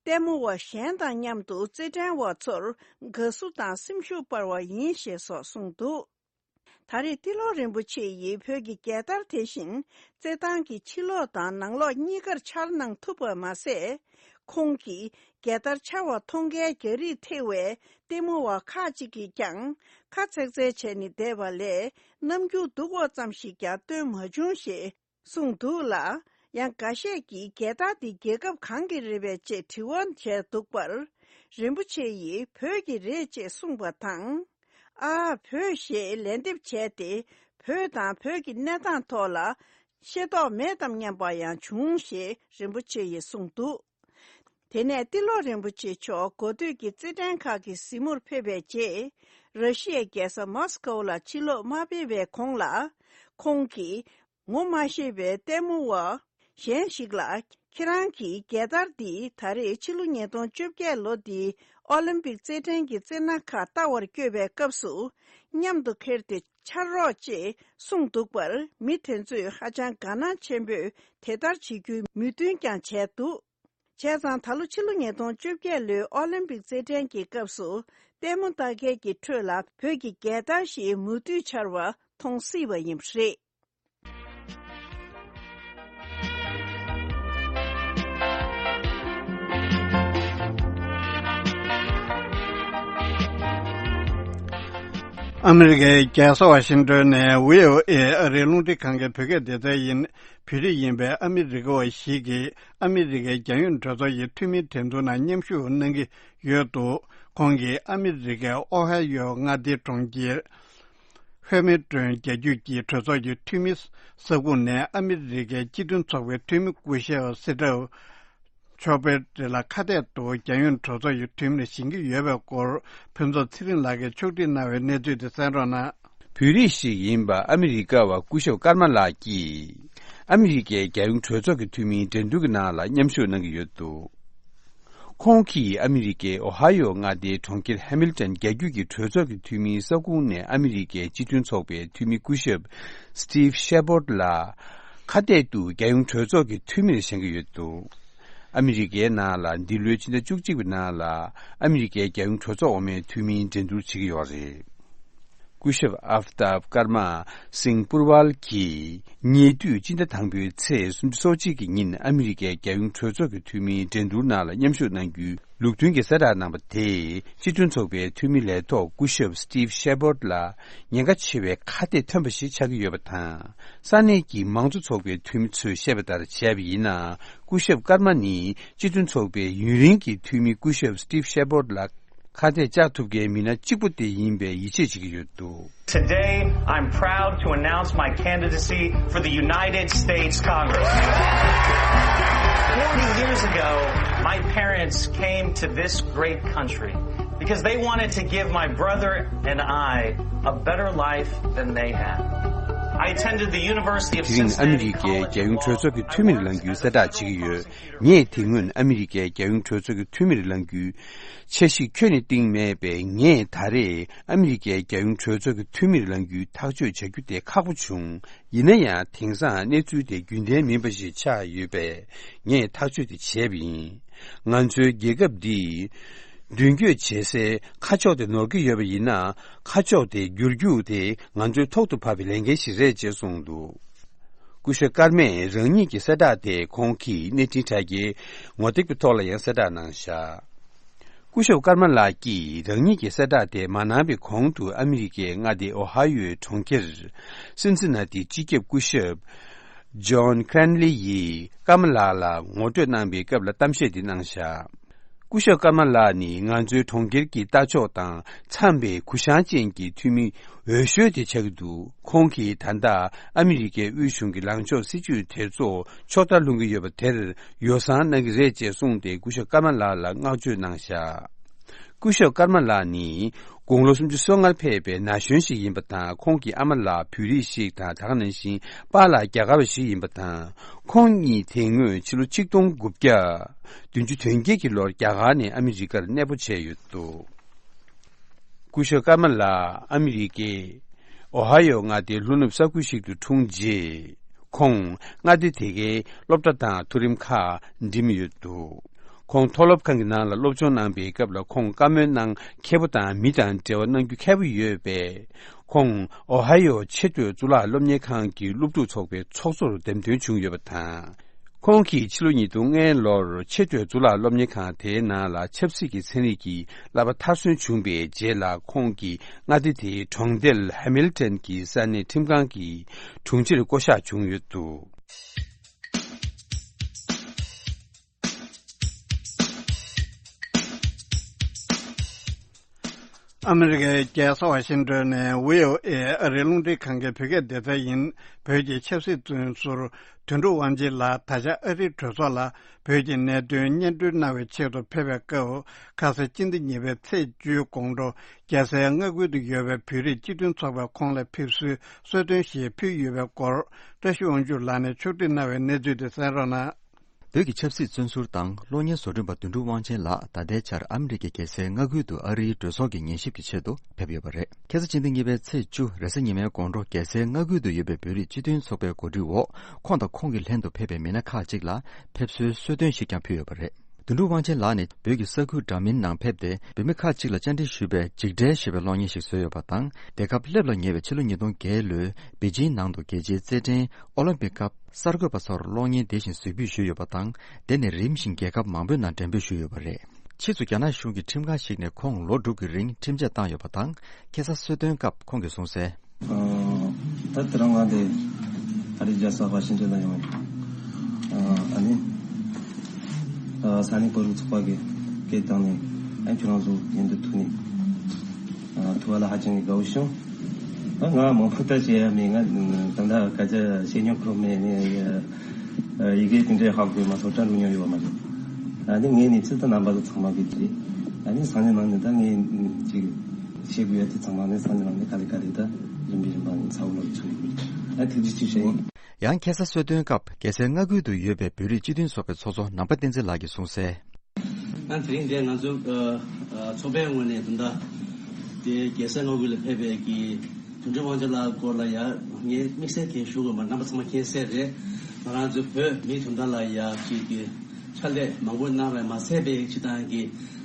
ལྟད་མོ་བ་གཞན་དང་མཉམ་དུ་རྩེད་འགྲན་བ་ཚོར་དགའ་བསུ་དང་སེམས་ཤུགས་སྤར་བ་ཡིན་ཞེས་སོགས་གསུངས་འདུག་ད་རེས་ཏི་ལོ་རིན་པོ་ཆེ་ཡིས་བོད་ཀྱི་རྒྱལ་དར་དེ་བཞིན་རྩེད་ཐང་གི་ཕྱི་ལོགས་དང་ནང་ལོགས་གཉིས་ཀར་འཕྱར་གནང་ཐུབ་པ་མ་ཟད། ཁོང་གིས་རྒྱལ་དར་འཕྱར་བ་མཐོང་མཁན་རྒྱ་རིགས་ཐེ་བའི་ལྟད་མོ་བ་ཁག་ཅིག་གིས་ཀྱང་ཁ་ཚེག་ཚེག་བྱས་ནས་བསྡད་པ་ལས། རྣམ་འགྱུར་སྡུག་པ་ཙམ་ཞིག་ཀྱང་སྟོན་མ་བྱུང་ཞེས་གསུངས་འདུག་ལ། ཡང་འགའ་ཤས་ཀྱིས་རྒྱལ་དར་འདི་རྒྱལ་ཁབ་གང་གི་རེད་པས་ཅེས་དྲི་བ་བྱས་འདུག་པར། རིན་པོ་ཆེ་ཡིས་བོད་ཀྱི་རེད་ཅེས་གསུངས་པ་དང་། ཨ། བོད་ཞེས་ལན་འདེབས་བྱས་ཏེ། བོད་དང་བོད་ཀྱི་གནས་སྟངས་ཐོག་ལ་ཤེས་རྟོགས་མེད་དམ་སྙམ་པ་ཡང་བྱུང་ཞེས་རིན་པོ་ཆེ་ཡིས་གསུངས་འདུག་དེ་ནས་ཏི་ལོ་རིན་པོ་ཆེ་མཆོག་འགོ་སྟོད་ཀྱི་རྩེད་འགྲན་ཁག་གི་གཟིགས་མོར་ཕེབས་པའི་རྗེས། ར་ཤི་ཡའི་རྒྱལ་ས་མོ་སི་ཀོ་ལ་ཕྱིར་ལོག་མ་ཕེབས་པའི་གོང་ལ། ཁོང་གིས་ངོ་མ་ཤེས་པའི་ལྟད་མོ་བ་གཞན་ཞིག་ལ། ཁྱེད་རང་གིས་རྒྱལ་དར་འདི་ད་རེས་ཕྱི་ལོ་ཉིས་སྟོང་བཅོ་བརྒྱད་ལོ་འདིའི་ཨོ་ལིམ་པིག་རྩེད་འགྲན་གྱི་རྩེད་སྣ་ཁག་ལྟ་བར་བསྐྱོད་པའི་སྐབས་སུ། མཉམ་དུ་འཁྱེར་ཏེ་འཕྱར་རོགས་ཅེས་གསུངས་འདུག་པར། མི་དེ་ཚོས་ཧ་ཅང་དགའ་སྣང་ཆེན་པོས་དེ་ལྟར་བྱེད་རྒྱུའི་མོས་མཐུན་ཀྱང་བྱས་འདུག་བྱས་ཙང་། ད་ལོ་ཕྱི་ལོ་ཉིས་སྟོང་བཅོ་བརྒྱད་ལོའི་ཨོ་ལིམ་པིག་རྩེད་འགྲན་གྱི་སྐབས་སུ། ལྟད་མོ་ལྟ་མཁན་གྱི་ཁྲོད་ལ་བོད་ཀྱི་རྒྱལ་དར་ཞིག་མུ་མཐུད་འཕྱར་བ་མཐོང་སྲིད་པ་ཡིན་པ་རེད། ཨ་མི་རི་ཀའི་རྒྱལ་ས་ཝ་ཤིང་ཏོན་ནས་བྷི་ཨོ་ཨེ་ཨ་རིའི་རླུང་འཕྲིན་ཁང་གི་བོད་སྐད་སྡེ་ཚན་ཡིན། བོད་རིགས་ཡིན་པའི་ཨ་མི་རི་ཀ་བ་ཞིག་གིས་ཨ་མི་རི་ཀའི་རྒྱལ་ཡོངས་གྲོས་ཚོགས་ཀྱི་འཐུས་མིའི་འགྲན་བསྡུར་ནང་མཉམ་ཞུགས་གནང་གི་ཡོད་འདུག་ཁོང་གིས་ཨ་མི་རི་ཀའི་ཨོ་ཧ་ཡོ་མངའ་སྡེའི་གྲོང་ཁྱེར་ཧེ་མིལ་ཏོན་རྒྱལ་རྒྱུད་ཀྱི་གྲོས་ཚོགས་ཀྱི་འཐུས་མི་ས་ཁུག་ནས་ཨ་མི་རི་ཀའི་སྤྱི་མཐུན་ཚོགས་པའི་འཐུས་མི་སྐུ་ཞབས་སི་ཏྲབ་ཆོ་པེ་ཏྲི་ལ་ཁ་གཏད་དུ་རྒྱལ་ཡོངས་གྲོས་ཚོགས་ཀྱི་འཐུས་མིར་བཞེངས་ཀྱི་ཡོད་པའི་སྐོར་ཕུན་ཚོགས་ཚེ་རིང་ལགས་ཀྱིས་ཕྱོགས་སྒྲིག་གནང་བའི་གནས་ཚུལ་དེ་གསན་རོགས་གནང་། བོད་རིགས་ཤིག་ཡིན་པ་ཨ་མི་རི་ཀ་བ་སྐུ་ཞབས་ཀར་མ་ལགས་ཀྱིས་ཨ་མི་རི་ཀའི་རྒྱལ་ཡོངས་གྲོས་ཚོགས་ཀྱི་འཐུས་མིའི་འགྲན་བསྡུར་གྱི་ནང་ལ་མཉམ་ཞུགས་གནང་གི་ཡོད་འདུག་ཁོང་གིས་ཨ་མི་རི་ཀའི་ཨོ་ཧ་ཡོ་མངའ་སྡེའི་གྲོང་ཁྱེར་ཧེ་མིལ་ཏོན་རྒྱལ་རྒྱུད་ཀྱི་གྲོས་ཚོགས་ཀྱི་འཐུས་མིའི་ས་ཁུག་ནས་ཨ་མི་རི་ཀའི་སྤྱི་མཐུན་ཚོགས་པའི་འཐུས་མི་སྐུ་ཞབས་སི་ཊིབ་ཤེ་ཕོར་ལ་ཁ་གཏད་དུ་རྒྱལ་ཡོངས་གྲོས་ཚོགས་ཀྱི་འཐུས་མིར་བཞེངས་ཀྱི་ཡོད་འདུག་ཨ་མི་རི་ཀའི་ནང་ལ་འདི་ལོའི་ཕྱི་ཟླ་བཅུ་གཅིག་པའི་ནང་ལ་ཨ་མི་རི་ཀའི་རྒྱལ་ཡོངས་གྲོས་ཚོགས་འོག་མའི་འཐུས་མིའི་འགྲན་བསྡུར་བྱེད་ཀྱི་ཡོད་རེད། སྐུ་ཞབས་ཨབ་ཏཱབ་ཀརྨ་སིང་པུར་ཝལ་གྱིས་ཉེ་དུས་སྤྱི་ཟླ་དང་པོའི་ཚེས་སུམ་ཅུ་སོ་གཅིག་གི་ཉིན་ཨ་མི་རི་ཀའི་རྒྱལ་ཡོངས་གྲོས་ཚོགས་ཀྱི་འཐུས་མིའི་འགྲན་བསྡུར་ནང་ལ་མཉམ་ཞུགས་གནང་རྒྱུའི་ལུགས་མཐུན་གྱི་གསལ་བསྒྲགས་གནང་པ་དེས་སྤྱི་མཐུན་ཚོགས་པའི་འཐུས་མི་ལས་ཐོག་སྐུ་ཞབས་Steve Chabot ལ་ཉེན་ཁ་ཆེ་བའི་ཁ་གཏད་ཐོན་པ་ཞིག་ཆགས་ཀྱི་ཡོད་པ་དང་། ས་གནས་ཀྱི་མང་གཙོ་ཚོགས་པའི་འཐུས་མི་ཚོས་བཤད་པ་ལྟར་བྱས་པ་ཡིན་ན། སྐུ་ཞབས་ཀརྨ་ནི་སྤྱི་མཐུན་ཚོགས་པའི་ཡུན་རིང་གི་འཐུས་མི་སྐུ་ཞབས་Steve Chabot ལ་ཁ་གཏད་བཅག་ཐུབ་མཁན་མི་སྣ་གཅིག་པུ་དེ་ཡིན་པའི་ཡིད་ཆེས་བྱེད་ཀྱི་ཡོད་འདུག། Today, I'm proud to announce my candidacy for the United States Congress. Forty years ago, my parents came to this great country because they wanted to give my brother and I a better life than they had. I attended the University of དེ་རིང་ཨ་མི་རི་ཀའི་རྒྱལ་ཡོངས་གྲོས་ཚོགས་ཀྱི་འཐུས་མིར་ལངས་རྒྱུའི་གསལ་བསྒྲགས་བྱེད་ཀྱི་ཡོད། ངས་དེ་སྔོན་ཨ་མི་རི་ཀའི་རྒྱལ་ཡོངས་གྲོས་ཚོགས་ཀྱི་འཐུས་མིར་ལངས་རྒྱུའི་འཆར་གཞི་ཁྱོན་ནས་བཏིང་མེད་པས། ངས་ད་རེས་ཨ་མི་རི་ཀའི་རྒྱལ་ཡོངས་གྲོས་ཚོགས་ཀྱི་འཐུས་མིར་ལངས་རྒྱུའི་ཐག་གཅོད་བྱ་རྒྱུ་དེ་ཁག་པོ་བྱུང་། ཡིན་ན་ཡང་དེང་སང་གནས་ཚུལ་དེ་རྒྱུན་ལྡན་མིན་པ་ཞིག་ཆགས་ཡོད་པས། ངས་ཐག་གཅོད་དེ་བྱས་པ་ཡིན། ང་ཚོའི་རྒྱལ་ཁབ་འདིས་མདུན་སྐྱོད་བྱེད་སའི་ཁ་ཕྱོགས་དེ་ནོར་གྱི་ཡོད་པ་ཡིན་ན། ཁ་ཕྱོགས་དེ་བསྒྱུར་རྒྱུ་དེ་ང་ཚོའི་ཐོག་ཏུ་བབས་པའི་ལས་འགན་ཞིག་རེད་ཅེས་གསུངས་འདུག། སྐུ་ཞབས་ཀརྨས་རང་ཉིད་ཀྱི་གསལ་བསྒྲགས་དེ་ཁོང་གི་གནས་འཕྲིན་དྲ་རྒྱའི་ངོ་དེབ་ཀྱི་ཐོག་ལ་ཡང་གསལ་བསྒྲགས་གནང་བཞག། སྐུ་ཞབས་ཀརྨ་ལགས་ཀྱིས་རང་ཉིད་ཀྱི་གསལ་བསྒྲགས་དེ་མ་གནང་བའི་གོང་དུ་ཨ་མི་རི་ཀའི་མངའ་སྡེ་ཨོ་ཧ་ཡོའི་གྲོང་ཁྱེར་སིན་སི་ན་ཏིའི་སྤྱི་ཁྱབ་སྐུ་ཞབས་ཇོན་ཁྲན་ལི་ཡིས་ཀརྨ་ལགས་ལ་ངོ་སྤྲོད་གནང་བའི་སྐབས་ལ་གཏམ་བཤད་འདི་གནང་བཞག། སྐུ་ཞབས་ཀརྨ་ལགས་ནི་ང་ཚོའི་གྲོང་ཁྱེར་གྱི་ལྟ་ཕྱོགས་དང་འཚམ་པའི་གུ་བཤངས་ཅན་གྱི་འཐུས་མི་འོས་ཤོས་དེ་ཆགས་ཀྱི་འདུག། ཁོང་གིས་ད་ལྟ་ཨ་མི་རི་ཀའི་དབུས་གཞུང་གི་ལངས་ཕྱོགས་སྲིད་ཇུས་དེ་ཚོ་ཕྱོགས་མཐར་ལྷུང་གི་ཡོད་པ་དེར་ཡོ་བསྲང་གནང་གི་རེད་ཅེས་གསུངས་ཏེ། སྐུ་ཞབས་ཀརྨ་ལགས་ལ་བསྔགས་བརྗོད་གནང་བཞག། སྐུ་ཞབས་ཀརྨ་ལགས་ནི་དགུང་ལོ་སུམ་ཅུ་སོ་ལྔར་ཕེབས་པའི་ན་གཞོན་ཞིག་ཡིན་པ་དང་། ཁོང་གི་ཨ་མ་ལགས་བོད་རིགས་ཤིག་དང་། ད་ག་ནང་བཞིན་པཱ་ལགས་རྒྱ་གར་བ་ཞིག་ཡིན་པ་དང་། ཁོང་གཉིས་དེ་སྔོན་ཕྱི་ལོ་ཆིག་སྟོང་དགུ་བརྒྱ་བདུན་ཅུ་དོན་བརྒྱད་ཀྱི་ལོར་རྒྱ་གར་ནས་ཨ་མི་རི་ཀར་གནས་སྤོ་བྱས་ཡོད་འདུག། སྐུ་ཞབས་ཀརྨ་ལགས་ཨ་མི་རི་ཀའི་ཨོ་ཧ་ཡོ་མངའ་སྡེའི་ལྷོ་ནུབ་ས་ཁུལ་ཞིག་ཏུ་འཁྲུངས་རྗེས། ཁོང་མངའ་སྡེ་དེ་གའི་སློབ་གྲྭ་དང་མཐོ་རིམ་ཁག་འགྲིམས་ཡོད་འདུག། ཁོང་མཐོ་སློབ་ཁང་གི་ནང་ལ་སློབ་སྦྱོང་གནང་པའི་སྐབས་ལ། ཁོང་བཀའ་མོལ་གནང་མཁས་པོ་དང་། མི་དང་འབྲེལ་བ་གནང་རྒྱུ་མཁས་པོ་ཡོད་པས། ཁོང་ཨོ་ཧ་ཡོ་ཆེས་མཐོའི་གཙུག་ལག་སློབ་གཉེར་ཁང་གི་སློབ་ཕྲུག་ཚོགས་པའི་ཚོགས་གཙོར་འདེམས་ཐོན་བྱུང་ཡོད་པ་དང་། ཁོང་གིས་ཕྱི་ལོ་ཉིས་སྟོང་ལྔ་ལོར་ཆེས་མཐོའི་གཙུག་ལག་སློབ་གཉེར་ཁང་དེའི་ནང་ལ་ཆབ་སྲིད་ཀྱི་ཚན་རིག་གི་བསླབ་པ་མཐར་སོན་བྱུང་པའི་རྗེས་ལ། ཁོང་གིས་མངའ་སྡེ་དེའི་གྲོང་རྡལ་ཧེ་མིལ་ཊོན་གྱི་ས་གནས་ཁྲིམས་ཁང་གི་དྲུང་ཆེར་བསྐོ་གཞག་བྱུང་ཡོད་འདུག། ཨ་མི་རི་ཀའི་རྒྱལ་ས་ཝ་ཤིང་ཏོན་ནས་ཝི་ཨོ་ཨེ་ཨ་རིའི་རླུང་འཕྲིན་ཁང་གི་བོད་སྐད་སྡེ་ཚན་ཡིན། བོད་ཀྱི་ཆབ་སྲིད་བཙོན་ཟུར་དོན་གྲུབ་དབང་ཆེན་ལགས་ད་ཆ་ཨ་རིའི་གྲོས་ཚོགས་ལ་བོད་ཀྱི་གནད་དོན་སྙན་སྒྲོན་གནང་བའི་ཆེད་དུ་ཕེབས་པའི་སྐབས། ཁ་སང་སྤྱི་ཟླ་གཉིས་པའི་ཚེས་བཅུའི་དགོང་དྲོ་རྒྱལ་སའི་མངའ་ཁུལ་དུ་ཡོད་པའི་བོད་རིགས་སྤྱི་མཐུན་ཚོགས་པས་ཁོང་ལ་ཕེབས་བསུའི་གསོལ་སྟོན་ཞིག་ཕུལ་ཡོད་པའི་སྐོར། བཀྲ་ཤིས་དབང་ཕྱུག་ལགས་ནས་ཕྱོགས་སྒྲིག་གནང་བའི་གནས་ཚུལ་དེ་གསན་རོགས་གནང་། བོད་ཀྱི་ཆབ་སྲིད་བཙོན་ཟུར་དང་གློག་བརྙན་བཟོ་སྐྲུན་པ་དོན་གྲུབ་དབང་ཆེན་ལགས་ད་ལྟའི་ཆར་ཨ་མི་རི་ཀའི་རྒྱལ་སའི་མངའ་ཁུལ་དུ་ཨ་རིའི་གྲོས་ཚོགས་ཀྱི་ཉན་ཞིབ་ཀྱི་ཆེད་དུ་ཕེབས་ཡོད་པ་རེད། ཁ་སང་སྤྱི་ཟླ་གཉིས་པའི་ཚེས་བཅུ་རེས་གཟའ་ཉི་མའི་དགོང་དྲོ་རྒྱལ་སའི་མངའ་ཁུལ་དུ་ཡོད་པའི་བོད་རིགས་སྤྱི་མཐུན་ཚོགས་པའི་གོ་སྒྲིག་འོག་ཁོང་དང་ཁོང་གི་ལྷན་དུ་ཕེབས་པའི་མི་སྣ་ཁག་ཅིག་ལ་ཕེབས་བསུའི་གསོལ་སྟོན་ཞིག་ཀྱང་ཕུལ་ཡོད་པ་རེད། དོན་གྲུབ་དབང་ཆེན་ལགས་ནི་བོད་ཀྱི་ས་ཁུལ་འདྲ་མིན་ནང་ཕེབས་ཏེ། བོད་མི་ཁག་ཅིག་ལ་བཅར་འདྲི་ཞུས་པའི་འཇིགས་བྲལ་ཞེས་པའི་གློག་བརྙན་ཞིག་བཟོས་ཡོད་པ་དང་། རྒྱལ་ཁབ་སླེབས་ལ་ཉེ་བའི་ཕྱི་ལོ་ཉིས་སྟོང་བརྒྱད་ལོའི་པེ་ཅིང་ནང་དུ་རྒྱལ་སྤྱིའི་རྩེད་འགྲན་ཨོ་ལིམ་པིག་སྐབས་གསར་འགོད་པ་ཚོར་གློག་བརྙན་དེ་བཞིན་གཟིགས་འབུལ་ཞུས་ཡོད་པ་དང་། དེ་ནི་རིམ་བཞིན་རྒྱལ་ཁབ་མང་པོའི་ནང་འགྲེམས་སྤེལ་ཞུས་ཡོད་པ་རེད། ཕྱིས་སུ་རྒྱ་ནག་གཞུང་གི་ཁྲིམས་ཁང་ཞིག་ནས་ཁོང་ལོ་དྲུག་གི་རིང་ཁྲིམས་ཆད་བཏང་ཡོད་པ་དང་། ཁ་སང་གསོལ་སྟོན་སྐབས་ཁོང་གིས་གསུངས་གསལ། ཨ། ད་དེ་རིང་ང་འདི་ཨ་རིའི་རྒྱལ་ས་ཝ་ཤིང་ཊོན་ལ་ཡོང་། ཨ་ནི། ཨ། ས་གནས་བོད་རིགས་ཚོགས་པ་གི་སྐད་བཏང་ནས། ཨ། ཁྱོད་རང་ཚོ་མཉམ་དུ་ཐུག་ནས། ཨ། ཐུག་པ་ལ་ཧ་ཅང་གི་དགའ་བོ་བྱུང་། ཨ། ང་མང་པོ་ད་བཤད་ཡ་མེད། ང་ད་ལྟ་སྐད་ཆ་བཤད་མྱོང་ཁོ་མེད་ནས། ཡི་གེ་དེ་འདྲའི་ཧ་གོ་མ་སོང་། སྐྲ་འགྲོ་མྱོང་ཡོད་མ་རེད། ཨ་ནི་ངས་ནི་ཚིག་ད་རྣམ་པ་ཚོ་ཚང་མ་གི་ཅི། ཨ་ནི་སང་ཉིན་གནངས་ཉིན་ད་ངས་ཅིག་བཤད་དགོས་ཡ་དེ་ཚང་མ་ནི་སང་ཉིན་གནངས་ཉིན་ག་ལེ་ག་ལེ་ད་རིམ་པས་རིམ་པ་ནས་ཚ་བོ་ལོག་ཚུགས་ཡོད། ཨ། ཐུགས་རྗེ་ཆེ་ཞུ་ཡིན། ཡང་ཁ་སང་གསོལ་སྟོན་སྐབས་རྒྱལ་སའི་མངའ་ཁུལ་དུ་ཡོད་པའི་བོད་རིགས་སྤྱི་མཐུན་ཚོགས་པའི་ཚོགས་གཙོ་ནང་པ་བསྟན་འཛིན་ལགས་ཀྱིས་གསུངས་གསལ། ང་དེ་རིང་འདིར་ང་ཚོ་ཨ་ཨ་ཚོགས་པའི་ངོས་ནས་ད་ལྟ་དེ་རྒྱལ་སའི་མངའ་ཁུལ་ལ་ཕེབས་པའི་གི་དོན་གྲུབ་དབང་ཆེན་ལགས་སྐོར་ལ་ཡ་ངས་དམིགས་བསལ་གྱིས་ཞུ་དགོས་མ། རྣམ་པ་ཚང་མ་མཁྱེན་གསལ་རེད། ང་རང་ཚོ་བོད་མི་དོན་དག་ལ་ཡ་ཅིག་གི་ཕྱག་ལས་མང་པོ་གནང་བས་མ་ཚད་པའི་སྤྱི་བཏང་གི་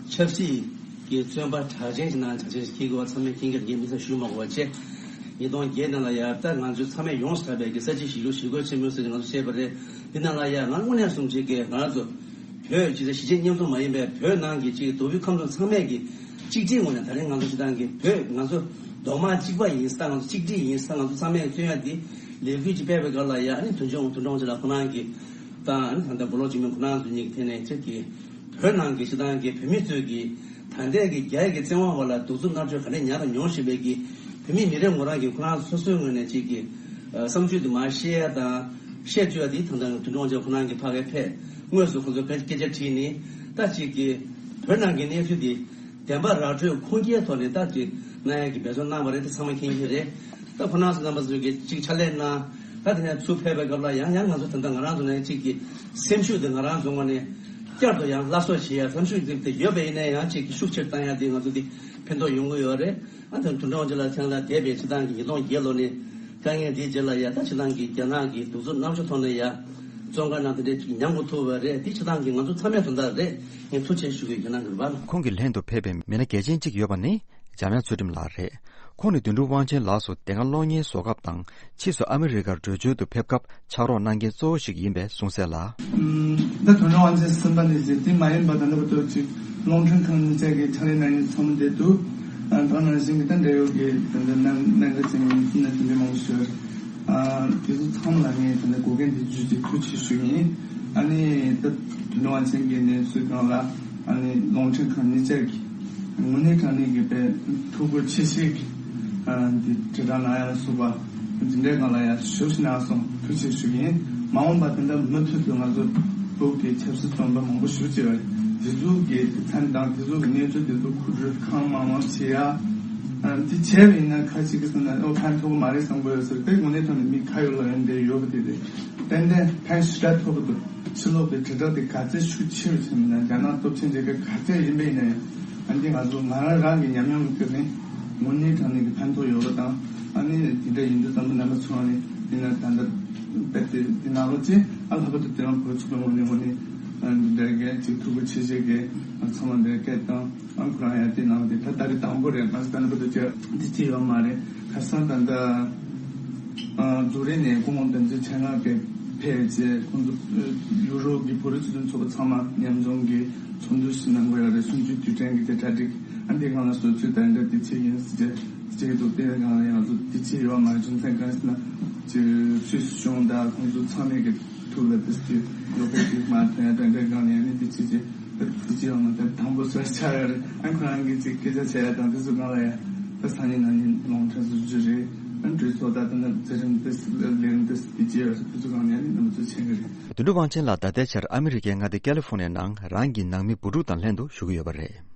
ཆབ་སྲིད་ གི་བཙོན་པ་གྲགས་ཅན་ཞིག་ནང་གྲགས་ཅན་ཞིག་འཁྱེར་དགོས་པ་ཚང་མས་མཁྱེན་གྱི་རེད། ངས་མི་ཚང་ཞུ་མ་དགོས་པ་བྱས། ཉིས་སྟོང་བརྒྱད་ནང་ལ་ཡ་ད་ང་ཚོའི་ཚང་མས་ཡོངས་སུ་གྲགས་པའི་གི་ས་བྱི་ཞི་རྒོལ་ཞི་རྒོལ་ཆེན་མོའི་ཟེར་གྱི་ང་ཚོ་བཤད་པ་རེད། འདི་ནང་ལ་ཡ་ང་དངོས་གནས་གསུང་བྱེད་ཀྱི་ང་རང་ཚོ་བོད་ཅིག་གཞིས་བྱེས་མཉམ་འཛོམས་མ་ཡིན་པའི་བོད་ནང་གི་ཅིག་མདོ་དབུས་ཁམས་གསུམ་ཚང་མས་ཀྱི་གཅིག་སྒྲིལ་ངོས་ནས་ད་རིང་ང་ཚོ་སྤྱི་བཏང་གི་བོད་ང་ཚོ་རྡོག་མ་གཅིག་པ་ཡིན་ས། ང་ཚོ་གཅིག་སྒྲིལ་ཡིན་ས། ང་ཚོ་ཚང་མས་མཚོན་ཡ་འདི་ལས་འགུལ་ཅིག་སྤེལ་བའི་སྐབས་ལ་ཡ་ཨ་ནི་དོན་ཆུང་དོན་གྲུབ་དབང་ཆེན་ལགས་ཁོ་རང་གི་དང་ཨ་ནི་ད་ལྟ་སྦོ་ལོག་འཇིགས་མེད་ཁོ་རང་ཚོ་གཉིས་ཀྱི་ཐད་ནས་ཅིག་གི་བོད་ནང་གི་སྤྱི་བཏང་གི་བོད་མི་ཚོས་ཀྱི་ད་ལྟའི་གི་རྒྱ་ཡི་གི་བཙན་དབང་འོག་ལ་གདུག་རྩུབ་མནར་གཅོད་ག་འདྲ་མྱངས་དང་མྱོང་བཞིན་པའི་གི་བོད་མི་མི་རེ་ངོ་རང་གི་ཁོ་རང་སོ་སོའི་ངོས་ནས་ཅིག་གི་ཨ་བསམ་ཚུལ་དེ་མར་བཤད་ཡ་དང་བཤད་བཅུག་ཡ་དེ་ད་ལྟ་དོན་གྲུབ་དབང་ཆེན་ཁོ་རང་གི་ཕ་གིར་ཕེབས། དངོས་སུ་ཁོ་ཚོ་སྐད་ཆ་དྲིས་ནས་ད་ཅིག་གི་བོད་ནང་གི་གནས་ཚུལ་དེ་བདེན་པ་ར་སྤྲོད་ཁུངས་སྐྱེལ་ཐོག་ནས་ད་ཅིག་གནང་ཡ་གི་འབད་བརྩོན་གནང་བ་རེད། ད་ཚང་མ་མཁྱེན་གྱི་རེད། ད་ཁོ་རང་ཚོ་རྣམ་པ་ཚོས་ཀྱི་ཅིག་ཕྱག་ལས་གནང་། ད་དེ་ནས་ཚུར་ཕེབས་པའི་སྐབས་ལ་ཡང་ཡང་ང་ཚོ་ད་ལྟ་ང་རང་ཚོ་ནས་ཅིག་གི་སེམས་ཤུགས་དེ་ང་རང་ཚོ་ངོས་ནས་བསྐྱར་དུ་ཡང་སླར་གསོ་བྱེད་ཡ། སེམས་ཤུགས་དེ་དེ་ཡོད་པ་ཡིན་ན་ཡང་ཅིག་གི་ཤུགས་ཆེར་བཏང་ཡ་དེ་ང་ཚོ་དེ་ཕན་ཐོགས་ཡོང་གི་ཡོད་རེད། ཨ་ད་དོན་གྲུབ་དབང་ཆེན་ལགས་ཐེངས་ལ་འདས་པའི་སྤྱི་བཏང་གི་ཉིས་སྟོང་བརྒྱད་ལོ་ནས་དཀའ་ངལ་དེའི་རྗེས་ལ་ཡ་ད་སྤྱི་བཏང་གི་རྒྱ་ནག་གི་གདུག་རྩུབ་མནར་གཅོད་ཐོག་ནས་ཡ་བཙོན་ཁང་ནང་དེ་འདྲའི་ཅིག་མྱངས་དགོས་ཐུག་པ་རེད། དེ་སྤྱི་བཏང་གི་ང་ཚོ་ཚང་མས་དོན་དག་རེད། ངས་ཐུགས་རྗེ་ཆེ་ཞུ་གི་ཡོད། ན་གི་རེད་པ། ཁོང་གི་ལྷན་དུ་ཕེབས་པའི་མི་སྣ་གལ་ཆེན་གཅིག་ཡོད་པ་ནི་འཇམ་དབྱངས་ཚུལ་ཁྲིམས་ལགས་རེད། ཁོང་ནི་དོན་གྲུབ་དབང་ཆེན་ལགས་སུ་དེ་སྔ་གློག་བརྙན་བཟོ་སྐབས་དང་ཕྱིས་སུ་ཨ་མི་རི་ཀར་བྲོས་བྱོལ་དུ་ཕེབས་སྐབས་ཕྱག་རོགས་གནང་མཁན་གཙོ་བོ་ཞིག་ཡིན་པས་གསུངས་གསལ་ལ། ད་དོན་གྲུབ་དབང་ཆེན་གསུམ་པ་ནི་ཟེར་དེ་མ་ཡིན་པ་ད་ལྟ་བར་དུ་ཅིག་རླུང་འཕྲིན་ཁང་གཉིས་ཆ་གི་ཕྱག་ལས་གནང་མཁན་ཚང་མ་བསྡད་འདུག་ཨ་ད་ནང་བཞིན་གྱི་ད་འབྲེལ་ཡོད་ཀྱི་ད་ལྟ་གནད་འགག་ཅན་གྱི་མི་སྣ་དེ་འདྲ་མང་པོ་ཞིག་ཡོད་རེད། ཨ་དེ་ཚོ་ཚང་མ་ལ་ངས་ད་ལྟ་འགོག་རྐྱེན་དེ་བརྗོད་ཅིག་ཐུགས་རྗེ་ཆེ་ཞུ་གི་ཡིན། ཨ་ནི་ད་དོན་གྲུབ་དབང་ཆེན་གྱི་གནས་ཚུལ་སྒང་ལ་ཨ་ནི་རླུང་འཕྲིན་ཁང་གཉིས་ཆ་གི་དངོས་གནས་དྲང་གནས་ཀྱི་དཔེ་ཐུགས་ཁུར་ཆེ་ཤོས་ཀྱི་ཨ་འདི་དྲིལ་བསྒྲགས་གནང་ཡ་ལ་སོགས་པ་འདི་འདྲའི་སྒང་ལ་ཡ་ཞུ་ཞུ་གནང་སོང་། ཐུགས་རྗེ་ཆེ་ཞུ་གི་ཡིན། མ་འོངས་པ་དེ་འདྲ་མུ་མཐུད་དུ་ང་ཚོ་བོད་ཀྱི་ཆབ་སྲིད་བཙོན་པ་མང་པོ་ཞེ་པོ་ཅིག་ཡོད་རེད། དེ་ཚོ་གི་མཚན་དང་དེ་ཚོ་གི་གནས་ཚུལ་དེ་ཚོ་གོ་སྒྲིག་གང་མང་མང་བྱེད་ཡ། ཨ་འདི་བྱས་པ་ཡིན་ན་ཁ་ཅིག་གིས་ཟེར་ན་ཨོ་ཕན་ཐོགས་མ་རེད་བསམ་གྱི་ཡོད་ཟེར། དེ་དངོས་གནས་དྲང་གནས་མི་ཁ་ཡོད་ལག་ཡོད་འདྲ་ཡོད་པ་དེ་རེད། ཏན་ཏན་ཕན་ཞེ་དྲག་ཐོགས་ཀྱི་འདུག་ཕྱི་ལོགས་པའི་དྲིལ་བསྒྲགས་དེ་ག་ཚད་ཤུགས་ཆེ་རུ་ཕྱིན་ན་རྒྱ་ནག་སྟོབས་ཆེན་རྒྱལ་ཁབ་ག་ཚད་ཡིན་པ་ཡིན་ན་ཡང་། ཨ་འདི་ང་ཚོ་ང་རང་རང་གི་ཉམས་མྱོང་གི་ཐོག་ནས་དངོས་གནས་དྲང་གནས་ཀྱི་ཕན་ཐོགས་ཡོད་པ་དང་། ཨ་ནི་དེ་འདྲ་ཡིན་དུས་ཙམ་དུ་རྣམ་པ་ཚོ་ནས་ཡིན་ན་ད་ལྟ་དཔེ་དེ་འདི་ནང་ལོགས་ཅིག་ཨ་ལྷག་པར་དུ་དེ་རང་བོད་ཚོགས་པའི་ངོས་ནས་ངོས་ནས་འདི་འདྲ་གི་ཅིག་ཐུགས་ཁུར་ཆེ་བཞེས་ཀྱི་ཚང་མ་འདིར་སྐད་བཏང་། ཨ་ཁོ་རང་ཡང་དེ་ནང་དེ་ད་ད་རེས་དང་པོ་རེད། ང་ཚོ་ད་ལྟ་བར་དུ་ཅིག་འདི་ཅི་ཡོད་མ་རེད། ཁ་སང་ད་ལྟ་ཨ་ཛུ་རིག་ནས་སྐུ་ངོ་དོན་གཅོད་ཆེད་མངགས་ཀྱིས་ཕེབས་རྗེས་ཁོང་ཚོ་ཡུ་རོབ་ཀྱི་བོད་རིགས་སྤྱི་མཐུན་ཚོགས་པ་ཚང་མ་མཉམ་འཛོམས་ཀྱིས་ཚོགས་འདུ་ཞིག་གནང་དགོས་ཡོད་རེད། གསུམ་བཅུའི་དུས་དྲན་གྱི་དེ་གྲ་སྒྲིག་ཨ་འདི་སྒང་ལ་བཟོ་ཚུལ་དང་འདྲ་དེ་ཆེད་ཡིན་ཟེར་བྱས་ཅིག་འདུག་དེ་སྒང་ལ་ཡང་ང་ཚོ་དེ་ཆེད་ཡོད་མ་རེད། རྒྱུ་མཚན་གང་ཞེ་ན་ཅིག་སུད་སི་གཞུང་དང་ཁོང་ཚོ་ཚང་མས་ཀྱི་ཐུགས་ལ་དེ་ཅིག་ལོ་ཁ་ཅིག་མ་ཐོན་ཡ་དང་འདྲ་སྒང་ལ་ཡང་ནི་དེ་ཆེད་ཅིག་དེ་ཅིག་ཡོང་ན་དེ་དང་པོ་བཟོ་ཆགས་ཡོད་རེད། ཨ་ཁོ་རང་གིས་ཅིག་སྐད་ཆ་བྱས་ཡ་དང་དེ་ཚོ་སྒང་ལ་ཡང་ད་སང་ཉིན་གནངས་ཉིན་རླུང་འཕྲིན་བཟོ་རྒྱུ་རེད། ཨ་གྲོས་ཚོགས་དང་དེ་ན་མཛད་རིམ་དེ་ལས་རིམ་དེ་དེ་ཅིག་ཡོད་རེད། དེ་ཚོ་སྒང་ལ་ཡང་ནི་རྣམ་པ་ཚོ་མཁྱེན་གྱི་རེད། དོན་གྲུབ་དབང་ཆེན་ལགས་ད་ལྟའི་ཆར་ཨ་མི་རི་ཀའི་མངའ་སྡེ་ཀ་ལི་ཧྥོ་ནི་ཡའི་ནང་རང་གི་ནང་མི་བུ་ཕྲུག་དང་ལྷན་དུ་བཞུགས་ཀྱི་ཡོད་པ་རེད།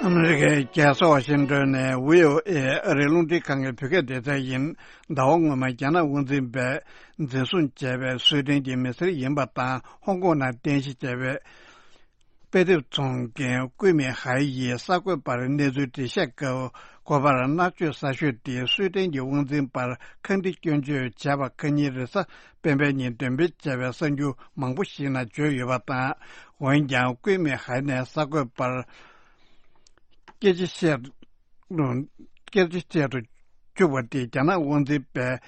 ཨ་མི་རི་ཀའི་རྒྱལ་ས་ཝ་ཤིང་ཏོན་ནས་བྷི་ཨོ་ཨེ་ཨ་རིའི་རླུང་འཕྲིན་ཁང་གི་བོད་སྐད་སྡེ་ཚན་ཡིན། ཟླ་བ་སྔོན་མ་རྒྱ་ནག་དབང་འཛིན་པས་འཛིན་བཟུང་བྱས་པའི་སུའེ་ཏེན་གྱི་མི་སེར་ཡིན་པ་དང་ཧོང་ཀོང་ནང་རྟེན་གཞི་བྱས་པའི་དཔེ་དེབ་ཚོང་མཁན་ཀུའེ་མིན་ཧའེ་ཡིས་གསར་འགོད་པར་གནས་ཚུལ་འགྲེལ་བཤད་སྐབས། གོ་བར་མནར་གཅོད་ཟ་ཤོས་དེ་སུའེ་ཏེན་གྱི་དབང་འཛིན་པར་ཁ་འདྲི་སྐྱོན་བརྗོད་བྱས་པ་ཁ་ཉིན་རེས་གཟའ་སྤེན་པའི་ཉིན་འདོན་སྤེལ་བྱས་པའི་གསར་འགྱུར་མང་པོ་ཞིག་ནང་བརྗོད་ཡོད་པ་དང་། འོན་ཀྱང་ཀུའེ་མིན་ཧའེ་ནས་གསར་འགོད་པར་སྐད་ཆ་བཤད་རུང་སྐད་ཆ་བཤད་དུ་བཅུག་པ་དེ་རྒྱ་ནག་དབང་འཛིན་པས་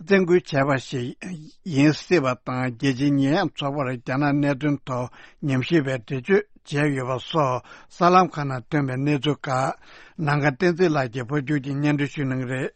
བཙན་སྐུལ་བྱས་པ་ཞིག་ཡིན་སྲིད་པ་དང་། རྒྱལ་སྤྱིའི་ཉེས་ཡངས་ཚོགས་པར་རྒྱ་ནག་གནད་དོན་ཐོག་ཉམས་ཞིབ་པའི་འགྲེལ་བརྗོད་བྱས་ཡོད་པ་སོགས་གསར་ལམ་ཁག་ནང་ཐོན་པའི་གནས་ཚུལ་ཁག་ནམ་མཁའ་བསྟན་འཛིན་ལགས་ཀྱིས་ཕབ་སྒྱུར་གྱིས་སྙན་སྒྲོན་ཞུ་གནང་གི་རེད།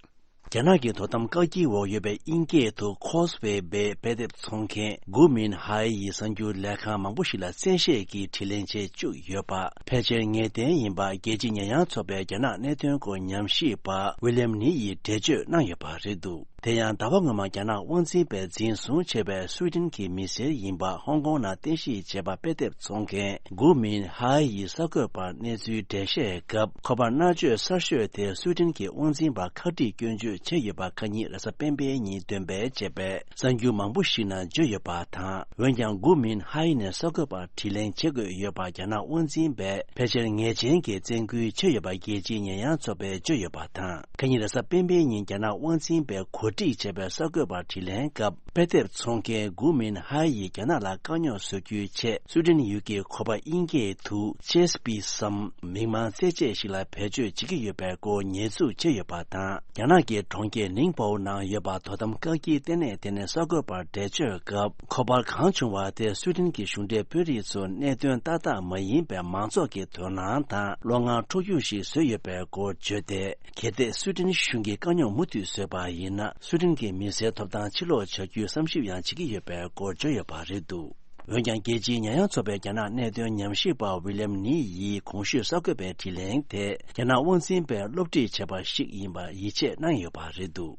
རྒྱ་ནག་གི་དོ་དམ་བཀག་སྐྱིལ་འོག་ཡོད་པའི་དབྱིན་སྐད་དུ་Causeway Bay དཔེ་དེབ་ཚོང་མཁན་གུ་མིན་ཧའེ་ཡི་གསར་འགྱུར་ལས་ཁང་མང་པོ་ཞིག་ལ་གསན་བཤད་ཀྱིས་དྲིས་ལན་བྱེད་བཅུག་ཡོད་པ། ཕལ་ཆེར་ངེས་གཏན་ཡིན་པ། རྒྱལ་སྤྱིའི་ཉེས་ཡངས་ཚོགས་པའི་རྒྱ་ནག་གནད་དོན་སྐོར་ཉམས་ཞིབ་པ་ཝི་ལིམ་ནི་ཡིས་འགྲེལ་བརྗོད་གནང་ཡོད་པ་རེད་འདུག་དེ་ཡང་ཟླ་བ་སྔོན་མ་རྒྱ་ནག་དབང་འཛིན་པས་འཛིན་བཟུང་བྱས་པའི་སུའེ་ཏེན་གྱི་མི་སེར་ཡིན་པ་ཧོང་ཀོང་ནང་རྟེན་གཞི་བྱས་པ་དཔེ་དེབ་ཚོང་མཁན་གུ་མིན་ཧའེ་ཡིས་གསར་འགོད་པར་གནས་ཚུལ་འགྲེལ་བཤད་སྐབས། ཁོ་པར་མནར་གཅོད་གསར་ཤོས་དེ་སུའེ་ཏེན་གྱི་དབང་འཛིན་པར་ཁ་བྲིས་སྐྱོན་བརྗོད་བྱས་ཡོད་པ་ཁ་ཉིན་རེས་གཟའ་སྤེན་པའི་ཉིན་འདོན་སྤེལ་བྱས་པའི་གསར་འགྱུར་མང་པོ་ཞིག་ནང་བརྗོད་ཡོད་པ་དང་། འོན་ཀྱང་གུ་མིན་ཧའེ་ནས་གསར་འགོད་པར་དྲིས་ལན་བྱེད་དགོས་ཡོད་པ་རྒྱ་ནག་དབང་འཛིན་པས་ཕལ་ཆེར་ངེས་ཅན་གྱི་བཙན་སྐུལ་བྱས་ཡོད་པ་རྒྱལ་སྤྱིའི་ཉེས་ཡངས་ཚོགས་པས་བརྗོད་ཡོད་པ་དང་། ཁ་ཉིན་རེས་གཟའ་སྤེན་པའི་ཉིན་རྒྱ་ནག་དབང་འཛིན་པས་གོ་སྒྲིག་བྱས་པའི་གསར་འགོད་པར་དྲིས་ལན་སྐབས། དཔེ་དེབ་ཚོང་མཁན་གུ་མིན་ཧའེ་ཡིས་རྒྱ་ནག་ལ་དཀའ་རྙོག་བཟོ་རྒྱུའི་ཆེད་སུའེ་ཏེན་ཡུལ་གྱི་གོ་པ་དབྱིན་སྐད་དུ་ཅེས་པི་སམ་མིང་མང་གསལ་བྱེད་ཞིག་ལ་བེད་སྤྱོད་བྱེད་ཀྱི་ཡོད་པའི་སྐོར་ཉེས་འཛུགས་བྱས་ཡོད་པ་དང་། རྒྱ་ནག་གི་གྲོང་ཁྱེར་ནིང་པའོ་ནང་ཡོད་པ་དོ་དམ་བཀག་སྐྱིལ་ལྟེ་གནས་དེ་ནས་གསར་འགོད་པར་འགྲེལ་བརྗོད་སྐབས། ཁོ་པར་གང་བྱུང་བ་དེ་སུའེ་ཏེན་གྱི་གཞུང་འབྲེལ་དཔོན་རིགས་ཚོར་གནད་དོན་ཏག་ཏག་མ་ཡིན་པའི་མང་ཚོགས་ཀྱི་དོ་སྣང་དང་བློ་ངར་འཕྲོག་རྒྱུ་ཞིག་བཟོས་ཡོད་པའི་སྐོར་བརྗོད་དེ། གལ་ཏེ་སུའེ་ཏེན་གཞུང་གིས་དཀའ་རྙོག་མུ་མཐུད་བཟོས་པ་ཡིན་ན། སུའེ་ཏེན་གྱི་མི་སེར་ཐོབ་ཐང་ཕྱིར་སློག་བྱ་རྒྱུའི་བསམ་ཞིབ་ཡང་བྱེད་ཀྱི་ཡོད་པའི་སྐོར་བརྗོད་ཡོད་པ་རེད་འདུག་འོན་ཀྱང་རྒྱལ་སྤྱིའི་ཉེས་ཡངས་ཚོགས་པའི་རྒྱ་ནག་གནད་དོན་ཉམས་ཞིབ་པ་ཝི་ལི་ཡམ་ནི་ཡིས་གོང་ཞུས་གསར་འགོད་པའི་དྲིས་ལན་དེ་རྒྱ་ནག་དབང་འཛིན་པས་སློབ་ཁྲིད་བྱས་པ་ཞིག་ཡིན་པར་ཡིད་ཆེས་གནང་ཡོད་པ་རེད་འདུག་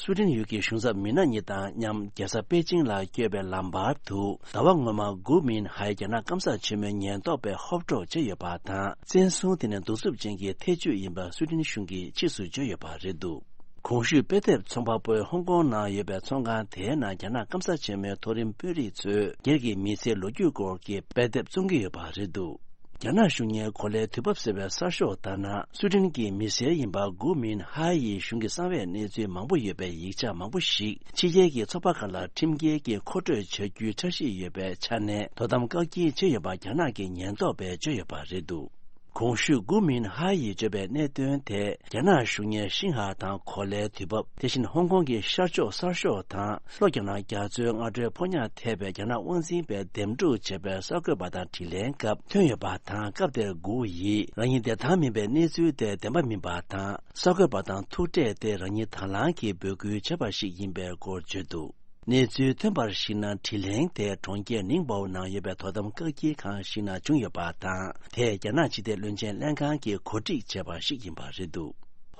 སུའེ་ཏེན་ཡུལ་གྱི་གཞུང་ཚབ་མི་སྣ་གཉིས་དང་མཉམ་རྒྱལ་ས་པེ་ཅིང་ལ་བསྐྱོད་པའི་ལམ་བར་དུ། ཟླ་བ་སྔོན་མ་གུ་མིན་ཧའེ་རྒྱ་ནག་སྐམ་ས་ཆེན་མོའི་ཉེན་རྟོག་པས་ཧོབ་འཕྲོག་བྱས་ཡོད་པ་དང་། བཙན་བཟུང་དེ་ནི་གདུག་རྩུབ་ཅན་གྱི་ཐེ་ཇུས་ཡིན་པ་སུའེ་ཏེན་གཞུང་གིས་ཕྱིས་སུ་བརྗོད་ཡོད་པ་རེད་འདུག་གོང་ཞུས་དཔེ་དེབ་ཚོང་པ་པོས་ཧོང་ཀོང་ནང་ཡོད་པའི་ཚོང་ཁང་དེའི་ནང་རྒྱ་ནག་སྐམ་ས་ཆེན་མོའི་མཐོ་རིམ་དཔོན་རིགས་ཚོས་སྒེར་གྱི་མི་ཚེའི་ལོ་རྒྱུས་སྐོར་གྱི་དཔེ་དེབ་བཙོང་གི་ཡོད་པ་རེད་འདུག་རྒྱ་ནག་གཞུང་གཉེར་གོ་ལའི་དུས་བབ་ཟེར་བའི་གསར་ཤོག་ལྟར་ན། སུའེ་ཏེན་གྱི་མི་སེར་ཡིན་པ་གུ་མིན་ཧའེ་ཡིས་གཞུང་གི་གསང་བའི་གནས་ཚུལ་མང་པོ་ཡོད་པའི་ཡིག་ཆ་མང་པོ་ཞིག་ཕྱི་རྒྱལ་གྱི་ཚོགས་པ་ཁག་ལ་ཁྲིམས་འགལ་གྱིས་མཁོ་སྤྲོད་བྱ་རྒྱུའི་འཆར་གཞི་ཡོད་པའི་ཆ་ནས་དོ་དམ་བཀག་སྐྱིལ་བྱས་ཡོད་པ་རྒྱ་ནག་གི་ཉེན་རྟོག་པས་བརྗོད་ཡོད་པ་རེད་འདུག་གོང་ཞུས་གུ་མིན་ཧའེ་ཡིས་བརྗོད་པའི་གནད་དོན་དེ། རྒྱ་ནག་གཞུང་གཉེར་ཤིན་ཧྭ་དང་གོ་ལའི་དུས་བབ། དེ་བཞིན་ཧོང་ཀོང་གི་ཤར་ཕྱོགས་གསར་ཤོག་དང་། ལྷོ་རྒྱ་ནག་རྒྱ་མཚོའི་སྔ་དྲོའི་ཕོ་ཉར་ཐེབས་པའི་རྒྱ་ནག་དབང་འཛིན་པས་འདེམས་སྒྲུག་བྱས་པའི་གསར་འགོད་པ་དང་དྲིས་ལན་སྐབས་ཐོན་ཡོད་པ་དང་། སྐབས་དེར་གུ་ཡིས་རང་ཉིད་བདེ་ཐང་མིན་པའི་གནས་ཚུལ་དེ་བདེན་པ་མིན་པ་དང་། གསར་འགོད་པ་དང་ཐུག་འཕྲད་དེ་རང་ཉིད་དང་བླངས་ཀྱིས་འབོད་སྐུལ་བྱས་པ་ཞིག་ཡིན་པའི་སྐོར་བརྗོད་འདུག་གནས་ཚུལ་ཐོན་པར་གཞིགས་ན། དྲིས་ལན་དེ་གྲོང་ཁྱེར་ནིང་པའོ་ནང་ཡོད་པའི་དོ་དམ་བཀག་སྐྱིལ་ཁང་ཞིག་ནང་བྱུང་ཡོད་པ་དང་། དེ་རྒྱ་ནག་ཕྱི་བལྟས་བློན་ཆེན་ལྷན་ཁང་གིས་གོ་སྒྲིག་བྱས་པ་ཞིག་ཡིན་པ་རེད་འདུག་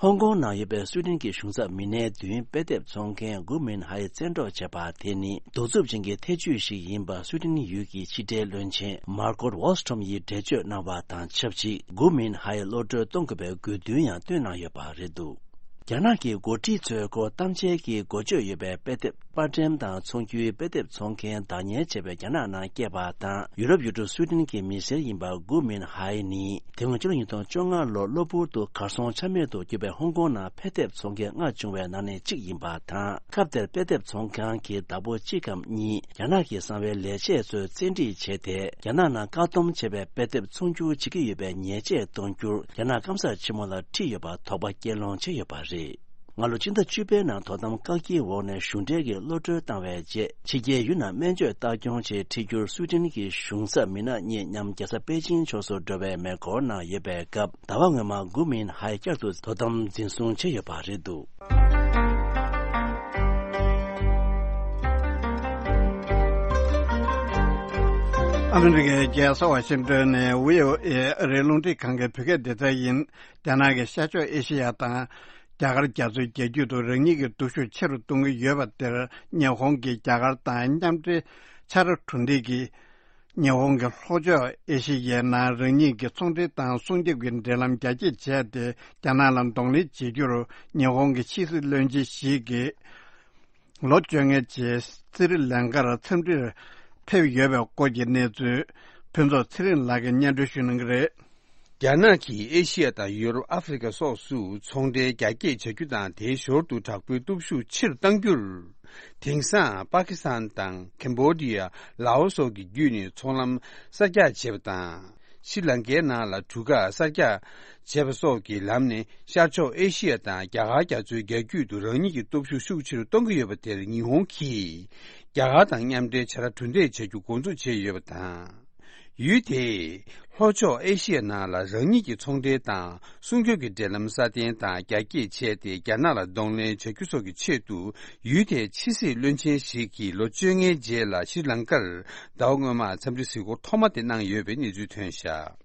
ཧོང་ཀོང་ནང་ཡོད་པའི་སུའེ་ཏེན་གྱི་གཞུང་ཚབ་མི་སྣའི་མདུན་དཔེ་དེབ་ཚོང་མཁན་གུ་མིན་ཧའེ་བཙན་འཕྲོག་བྱས་པ་དེ་ནི་གདུག་རྩུབ་ཅན་གྱི་ཐེ་ཇུས་ཤིག་ཡིན་པ་སུའེ་ཏེན་ཡུལ་གྱི་ཕྱི་འབྲེལ་བློན་ཆེན་མར་ཀོ་ཝོལ་སི་ཁྲོམ་ཡིས་འགྲེལ་བརྗོད་གནང་བ་དང་ཆབས་ཅིག་གུ་མིན་ཧའེ་གློད་གྲོལ་གཏོང་དགོས་པའི་དགོས་འདུན་ཡང་བཏོན་གནང་ཡོད་པ་རེད་འདུག་རྒྱ་ནག་གི་འགོ་ཁྲིད་ཚོའི་སྐོར་གཏམ་འཆལ་གྱི་འགོ་བརྗོད་ཡོད་པའི་དཔེ་དེབ། པར་འགྲེམས་དང་ཚོང་བརྒྱུད་དཔེ་དེབ་ཚོང་མཁན་བདག་གཉེར་བྱས་པའི་རྒྱ་ནག་ནང་སྐྱེས་པ་དང་ཡུ་རོབ་ཡུལ་གྲུ་སུའི་ཏན་གྱི་མི་སེར་ཡིན་པ་གུ་མིན་ཧའེ་ནི། དེ་སྔོན་ཕྱི་ལོ་ཉིས་སྟོང་བཅོ་ལྔ་ལོར་གློ་བུར་དུ་གར་སོང་ཆ་མེད་དུ་གྱུར་པའི་ཧོང་ཀོང་ནང་དཔེ་དེབ་ཚོང་མཁན་ལྔ་བྱུང་བའི་ནང་ནས་གཅིག་ཡིན་པ་དང་། སྐབས་དེར་དཔེ་དེབ་ཚོང་ཁང་གི་བདག་པོ་གཅིག་གམ་གཉིས་རྒྱ་ནག་གི་གསང་བའི་ལས་བྱེད་ཚོས་བཙན་ཁྲིད་བྱས་ཏེ། རྒྱ་ནག་ནང་བཀག་སྡོམ་བྱས་པའི་དཔེ་དེབ་ཚོང་སྒྱུར་བྱེད་ཀྱི་ཡོད་པའི་ཉེས་ཆད་གཏོང་རྒྱུར་རྒྱ་ནག་སྐམ་ས་ཆེན་མོ་ལ་ཁྲིད་ཡོད་པ་དོགས་པ་སྐྱེ་སློང་བྱས་ཡོད་པ་རེད། སྔ་ལོ་ཕྱི་ཟླ་བཅུ་པའི་ནང་དོ་དམ་བཀག་སྐྱིལ་འོག་ནས་གཞུང་འབྲེལ་གྱི་གློད་གྲོལ་བཏང་བའི་རྗེས། ཕྱི་རྒྱལ་ཡུལ་ནང་སྨན་བཅོས་ལྟ་སྐྱོང་ཆེད་ཁྲིད་རྒྱུར་སུའི་ཏན་གྱི་གཞུང་ཚབ་མི་སྣ་གཉིས་མཉམ་རྒྱལ་ས་པེ་ཅིང་ཕྱོགས་སུ་འགྲོ་བའི་མེ་འཁོར་ནང་ཡོད་པའི་སྐབས། ཟླ་བ་སྔོན་མ་གུ་མིན་ཧའེ་བསྐྱར་དུ་དོ་དམ་འཛིན་བཟུང་བྱས་ཡོད་པ་རེད་འདུག་ཨ་མི་རི་ཀའི་རྒྱལ་ས་ཝ་ཤིང་ཏོན་ནས་བྷི་ཨོ་ཨེ་ཨ་རིའི་རླུང་འཕྲིན་ཁང་གི་བོད་སྐད་སྡེ་ཚན་ཡིན། རྒྱ་ནག་གིས་ཤར་ཕྱོགས་ཨེ་ཤེ་ཡ་དང་། རྒྱ་གར་རྒྱ་མཚོའི་རྒྱ་རྒྱུད་དུ་རང་ཉིད་ཀྱི་སྟོབས་ཤུགས་ཆེ་རུ་གཏོང་གི་ཡོད་པ་དེར། ཉི་ཧོང་གིས་རྒྱ་གར་དང་མཉམ་འབྲེལ་ཕྱག་ར་གྲུ་འདེགས་ཀྱིས། ཉི་ཧོང་གིས་ལྷོ་ཕྱོགས་ཨེ་ཤེ་ཡའི་ནང་རང་ཉིད་ཀྱི་ཚོང་འབྲེལ་དང་སྲུང་སྐྱོབ་ཀྱི་འབྲེལ་ལམ་རྒྱ་སྐྱེད་བྱས་ཏེ། རྒྱ་ནག་ལ་གདོང་ལེན་བྱེད་རྒྱུར། ཉི་ཧོང་གི་ཕྱི་སྲིད་བློན་ཆེན་ཞིག་གིས། ལོ་བཅོ་ལྔའི་རྗེས་སི་རི་ལང་ཀར་འཚམས་འདྲིར་ཕེབས་ཡོད་པའི་སྐོར་གྱི་གནས་ཚུལ། ཕུན་ཚོགས་ཚེ་རིང་ལགས་ཀྱིས་སྙན་སྒྲོན་ཞུ་གནང་གི་རེད། རྒྱ་ནག་གིས་ཨེ་ཤི་ཡ་དང་ཡུ་རོབ། ཨ་ཧྥེ་རི་ཁ་སོགས་སུ་ཚོང་འབྲེལ་རྒྱ་སྐྱེད་བྱ་རྒྱུ་དང་། དེའི་ཞོར་དུ་དྲག་པོའི་སྟོབས་ཤུགས་ཆེ་རུ་གཏང་རྒྱུར། དེང་སང་པ་ཀི་སི་ཐན་དང་ཁེམ་བྷོ་ཌི་ཡ། ལའོ་སོགས་ཀྱི་བརྒྱུད་ནས་ཚོང་ལམ་གསར་རྒྱག་བྱེད་པ་དང་། ཤྲི་ལང་ཀའི་ནང་ལ་གྲུ་ཁ་གསར་རྒྱག་བྱེད་པ་སོགས་ཀྱི་ལམ་ནས། ཤར་ཕྱོགས་ཨེ་ཤི་ཡ་དང་རྒྱ་གར་རྒྱ་མཚོའི་རྒྱ་རྒྱུད་དུ་རང་ཉིད་ཀྱི་སྟོབས་ཤུགས་ཤུགས་ཆེ་རུ་གཏོང་གི་ཡོད་པ་དེར། ཉི་ཧོང་གིས་རྒྱ་གར་དང་མཉམ་འབྲེལ་བྱ་ར་གྲུ་འདེགས་བྱ་རྒྱུ་འགོ་འཛུགས་བྱས་ཡོད་པ་དང་། ཡུལ་དེས་ལྷོ་ཕྱོགས་ཨེ་ཤི་ཡའི་ནང་ལ་རང་ཉིད་ཀྱི་ཚོང་འབྲེལ་དང་སྲུང་སྐྱོབ་ཀྱི་འབྲེལ་ལམ་སྲ་བརྟན་དང་རྒྱ་སྐྱེད་བྱས་ཏེ། རྒྱ་ནག་ལ་གདོང་ལེན་བྱ་རྒྱུ་སོགས་ཀྱི་ཆེད་དུ། ཡུལ་དེའི་ཕྱི་སྲིད་བློན་ཆེན་ཞིག་གིས་ལོ་བཅོ་ལྔའི་རྗེས་ལ་ཤྲི་ལང་ཀར་ཟླ་བ་སྔོན་མར་འཚམས་འདྲི་གཟིགས་སྐོར་ཐོག་མ་དེ་གནང་ཡོད་པའི་གནས་ཚུལ་ཐོན་བཞག་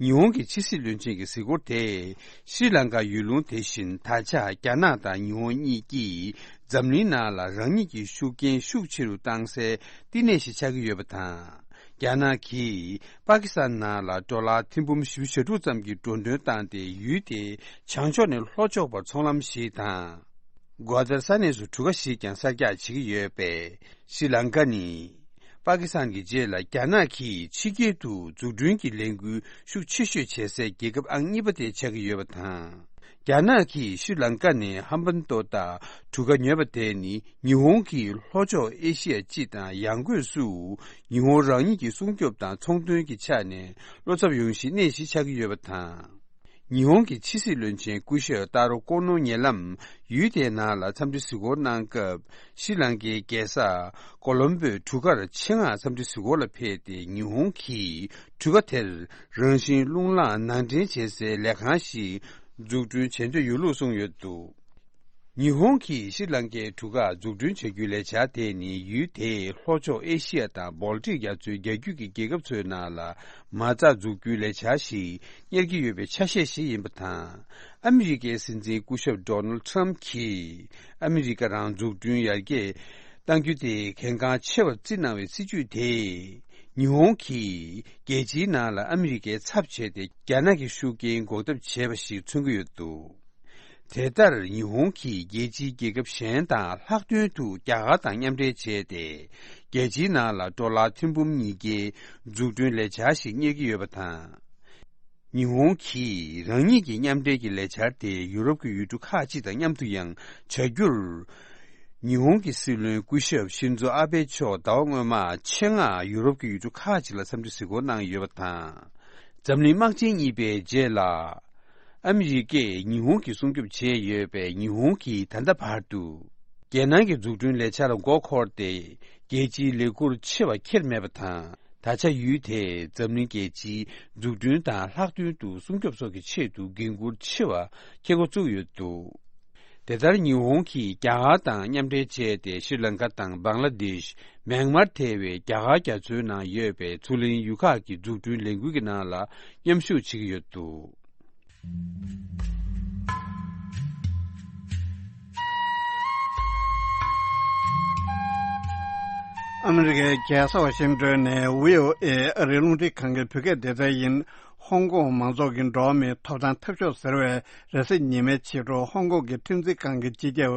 ཉི་ཧོང་གི་ཕྱི་སྲིད་བློན་ཆེན་གྱི་གཟིགས་སྐོར་དེས། ཤྲི་ལང་ཀ་ཡུལ་ལུང་དེ་བཞིན་ད་ཆ་རྒྱ་ནག་དང་ཉི་ཧོང་གཉིས་ཀྱིས་ འཛམ་གླིང་ནང་ལ་རང་ཉིད་ཀྱི་ཤུགས་རྐྱེན་ཤུགས་ཆེ་རུ་བཏང་སའི་བསྟི་གནས་ཤིག་ཆགས་ཀྱི་ཡོད་པ་དང་། རྒྱ་ནག་གིས་པ་ཀི་སི་ཐན་ནང་ལ་ཌོ་ལར་ཐེར་འབུམ་བཞི་བཅུ་ཞེ་དྲུག་ཙམ་གྱི་འགྲོ་གྲོན་བཏང་སྟེ། ཡུལ་དེ་བྱང་ཕྱོགས་ནས་ལྷོ་ཕྱོགས་བར་ཚོང་ལམ་ཞིག་དང་། གོ་ལྡར་ས་གནས་སུ་གྲུ་ཁ་ཞིག་ཀྱང་གསར་རྒྱག་བྱེད་ཀྱི་ཡོད་པས། ཤྲི་ལང་ཀ་ནི་པ་ཀི་སི་ཐན་གྱི་རྗེས་ལ་རྒྱ་ནག་གིས་ཕྱི་རྒྱལ་དུ་འཛུགས་སྐྲུན་གྱི་ལས་འགུལ་ཤུགས་ཆེ་ཤོས་བྱེད་སའི་རྒྱལ་ཁབ་ཨང་གཉིས་པ་དེ་ཆགས་ཀྱི་ཡོད་པ་དང་། རྒྱ་ནག་གིས་ཤྲི་ལང་ཀ་ནས་ཧམ་བན་ཏོ་ལྟར་གྲུ་ཁ་ཉོས་པ་དེ་ནི། ཉི་ཧོང་གིས་ལྷོ་ཕྱོགས་ཨེ་ཤི་ཡ་སྤྱི་དང་ཡང་སྒོས་སུ་ཉི་ཧོང་རང་ཉིད་ཀྱི་སྲུང་སྐྱོབ་དང་ཚོང་དོན་གྱི་ཆ་ནས་བློ་འཚབ་ཡོང་གཞིའི་གནས་ཤིག་ཆགས་ཀྱི་ཡོད་པ་དང་། ཉི་ཧོང་གི་ཕྱི་སྲིད་བློན་ཆེན་སྐུ་ཞབས་ཏཱ་རོ་ཀོ་ནོ་ཉེ་ལམ་ཡུལ་དེའི་ནང་ལ་འཚམས་འདྲི་གཟིགས་སྐོར་གནང་སྐབས། ཤྲི་ལང་ཀའི་རྒྱལ་ས་ཀོ་ལོམ་བྷོའི་གྲུ་ཁར་ཆེད་མངགས་འཚམས་འདྲི་གཟིགས་སྐོར་ལ་ཕེབས་ཏེ། ཉི་ཧོང་གིས་གྲུ་ཁ་དེར་རང་བཞིན་རླུང་ལངས་ནང་འདྲེན་བྱེད་སའི་ལས་ཁང་ཞིག་འཛུགས་སྐྲུན་བྱེད་འདོད་ཡོད་ལུགས་གསུངས་ཡོད་འདུག་ཉི་ཧོང་གིས་ཤྲི་ལང་ཀའི་གྲུ་ཁ་འཛུགས་སྐྲུན་བྱ་རྒྱུའི་ལས་འཆར་དེ་ནི། ཡུལ་དེའི་ལྷོ་ཕྱོགས་ཨེ་ཤི་ཡ་དང་སྦལ་ཏིག་རྒྱ་མཚོའི་རྒྱ་རྒྱུད་ཀྱི་རྒྱལ་ཁབ་ཚོའི་ནང་ལ་མ་རྩ་འཛུགས་རྒྱུའི་ལས་འཆར་ཞིག་གཉེར་གྱི་ཡོད་པའི་ཆ་ཤས་ཤིག་ཡིན་པ་དང་། ཨ་མི་རི་ཀའི་སྲིད་འཛིན་སྐུ་ཞབས་ཌོ་ནལ་ཊམ་གྱིས་ཨ་མི་རི་ཀ་རང་འཛུགས་སྐྲུན་ཡར་རྒྱས་གཏང་རྒྱུ་དེ་གལ་འགངས་ཆེ་བར་བརྩིས་གནང་བའི་སྲིད་ཇུས་དེས། ཉི་ཧོང་གིས་རྒྱལ་སྤྱིའི་ནང་ལ་ཨ་མི་རི་ཀའི་ཚབ་བྱས་ཏེ། རྒྱ་ནག་གི་ཤུགས་རྐྱེན་འགོག་ཐབས་བྱས་པ་ཞིག་མཚོན་གྱི་ཡོད་འདུག་དེ་ལྟར་ཉི་ཧོང་གིས་རྒྱལ་སྤྱིའི་རྒྱལ་ཁབ་གཞན་དང་ལྷག་དོན་དུ་རྒྱ་གར་དང་མཉམ་འབྲེལ་བྱས་ཏེ། རྒྱལ་སྤྱིའི་ནང་ལ་ཌོ་ལར་ཐེར་འབུམ་གཉིས་བརྒྱའི་འཛུགས་སྐྲུན་ལས་འཆར་ཞིག་གཉེར་གྱི་ཡོད་པ་དང་། ཉི་ཧོང་གིས་རང་ཉིད་ཀྱི་མཉམ་འབྲེལ་གྱི་ལས་འཆར་དེ་ཡུ་རོབ་ཀྱི་ཡུལ་གྲུ་ཁག་ཅིག་དང་མཉམ་དུ་ཡང་བྱ་རྒྱུར། ཉི་ཧོང་གི་སྲིད་བློན་སྐུ་ཞབས་ཤིན་ཛོ་ཨ་བྷེ་མཆོག་ཟླ་བ་སྔོན་མ་ཆེད་མངགས་ཡུ་རོབ་ཀྱི་ཡུལ་གྲུ་ཁག་ཅིག་ལ་འཚམས་འདྲི་གཟིགས་སྐོར་གནང་ཡོད་པ་དང་། འཛམ་གླིང་དམག་ཆེན་གཉིས་པའི་རྗེས་ལ། ཨ་མི་རི་ཀས་ཉི་ཧོང་གི་སྲུང་སྐྱོབ་བྱས་ཡོད་པས། ཉི་ཧོང་གིས་ད་ལྟ་བར་དུ། རྒྱལ་ནང་གི་འཛུགས་སྐྲུན་ལས་འཆར་ལ་མགོ་འཁོར་ཏེ། རྒྱལ་སྤྱིའི་ལས་འགུལ་ཆེ་བ་འཁྱེར་མེད་པ་དང་། ད་ཆ་ཡུལ་དེས་འཛམ་གླིང་རྒྱལ་སྤྱིའི་འཛུགས་སྐྲུན་དང་ལྷག་དོན་དུ་སྲུང་སྐྱོབ་སོགས་ཀྱི་ཆེད་དུ་འགན་འཁུར་ཆེ་བ་འཁྱེར་འགོ་བཙུགས་ཡོད་འདུག་དེ་ལྟར་ཉི་ཧོང་གིས་རྒྱ་གར་དང་མཉམ་འབྲེལ་བྱས་ཏེ། ཤྲི་ལང་ཀ་དང་བང་ལ་དེཤ། མེན་མར་ཐེ་བའི་རྒྱ་གར་རྒྱ་མཚོའི་ནང་ཡོད་པའི་མཚོ་གླིང་ཡུལ་ཁག་གི་འཛུགས་སྐྲུན་ལས་འགུལ་གྱི་ནང་ལ་མཉམ་ཞུགས་བྱེད་ཀྱི་ཡོད་འདུག་ཨ་མི་རི་ཀའི་རྒྱལ་ས་ཝ་ཤིང་ཏོན་ནས་བྷི་ཨོ་ཨེ་ཨ་རིའི་རླུང་འཕྲིན་ཁང་གི་བོད་སྐད་སྡེ་ཚན་ཡིན། ཧོང་ཀོང་མང་ཚོགས་ཀྱི་འགྲོ་བ་མིའི་ཐོབ་ཐང་འཐབ་ཕྱོགས་ཟེར་བས། རེས་གཟའ་ཉི་མའི་ཕྱི་དྲོ་ཧོང་ཀོང་གི་ཁྲིམས་འཛིན་ཁང་གི་སྤྱི་ཁྱབ་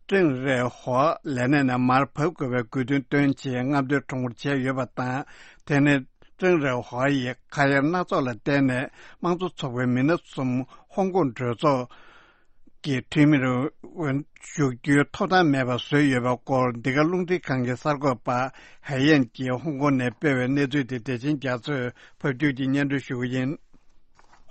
ཀྲེང་རེ་ཧོ་ལས་གནས་ནས་མར་བབས་དགོས་པའི་དགོས་འདུན་བཏོན་ཆེད་རྔམ་སྟོན་ཁྲོམ་སྐོར་བྱས་ཡོད་པ་དང་། དེ་ནི་ཀྲེང་རེ་ཧོ་ཡིས་ཁ་གཡར་སྣ་ཚོགས་ལ་བརྟེན་ནས། དམངས་གཙོ་ཚོགས་པའི་མི་སྣ་གསུམ་ཧོང་ཀོང་གྲོས་ཚོགས་ཀྱི་འཐུས་མིར་ཞུགས་རྒྱུའི་ཐོབ་ཐང་མེད་པ་བཟོས་ཡོད་པའི་སྐོར། འདི་ག་རླུང་འཕྲིན་ཁང་གི་གསར་འགོད་པ་ཧའེ་ཡན་གྱིས་ཧོང་ཀོང་ནས་སྤེལ་བའི་གནས་ཚུལ་དེ། བདེ་ཆེན་རྒྱ་མཚོས་ཕབ་སྒྱུར་གྱིས་སྙན་སྒྲོན་ཞུ་གི་ཡིན།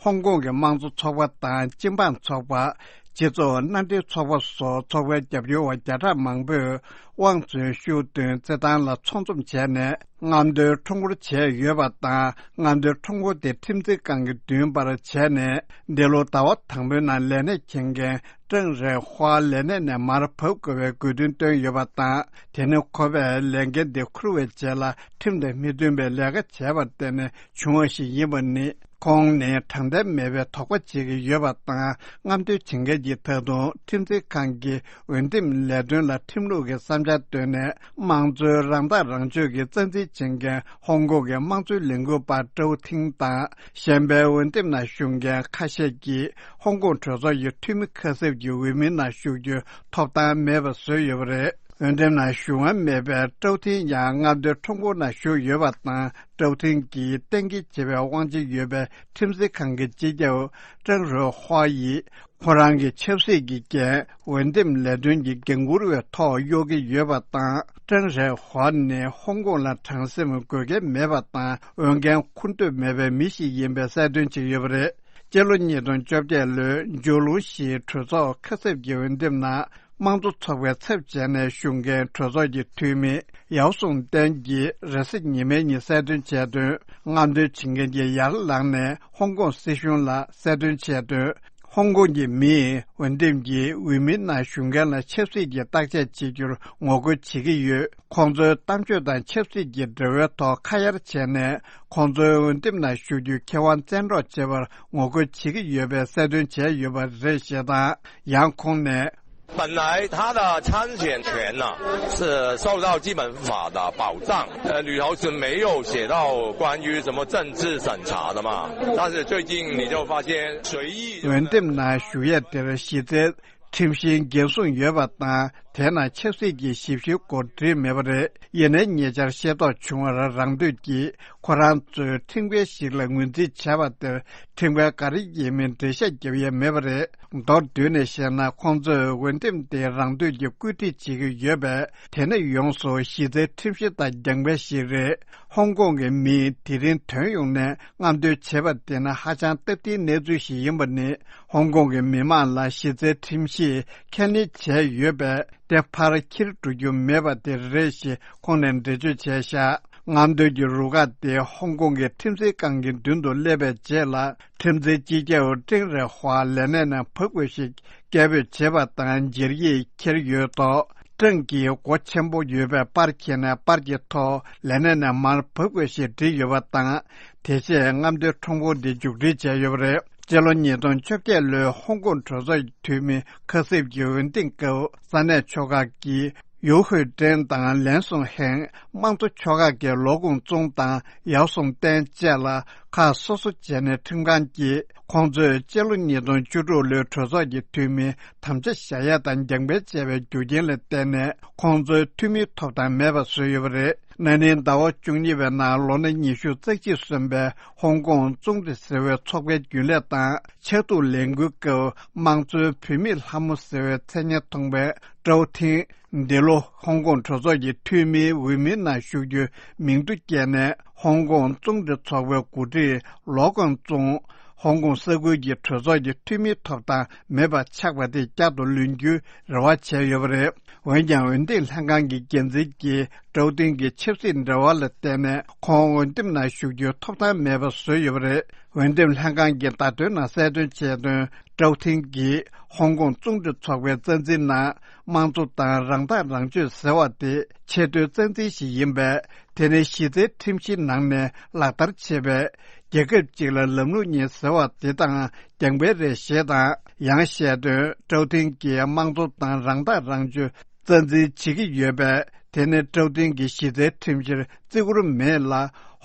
ཧོང་ཀོང་གི་དམངས་གཙོ་ཚོགས་པ་དང་སྤྱི་འབངས་ཚོགས་པ། སྤྱི་ཚོགས་མནའ་འབྲེལ་ཚོགས་པ་སོགས་ཚོགས་པའི་རྒྱབ་སྐྱོར་བ་བརྒྱ་ཕྲག་མང་པོས་དབང་འཛིན་ཤུགས་འདོན་རྩེད་ཐང་ལ་ཚོགས་འཛོམས་བྱས་ནས། རྔམ་སྟོན་ཁྲོམ་སྐོར་བྱས་ཡོད་པ་དང་། རྔམ་སྟོན་ཁྲོམ་སྐོར་དེ་ཁྲིམས་འཛིན་ཁང་གིས་བདུན་པར་བྱས་ནས། འདི་ལོ་ཟླ་བ་དང་པོའི་ནང་ལས་གནས་འཁྱེར་མཁན་ཀྲེང་རེ་ཧྭ་ལས་གནས་ནས་མར་བབས་དགོས་པའི་དགོས་འདུན་བཏོན་ཡོད་པ་དང་། དེ་ནི་ཁོ་པས་ལས་འགན་དེ་འཁུར་བའི་རྗེས་ལ་ཁྲིམས་དང་མི་མཐུན་པའི་ལས་ཀ་བྱས་པར་བརྟེན་ནས་བྱུང་བ་ཞིག་ཡིན་པ་ནི། ཁོང་ནི་དྲང་བདེན་མེད་པའི་དོགས་པ་བྱེད་ཀྱི་ཡོད་པ་དང་། རྔམ་སྟོན་བྱེད་མཁན་གྱིས་ད་དུང་ཁྲིམས་འཛིན་ཁང་གི་འོས་འདེམས་ལས་དོན་ལ་ཁྲིམས་ལུགས་ཀྱི་བསམ་འཆར་བཏོན་ནས། དམངས་གཙོའི་རང་ཐག་རང་གཅོད་ཀྱི་རྩ་འཛིན་བྱེད་མཁན་ཧོང་ཀོང་གི་དམངས་གཙོའི་ལས་འགུལ་པ་ཀྲོའུ་ཐིང་དང་། གཞན་པའི་འོས་འདེམས་ནང་ཞུགས་མཁན་ཁ་ཤས་ཀྱིས་ཧོང་ཀོང་གྲོས་ཚོགས་ཀྱི་འཐུས་མི་ཁ་གསབ་ཀྱི་འོས་མིའི་ནང་ཞུགས་རྒྱུའི་ཐོབ་ཐང་མེད་པ་བཟོས་ཡོད་པ་རེད། འོས་འདེམས་ནང་ཞུགས་མཁན་མེད་པའི་ཀྲོའུ་ཐིང་ཡང་རྔམ་སྟོན་ཁྲོམ་སྐོར་ནང་ཞུགས་ཡོད་པ་དང་། ཀྲོའུ་ཐིང་གིས་གཏན་འཁེལ་བྱེད་པའི་དབང་ཆ་ཡོད་པའི་ཁྲིམས་འཛིན་ཁང་གི་སྤྱི་ཁྱབ་ཀྲང་རུའུ་ཧྭ་ཡིས། ཁོ་རང་གི་ཆབ་སྲིད་ཀྱི་འགན་འོས་འདེམས་ལས་དོན་གྱི་འགན་འཁུར་བའི་ཐོག་གཡོག་གི་ཡོད་པ་དང་། ཀྲང་རུའུ་ཧྭ་ནི་ཧོང་ཀོང་ལ་དྲང་སེམས་དགོས་གལ་མེད་པ་དང་། འོས་འགན་འཁུར་འདོད་མེད་པའི་མི་ཞིག་ཡིན་པའི་གསལ་སྟོན་བྱས་ཡོད་པ་རེད། སྤྱི་ལོ་ཉིས་སྟོང་བཅོ་བརྒྱད་ལོའི་ཇུ་ལུང་ཞིའི་གྲོས་ཚོགས་ཁ་གསབ་ཀྱི་འོས་འདེམས་ནང་། དམངས་གཙོ་ཚོགས་པའི་ཚབ་བྱས་ནས་ཞུགས་མཁན་གྲོས་ཚོགས་ཀྱི་འཐུས་མི་ཡའོ་སུང་ཏན་གྱིས་རེས་གཟའ་ཉི་མའི་ཉིན་གསལ་སྟོན་བྱས་དོན། རྔམ་སྟོན་བྱེད་མཁན་གྱིས་ཡར་ལངས་ནས་ཧོང་ཀོང་སྲིད་གཞུང་ལ་གསལ་སྟོན་བྱས་དོན། ཧོང་ཀོང་གི་མིས་འོས་འདེམས་ཀྱི་འོས་མིའི་ནང་ཞུགས་མཁན་ལ་ཆབ་སྲིད་ཀྱི་བརྟག་དཔྱད་བྱེད་རྒྱུར་ངོ་རྒོལ་བྱེད་ཀྱི་ཡོད། ཁོང་ཚོའི་གཏམ་བརྗོད་དང་ཆབ་སྲིད་ཀྱི་འབྲེལ་བའི་ཐོག་ཁ་གཡར་བྱས་ནས། ཁོང་ཚོའི་འོས་འདེམས་ནང་ཞུགས་རྒྱུའི་ཁེ་དབང་བཙན་འཕྲོག་བྱེད་པར་ངོ་རྒོལ་བྱེད་ཀྱི་ཡོད་པའི་གསལ་སྟོན་བྱས་ཡོད་པ་རེད་ཞེས་དང་། ཡང་ཁོང་ནས། 本来他的参选权呢，是受到基本法的保障，呃，里头是没有写到关于什么政治审查的嘛。但是最近你就发现随意འོས་འདེམས་ནང་ཞུགས་ཡས་དེར་གཞི་རྩའི་ཁྲིམས་གཞིའི་འགན་སྲུང་ཡོད་པ་དང་། དེ་ནང་ཆབ་སྲིད་ཀྱི་ཞིབ་བཤེར་སྐོར་བྲིས་མེད་པ་རེད། ཡིན་ནའི་ཉེ་ཆར་ཤེས་རྟོགས་བྱུང་བར། རང་འདོད་ཀྱིས་ཁོ་རང་ཚོའི་ཁྲིམས་འགལ་ཞིག་ལ་ངོས་འཛིན་བྱས་པ་དེར་ཁྲིམས་འགལ་ག་རེ་ཡིན་མིན་འགྲེལ་བཤད་བརྒྱབ་ཡས་མེད་པ་རེད། མདོར་བསྡུས་ནས་བཤད་ན། ཁོང་ཚོས་འོས་འདེམས་དེ་རང་འདོད་ཀྱིས་བཀོད་སྒྲིག་བྱེད་ཀྱི་ཡོད་པས། དེ་ནི་ཡོངས་སུ་གཞི་རྩའི་ཁྲིམས་གཞི་དང་འགལ་བ་ཞིག་རེད། ཧོང་ཀོང་གི་མིས་དེ་རིང་དོན་ཡོང་ནས་རྔམ་སྟོན་བྱེད་པ་དེ་ནི་ཧ་ཅང་སྟབས་བདེའི་གནས་ཚུལ་ཞིག་ཡིན་པ་ནི། ཧོང་ཀོང་གི་མི་མང་ལ་གཞི་རྩའི་ཁྲིམས་གཞིས་ཁས་ལེན་བྱས་ཡོད་པས། དེ་ཕར་འཁྱེར་འགྲོ་རྒྱུ་མེད་པ་དེ་རེད་ཞེས་ཁོང་ནས་འགྲེལ་བརྗོད་བྱས་བཞག་རྔམ་སྟོན་གྱི་རུ་ཁག་དེ་ཧོང་ཀོང་གི་ཁྲིམས་འཛིན་ཁང་གི་མདུན་དུ་སླེབས་པའི་རྗེས་ལ། ཁྲིམས་འཛིན་སྤྱི་ཁྱབ་ཀྲེང་རེ་ཧྭ་ལས་གནས་ནས་བབས་དགོས་ཞེས་སྐད་འབོད་བྱས་པ་དང་། བརྗེ་རེས་འཁྱེར་ཡོད་ཐོག་ཀྲེང་གིས་སྒོ་ཆེན་པོ་ཡོད་པའི་པར་འཁྱེར་ནས། པར་གྱི་ཐོག་ལས་གནས་ནས་མར་བབས་དགོས་ཞེས་བྲིས་ཡོད་པ་དང་། དེ་རྗེས་རྔམ་སྟོན་ཁྲོམ་སྐོར་དེ་མཇུག་སྒྲིལ་བྱས་ཡོད་པ་རེད། སྤྱི་ལོ་ཉིས་སྟོང་བཅོ་བརྒྱད་ལོའི་ཧོང་ཀོང་གྲོས་ཚོགས་ཀྱི་འཐུས་མི་ཁ་གསབ་ཀྱི་འོས་འདེམས་སྐབས། ས་གནས་ཆོལ་ཁ་གི་ཡུའུ་ཧུའེ་ཀྲེང་དང་ལན་སུང་ཧེང་། དམངས་གཙོ་ཆོལ་ཁ་གི་ལོ་ཀུང་ཙུང་དང་ཡའོ་སུང་ཏན་བཅས་ལ་ཁ་སོ་སོ་བྱས་ནས། ཁྲིམས་ཁང་གིས་ཁོང་ཚོས་སྤྱི་ལོ་ཉིས་སྟོང་བཅུ་དྲུག་ལོའི་གྲོས་ཚོགས་ཀྱི་འཐུས་མིའི་དམ་བཅའ་བཞག་ཡ་དང་འགལ་འབེལ་བྱས་པའི་རྒྱུ་རྐྱེན་ལ་བརྟེན་ནས། ཁོང་ཚོའི་འཐུས་མིའི་ཐོབ་ཐང་མེད་པ་བཟོས་ཡོད་པ་རེད། ན་ནིང་ཟླ་བ་བཅུ་གཉིས་པའི་ནང་། ལོ་ན་ཉི་ཤུ་རྩ་གཅིག་སོན་པའི་ཧོང་ཀོང་ཙུང་ཀྲི་ཟེར་བའི་ཚོགས་པའི་རྒྱུན་ལས་དང་། ཕྱག་ཐུག་ལས་འགུལ་སྐབས་དམངས་གཙོའི་བུད་མེད་ལྷ་མོ་ཟེར་བའི་མཚན་སྙན་ཐོགས་པའི་ཀྲའོ་ཐིང་། འདི་ལོ་ཧོང་ཀོང་གྲོས་ཚོགས་ཀྱི་འཐུས་མིའི་འོས་མིའི་ནང་ཞུགས་རྒྱུའི་མིང་ཐོ་བཀལ་ནས། ཧོང་ཀོང་ཙུང་ཀྲི་ཚོགས་པའི་འགོ་ཁྲིད་ལོ་ཀོང་ཙུང་། ཧོང་ཀོང་ས་ཁུལ་གྱི་གྲོས་ཚོགས་ཀྱི་འཐུས་མིའི་ཐོབ་ཐང་མེད་པ་ཆགས་པ་དེ་བསྐྱར་དུ་ལོན་རྒྱུའི་རེ་བ་བྱས་ཡོད་པ་རེད། འོན་ཀྱང་། འོས་འདེམས་ལྷན་ཁང་གི་འགན་འཛིན་གྱིས་ཀྲའོ་ཐིང་གི་ཆབ་སྲིད་འབྲེལ་བ་ལ་བརྟེན་ནས། ཁོང་འོས་འདེམས་ནང་ཞུགས་རྒྱུའི་ཐོབ་ཐང་མེད་པ་བཟོས་ཡོད་པ་རེད། འོས་འདེམས་ལྷན་ཁང་གིས་བརྡ་དོན་ནང་གསལ་སྟོན་བྱས་དོན། ཀྲའོ་ཐིང་གིས་ཧོང་ཀོང་ཙུང་ཀྲི་ཚོགས་པའི་རྩ་འཛིན་ནང་། དམངས་གཙོ་དང་རང་ཐག་རང་གཅོད་ཟེར་བ་དེ་ཆེས་མཐོའི་རྩ་འཛིན་ཞིག་ཡིན་པས། དེ་ནི་གཞི་རྩའི་ཁྲིམས་གཞིའི་ནང་ནས་ལག་བསྟར་བྱས་པའི། རྒྱལ་ཁབ་ཅིག་ལ་ལམ་ལུགས་གཉིས་ཟེར་བ་དེ་དང་འགལ་འབེལ་རེད་ཞེས་དང་། ཡང་བཤད་དོན། ཀྲའོ་ཐིང་གིས་དམངས་གཙོ་དང་རང་ཐག་རང་གཅོད་རྩ་འཛིན་བྱེད་ཀྱི་ཡོད་པས། དེ་ནི་ཀྲའོ་ཐིང་གི་གཞི་རྩའི་ཁྲིམས་གཞིར་བརྩི་བཀུར་མེད་ལ།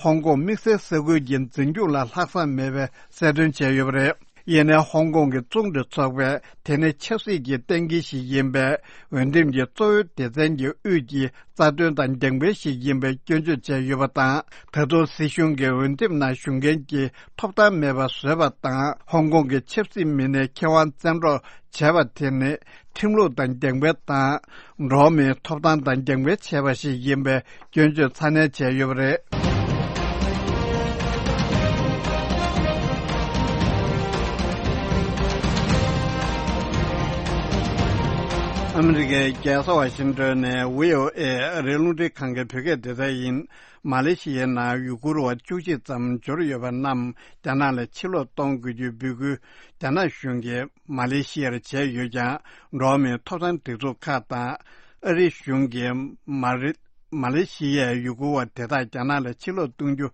ཧོང་ཀོང་དམིགས་བསལ་ས་ཁུལ་གྱི་འཛིན་སྐྱོང་ལ་ལྷག་བསམ་མེད་པའི་གསལ་སྟོན་བྱས་ཡོད་པ་རེད། ཡིན་ནའི། ཧོང་ཀོང་གི་ཙུང་ཀྲི་ཚོགས་པས་དེ་ནི་ཆབ་སྲིད་ཀྱི་གཏན་འཁེལ་ཞིག་ཡིན་པས། འོས་འདེམས་ཀྱི་གཙོ་བོའི་སྡེ་ཚན་གྱི་དབུས་ཀྱི་རྩ་དོན་དང་འགལ་འབེལ་ཞིག་ཡིན་པའི་སྐྱོན་བརྗོད་བྱས་ཡོད་པ་དང་། ད་དུང་སྲིད་གཞུང་གིས་འོས་འདེམས་ནང་ཞུགས་མཁན་གྱི་ཐོབ་ཐང་མེད་པ་བཟོས་པ་དང་། ཧོང་ཀོང་གི་ཆབ་སྲིད་མི་སྣའི་ཁེ་དབང་བཙན་འཕྲོག་བྱས་པ་དེ་ནི། ཁྲིམས་ལུགས་དང་འགལ་འབེལ་དང་། འགྲོ་བ་མིའི་ཐོབ་ཐང་དང་འགལ་འབེལ་བྱས་པ་ཞིག་ཡིན་པའི་སྐྱོན་བརྗོད་ཚ་ནན་བྱས་ཡོད་པ་རེད། ཨ་མི་རི་ཀའི་རྒྱལ་ས་ཝ་ཤིང་ཏོན་ནས་བྷི་ཨོ་ཨེ་ཨ་རིའི་རླུང་འཕྲིན་ཁང་གི་བོད་སྐད་སྡེ་ཚན་ཡིན། མ་ལེ་ཤི་ཡའི་ནང་ཡུ་གུར་བ་བཅུ་གཅིག་ཙམ་འབྱོར་ཡོད་པ་རྣམས་རྒྱ་ནག་ལ་ཕྱིར་ལོག་གཏོང་དགོས་རྒྱུའི་འབོད་སྐུལ་རྒྱ་ནག་གཞུང་གིས་མ་ལེ་ཤི་ཡར་བྱས་ཡོད་ཀྱང་། འགྲོ་བ་མིའི་ཐོབ་ཐང་སྒྲིག་འཛུགས་ཁག་དང་ཨ་རིའི་གཞུང་གིས་མ་རི་མ་ལེ་ཤི་ཡའི་ཡུ་གུར་བ་དེ་དག་རྒྱ་ནག་ལ་ཕྱིར་ལོག་གཏོང་རྒྱུ་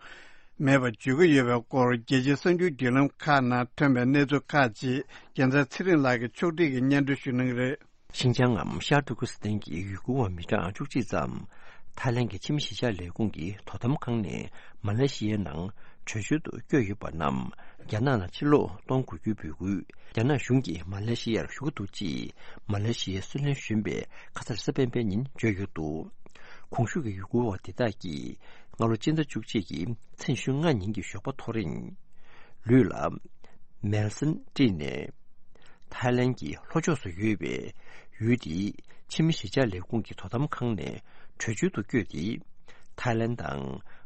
མེད་པ་བརྗོད་ཀྱི་ཡོད་པའི་སྐོར། རྒྱལ་སྤྱིའི་གསར་འགྱུར་བརྒྱུད་ལམ་ཁག་ནང་ཐོན་པའི་གནས་ཚུལ་ཁག་ཅིག་རྒྱལ་མཚན་ཚེ་རིང་ལགས་ཀྱིས་ཕྱོགས་སྒྲིག་གིས་སྙན་སྒྲོན་ཞུ་གནང་གི་རེད། ཤིན་ཅང་ངམ་ཤར་ཏུར་ཀི་སི་ཐན་གྱི་ཡུ་གུར་བ་མི་གྲངས་བཅུ་གཅིག་ཙམ་ཐའི་ལན་གྱི་ཕྱི་མི་གཞིས་ཆགས་ལས་ཁུངས་ཀྱི་དོ་དམ་ཁང་ནས་མ་ལེ་ཤི་ཡའི་ནང་བྲོས་བྱོལ་དུ་བསྐྱོད་ཡོད་པ་རྣམས་རྒྱ་ནག་ལ་ཕྱིར་ལོག་གཏོང་དགོས་རྒྱུའི་འབོད་སྐུལ། རྒྱ་ནག་གཞུང་གིས་མ་ལེ་ཤི་ཡར་ཞུ་གི་འདུག་ཅེས་མ་ལེ་ཤི་ཡའི་སྲིད་བློན་གཞོན་པས་ཁ་སང་གཟའ་སྤེན་པའི་ཉིན་བརྗོད་ཡོད་འདུག་གོང་ཞུས་ཀྱི་ཡུ་གུར་བ་དེ་དག་གིས་སྔ་ལོ་སྤྱི་ཟླ་བཅུ་གཅིག་གི་ཚེས་ཉི་ཤུ་ལྔ་ཉིན་གྱི་ཞོགས་པ་ཐོ་རེངས་ལུས་ལ་མལ་སྲན་དཀྲིས་ནས། ཐའི་ལན་གྱི་ལྷོ་ཕྱོགས་སུ་ཡོད་པའི་ཡུལ་དེའི་ཕྱི་མི་གཞིས་ཆགས་ལས་ཁུངས་ཀྱི་དོ་དམ་ཁང་ནས་བྲོས་བྱོལ་དུ་བསྐྱོད་དེ། ཐའི་ལན་དང་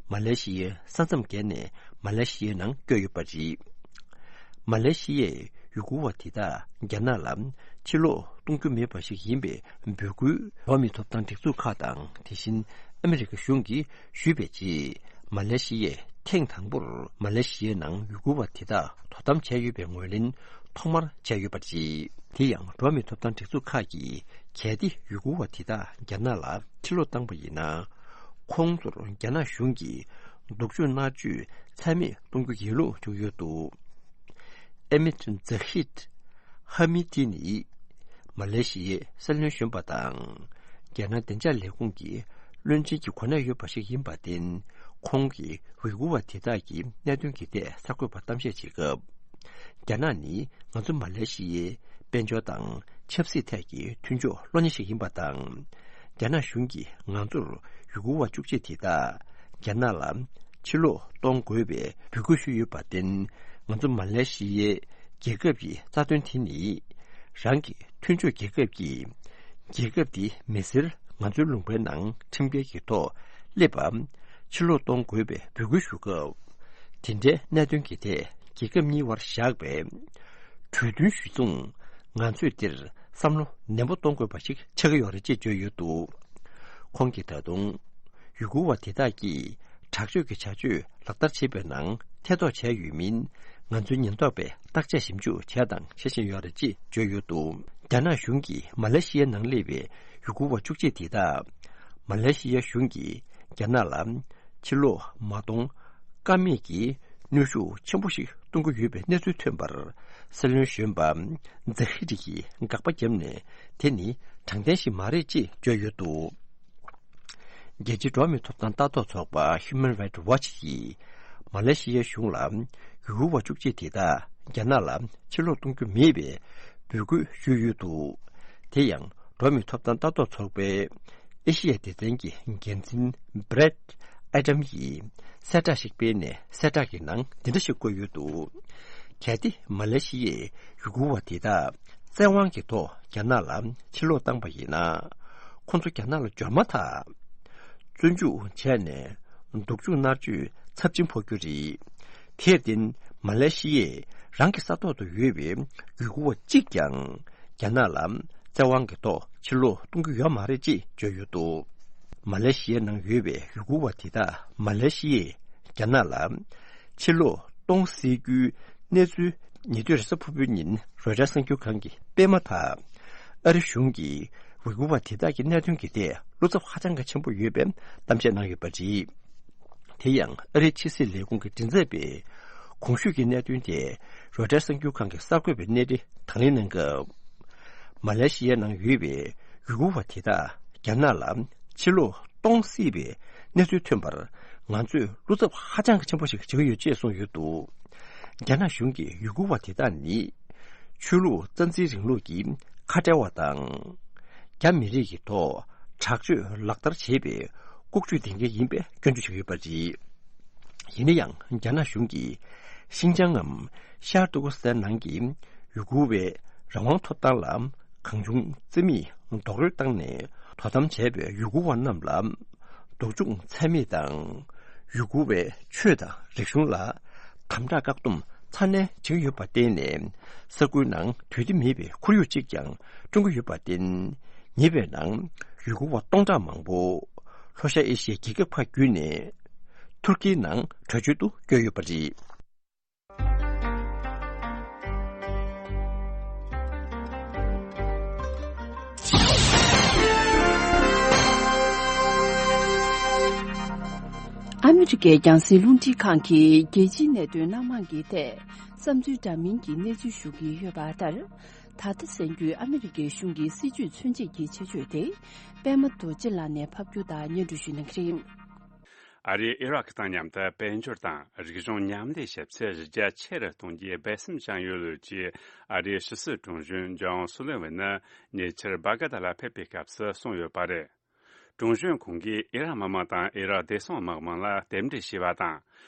མ་ལེ་ཤི་ཡའི་ས་མཚམས་བརྒལ་ནས་མ་ལེ་ཤི་ཡའི་ནང་བསྐྱོད་ཡོད་པ་རེད། མ་ལེ་ཤི་ཡས་ཡུ་གུར་བ་དེ་དག་རྒྱ་ནག་ལ་ཕྱིར་ལོག་གཏོང་རྒྱུ་མེད་པ་ཞིག་ཡིན་པའི་འབོད་སྐུལ་འགྲོ་བ་མིའི་ཐོབ་ཐང་སྒྲིག་འཛུགས་ཁག་དང་། དེ་བཞིན་ཨ་མི་རི་ཀ་གཞུང་གིས་ཞུས་པའི་རྗེས། མ་ལེ་ཤི་ཡས་ཐེངས་དང་པོར་མ་ལེ་ཤི་ཡའི་ནང་ཡུ་གུར་བ་དེ་དག་དོ་དམ་བྱས་ཡོད་པའི་ངོས་ལེན་ཐོག་མར་བྱས་ཡོད་པ་རེད། དེ་ཡང་འགྲོ་བ་མིའི་ཐོབ་ཐང་སྒྲིག་འཛུགས་ཁག་གིས་གལ་ཏེ་ཡུ་གུར་བ་དེ་དག་རྒྱ་ནག་ལ་ཕྱིར་ལོག་བཏང་པ་ཡིན་ན། ཁོང་ཚོར་རྒྱ་ནག་གཞུང་གིས་སྡུག་སྦྱོང་མནར་གཅོད་ཚད་མེད་གཏོང་རྒྱུ་ཡིན་ལུགས་བརྗོད་ཡོད་འདུག་ཨེ་མེད་ཛ་ཧིད་ཧ་མི་ཏི་ནི། མ་ལེ་ཤི་ཡའི་སྲིད་བློན་གཞོན་པ་དང་། རྒྱ་ནག་བདེ་འཇགས་ལས་ཁུངས་ཀྱི་བློན་ཆེན་གྱི་གོ་གནས་ཡོད་པ་ཞིག་ཡིན་པར་བརྟེན། ཁོང་གིས་ཝི་གུ་བ་དེ་དག་གི་གནད་དོན་གྱི་ཐད་གསར་འགོད་པར་གཏམ་བཤད་བྱེད་སྐབས། རྒྱ་ནག་ནི་ང་ཚོ་མ་ལེ་ཤི་ཡའི་དཔལ་འབྱོར་དང་ཆབ་སྲིད་ཐད་ཀྱི་མཐུན་ཕྱོགས་གློག་བརྙན་ཞིག་ཡིན་པ་དང་། རྒྱ་ནག་གཞུང་གིས་ང་ཚོར་ཡུ་གུར་བ་བཅུ་གཅིག་དེ་དག་རྒྱ་ནག་ལ་ཕྱིར་ལོག་གཏོང་དགོས་པའི་འབོད་སྐུལ་ཞུས་ཡོད་པར་བརྟེན། ང་ཚོ་མ་ལེ་ཤི་ཡའི་རྒྱལ་ཁབ་ཀྱི་རྩ་དོན་དེ་ནི་རང་གི་མཐུན་ཕྱོགས་རྒྱལ་ཁབ་ཀྱིས་རྒྱལ་ཁབ་དེའི་མི་སེར་ང་ཚོའི་ལུང་པའི་ནང་ཁྲིམས་འགལ་གྱི་ཐོག་སླེབས་པ་ཕྱིར་ལོག་གཏོང་དགོས་པའི་འབོད་སྐུལ་ཞུ་སྐབས། དེ་འདྲའི་གནད་དོན་གྱི་ཐད་རྒྱལ་ཁབ་གཉིས་བར་བཞག་པའི་གྲོས་མཐུན་གཞི་བཟུང་ང་ཚོས་འདིར་བསམ་བློ་ནན་པོ་གཏོང་དགོས་པ་ཞིག་ཆགས་ཀྱི་ཡོད་རེད་ཅེས་བརྗོད་ཡོད་འདུག་ཁོང་གིས་ད་དུང་ཡུ་གུར་བ་དེ་དག་གིས་དྲག་སྤྱོད་ཀྱི་བྱ་སྤྱོད་ལག་བསྟར་བྱས་པའི་ནང་ཐེ་གཏོགས་བྱས་ཡོད་མིན། ང་ཚོའི་ཉེན་རྟོག་པས་བརྟག་དཔྱད་ཞིབ་འཇུག་བྱས་དང་བྱེད་བཞིན་ཡོད་རེད་ཅེས་བརྗོད་ཡོད་འདུག་རྒྱ་ནག་གཞུང་གིས་མ་ལེ་ཤི་ཡའི་ནང་སླེབས་པའི་ཡུ་གུར་བ་བཅུ་གཅིག་དེ་དག་མ་ལེ་ཤི་ཡ་གཞུང་གིས་རྒྱ་ནག་ལ་ཕྱིར་ལོག་མ་གཏོང་ཀ་མེད་ཀྱི་གནོན་ཤུགས་ཆེན་པོ་ཞིག་གཏོང་གི་ཡོད་པའི་གནས་ཚུལ་ཐོན་པར། སྲིད་བློན་གཞོན་པ་ཛ་ཧི་རི་གིས་དགག་པ་བརྒྱབ་ནས། དེ་ནི་དྲང་བདེན་ཞིག་མ་རེད་ཅེས་བརྗོད་ཡོད་འདུག་རྒྱལ་སྤྱིའི་འགྲོ་བ་མིའི་ཐོབ་ཐང་ལྟ་རྟོག་ཚོགས་པ་Human Rights Watch ཡིས་མ་ལེ་ཤི་ཡའི་གཞུང་ལ་ཡུ་གུར་བ་བཅུ་གཅིག་དེ་དག་རྒྱ་ནག་ལ་ཕྱིར་ལོག་གཏོང་རྒྱུ་མེད་པའི་འབོད་སྐུལ་ཞུས་ཡོད་འདུག་དེ་ཡང་འགྲོ་བ་མིའི་ཐོབ་ཐང་ལྟ་རྟོག་ཚོགས་པའི་ཨེ་ཤི་ཡ་སྡེ་ཚན་གྱི་འགན་འཛིན་Brad Adams ཡིས་གསལ་བསྒྲགས་ཤིག་སྤེལ་ནས། གསལ་བསྒྲགས་ཀྱི་ནང་འདི་འདྲ་ཞིག་བཀོད་ཡོད་འདུག་གལ་ཏེ་མ་ལེ་ཤི་ཡས་ཡུ་གུར་བ་དེ་དག་བཙན་དབང་གི་ཐོག་རྒྱ་ནག་ལ་ཕྱིར་ལོག་བཏང་པ་ཡིན་ན། ཁོང་ཚོ་རྒྱ་ནག་ལ་འབྱོར་མ་ཐག་བཙོན་འཇུག་བྱས་ནས་སྡུག་སྦྱོང་མནར་གཅོད་ཚབས་ཆེན་ཕོག་རྒྱུ་རེད། དེར་བརྟེན་མ་ལེ་ཤི་ཡས་རང་གི་ས་ཐོག་ཏུ་ཡོད་པའི་ཡུ་གུར་བ་གཅིག་ཀྱང་རྒྱ་ནག་ལ་བཙན་དབང་གི་ཐོག་ཕྱིར་ལོག་གཏོང་རྒྱུ་ཡོད་མ་རེད་ཅེས་བརྗོད་ཡོད་འདུག་མ་ལེ་ཤི་ཡའི་ནང་ཡོད་པའི་ཡུ་གུར་བ་དེ་དག་མ་ལེ་ཤི་ཡས་རྒྱ་ནག་ལ་ཕྱིར་ལོག་གཏོང་སྲིད་རྒྱུའི་གནས་ཚུལ་ཉེ་དུས་རེས་གཟའ་ཕུར་བུའི་ཉིན་རོའི་ཊར་གསར་འགྱུར་ཁང་གིས་སྤེལ་མ་ཐག་ཨ་རི་གཞུང་གིས་ཝི་གུར་བ་དེ་དག་གི་གནད་དོན་གྱི་ཐད་བློ་འཚབ་ཧ་ཅང་གི་ཆེན་པོ་ཡོད་པའི་གཏམ་བཤད་གནང་ཡོད་པ་རེད། དེ་ཡང་ཨ་རིའི་ཕྱི་སྲིད་ལས་ཁུངས་ཀྱི་མགྲིན་ཚབ་པས་གོང་ཞུས་ཀྱི་གནད་དོན་དེ་རོའི་ཊར་གསར་འགྱུར་ཁང་གི་གསར་འགོད་པའི་གནས་རི་དང་ལེན་གནང་སྐབས། མ་ལེ་ཤི་ཡའི་ནང་ཡོད་པའི་ཡུ་གུར་བ་དེ་དག་རྒྱ་ནག་ལ་ཕྱིར་ལོག་གཏོང་སྲིད་པའི་གནས་ཚུལ་ཐོན་པར་ང་ཚོས་བློ་འཚབ་ཧ་ཅང་གི་ཆེན་པོ་ཞིག་བྱེད་ཀྱི་ཡོད་ཅེས་གསུངས་ཡོད་འདུག་རྒྱ་ནག་གཞུང་གིས་ཡུ་གུར་བ་དེ་དག་ནི་ཆོས་ལུགས་རྩ་འཛིན་རིང་ལུགས་ཀྱི་ཁ་བྲལ་བ་དང་། རྒྱ་མི་རིགས་ཀྱི་ཐོག་དྲག་སྤྱོད་ལག་བསྟར་བྱེད་པའི་ལྐོག་ཇུས་ལྡན་མཁན་ཡིན་པའི་སྐྱོན་བརྗོད་བྱེད་ཀྱི་ཡོད་པ་རེད། ཡིན་ན་ཡང་རྒྱ་ནག་གཞུང་གིས་ཤིན་ཅང་ངམ་ཤར་ཏུར་ཀུ་སི་ཐན་ནང་གི་ཡུ་གུར་བའི་རང་དབང་ཐོབ་ཐང་ལ་གང་བྱུང་རྩིས་མེད་རྡོག་རོལ་བཏང་ནས་དོ་དམ་བྱས་པའི་ཡུ་གུར་བ་རྣམས་ལ་སྡུག་སྦྱོང་ཚད་མེད་དང་། ཡུ་གུར་བའི་ཆོས་དང་རིག་གཞུང་ལ་དམ་དྲག་བཀག་སྡོམ་ཚ་ནན་བྱེད་ཀྱི་ཡོད་པར་བརྟེན་ནས། ས་ཁུལ་ནང་དུས་བདེ་མེད་པའི་ཁོར་ཡུག་ཅིག་ཀྱང་བསྐྲུན་གྱི་ཡོད་པར་བརྟེན། ཉེ་བའི་ནང་ཡུ་གུར་བ་སྟོང་ཕྲག་མང་པོ་ལྷོ་ཤར་ཨེ་ཤི་ཡའི་རྒྱལ་ཁབ་ཁག་བརྒྱུད་ནས་ཐུར་ཀིའི་ནང་བྲོས་བྱོལ་དུ་བསྐྱོད་ཡོད་པ་རེད། ཨ་མི་རི་ཀའི་རྒྱང་སྲིང་རླུང་འཕྲིན་ཁང་གིས་རྒྱལ་སྤྱིའི་གནད་དོན་སྣ་མང་གི་ཐད་བསམ་ཚུལ་འདྲ་མིན་གྱི་གནས་ཚུལ་ཞུ་གི་ཡོད་པ་ལྟར། ད་ལྟ་གསན་རྒྱུའི་ཨ་མི་རི་ཀའི་གཞུང་གི་སྲིད་བྱུས་མཚོན་བྱེད་ཀྱི་ཆེད་བརྗོད་དེ། པད་མ་རྡོ་རྗེ་ལགས་ནས་ཕབ་སྒྱུར་དང་སྙན་སྒྲོན་ཞུ་གནང་གི་རེད། ཨ་རིས་ཨི་རག་དང་མཉམ་དུ་དཔལ་འབྱོར་དང་རིག་གཞུང་མཉམ་ལས་བྱེད་ཚུལ་གཞི་རྒྱ་ཆེ་རུ་གཏོང་རྒྱུའི་འབད་བརྩོན་བྱུང་ཡོད་ཅེས་ཨ་རིའི་ཕྱི་སྲིད་དྲུང་གཞོན་ཇོན་སུ་ལི་ཝན་ནི་ཉེ་ཆར་སྦ་ག་ད་ལ་ཕེབས་པའི་སྐབས་སུ་གསུངས་ཡོད་པ་རེད། དྲུང་གཞོན་ཁོང་གིས་ཨི་རག་མི་དམངས་དང་ཨི་རག་བདེ་སྲུང་དམག་དམངས་ལ་རྟེན་འབྲེལ་ཞུས་པ་དང་།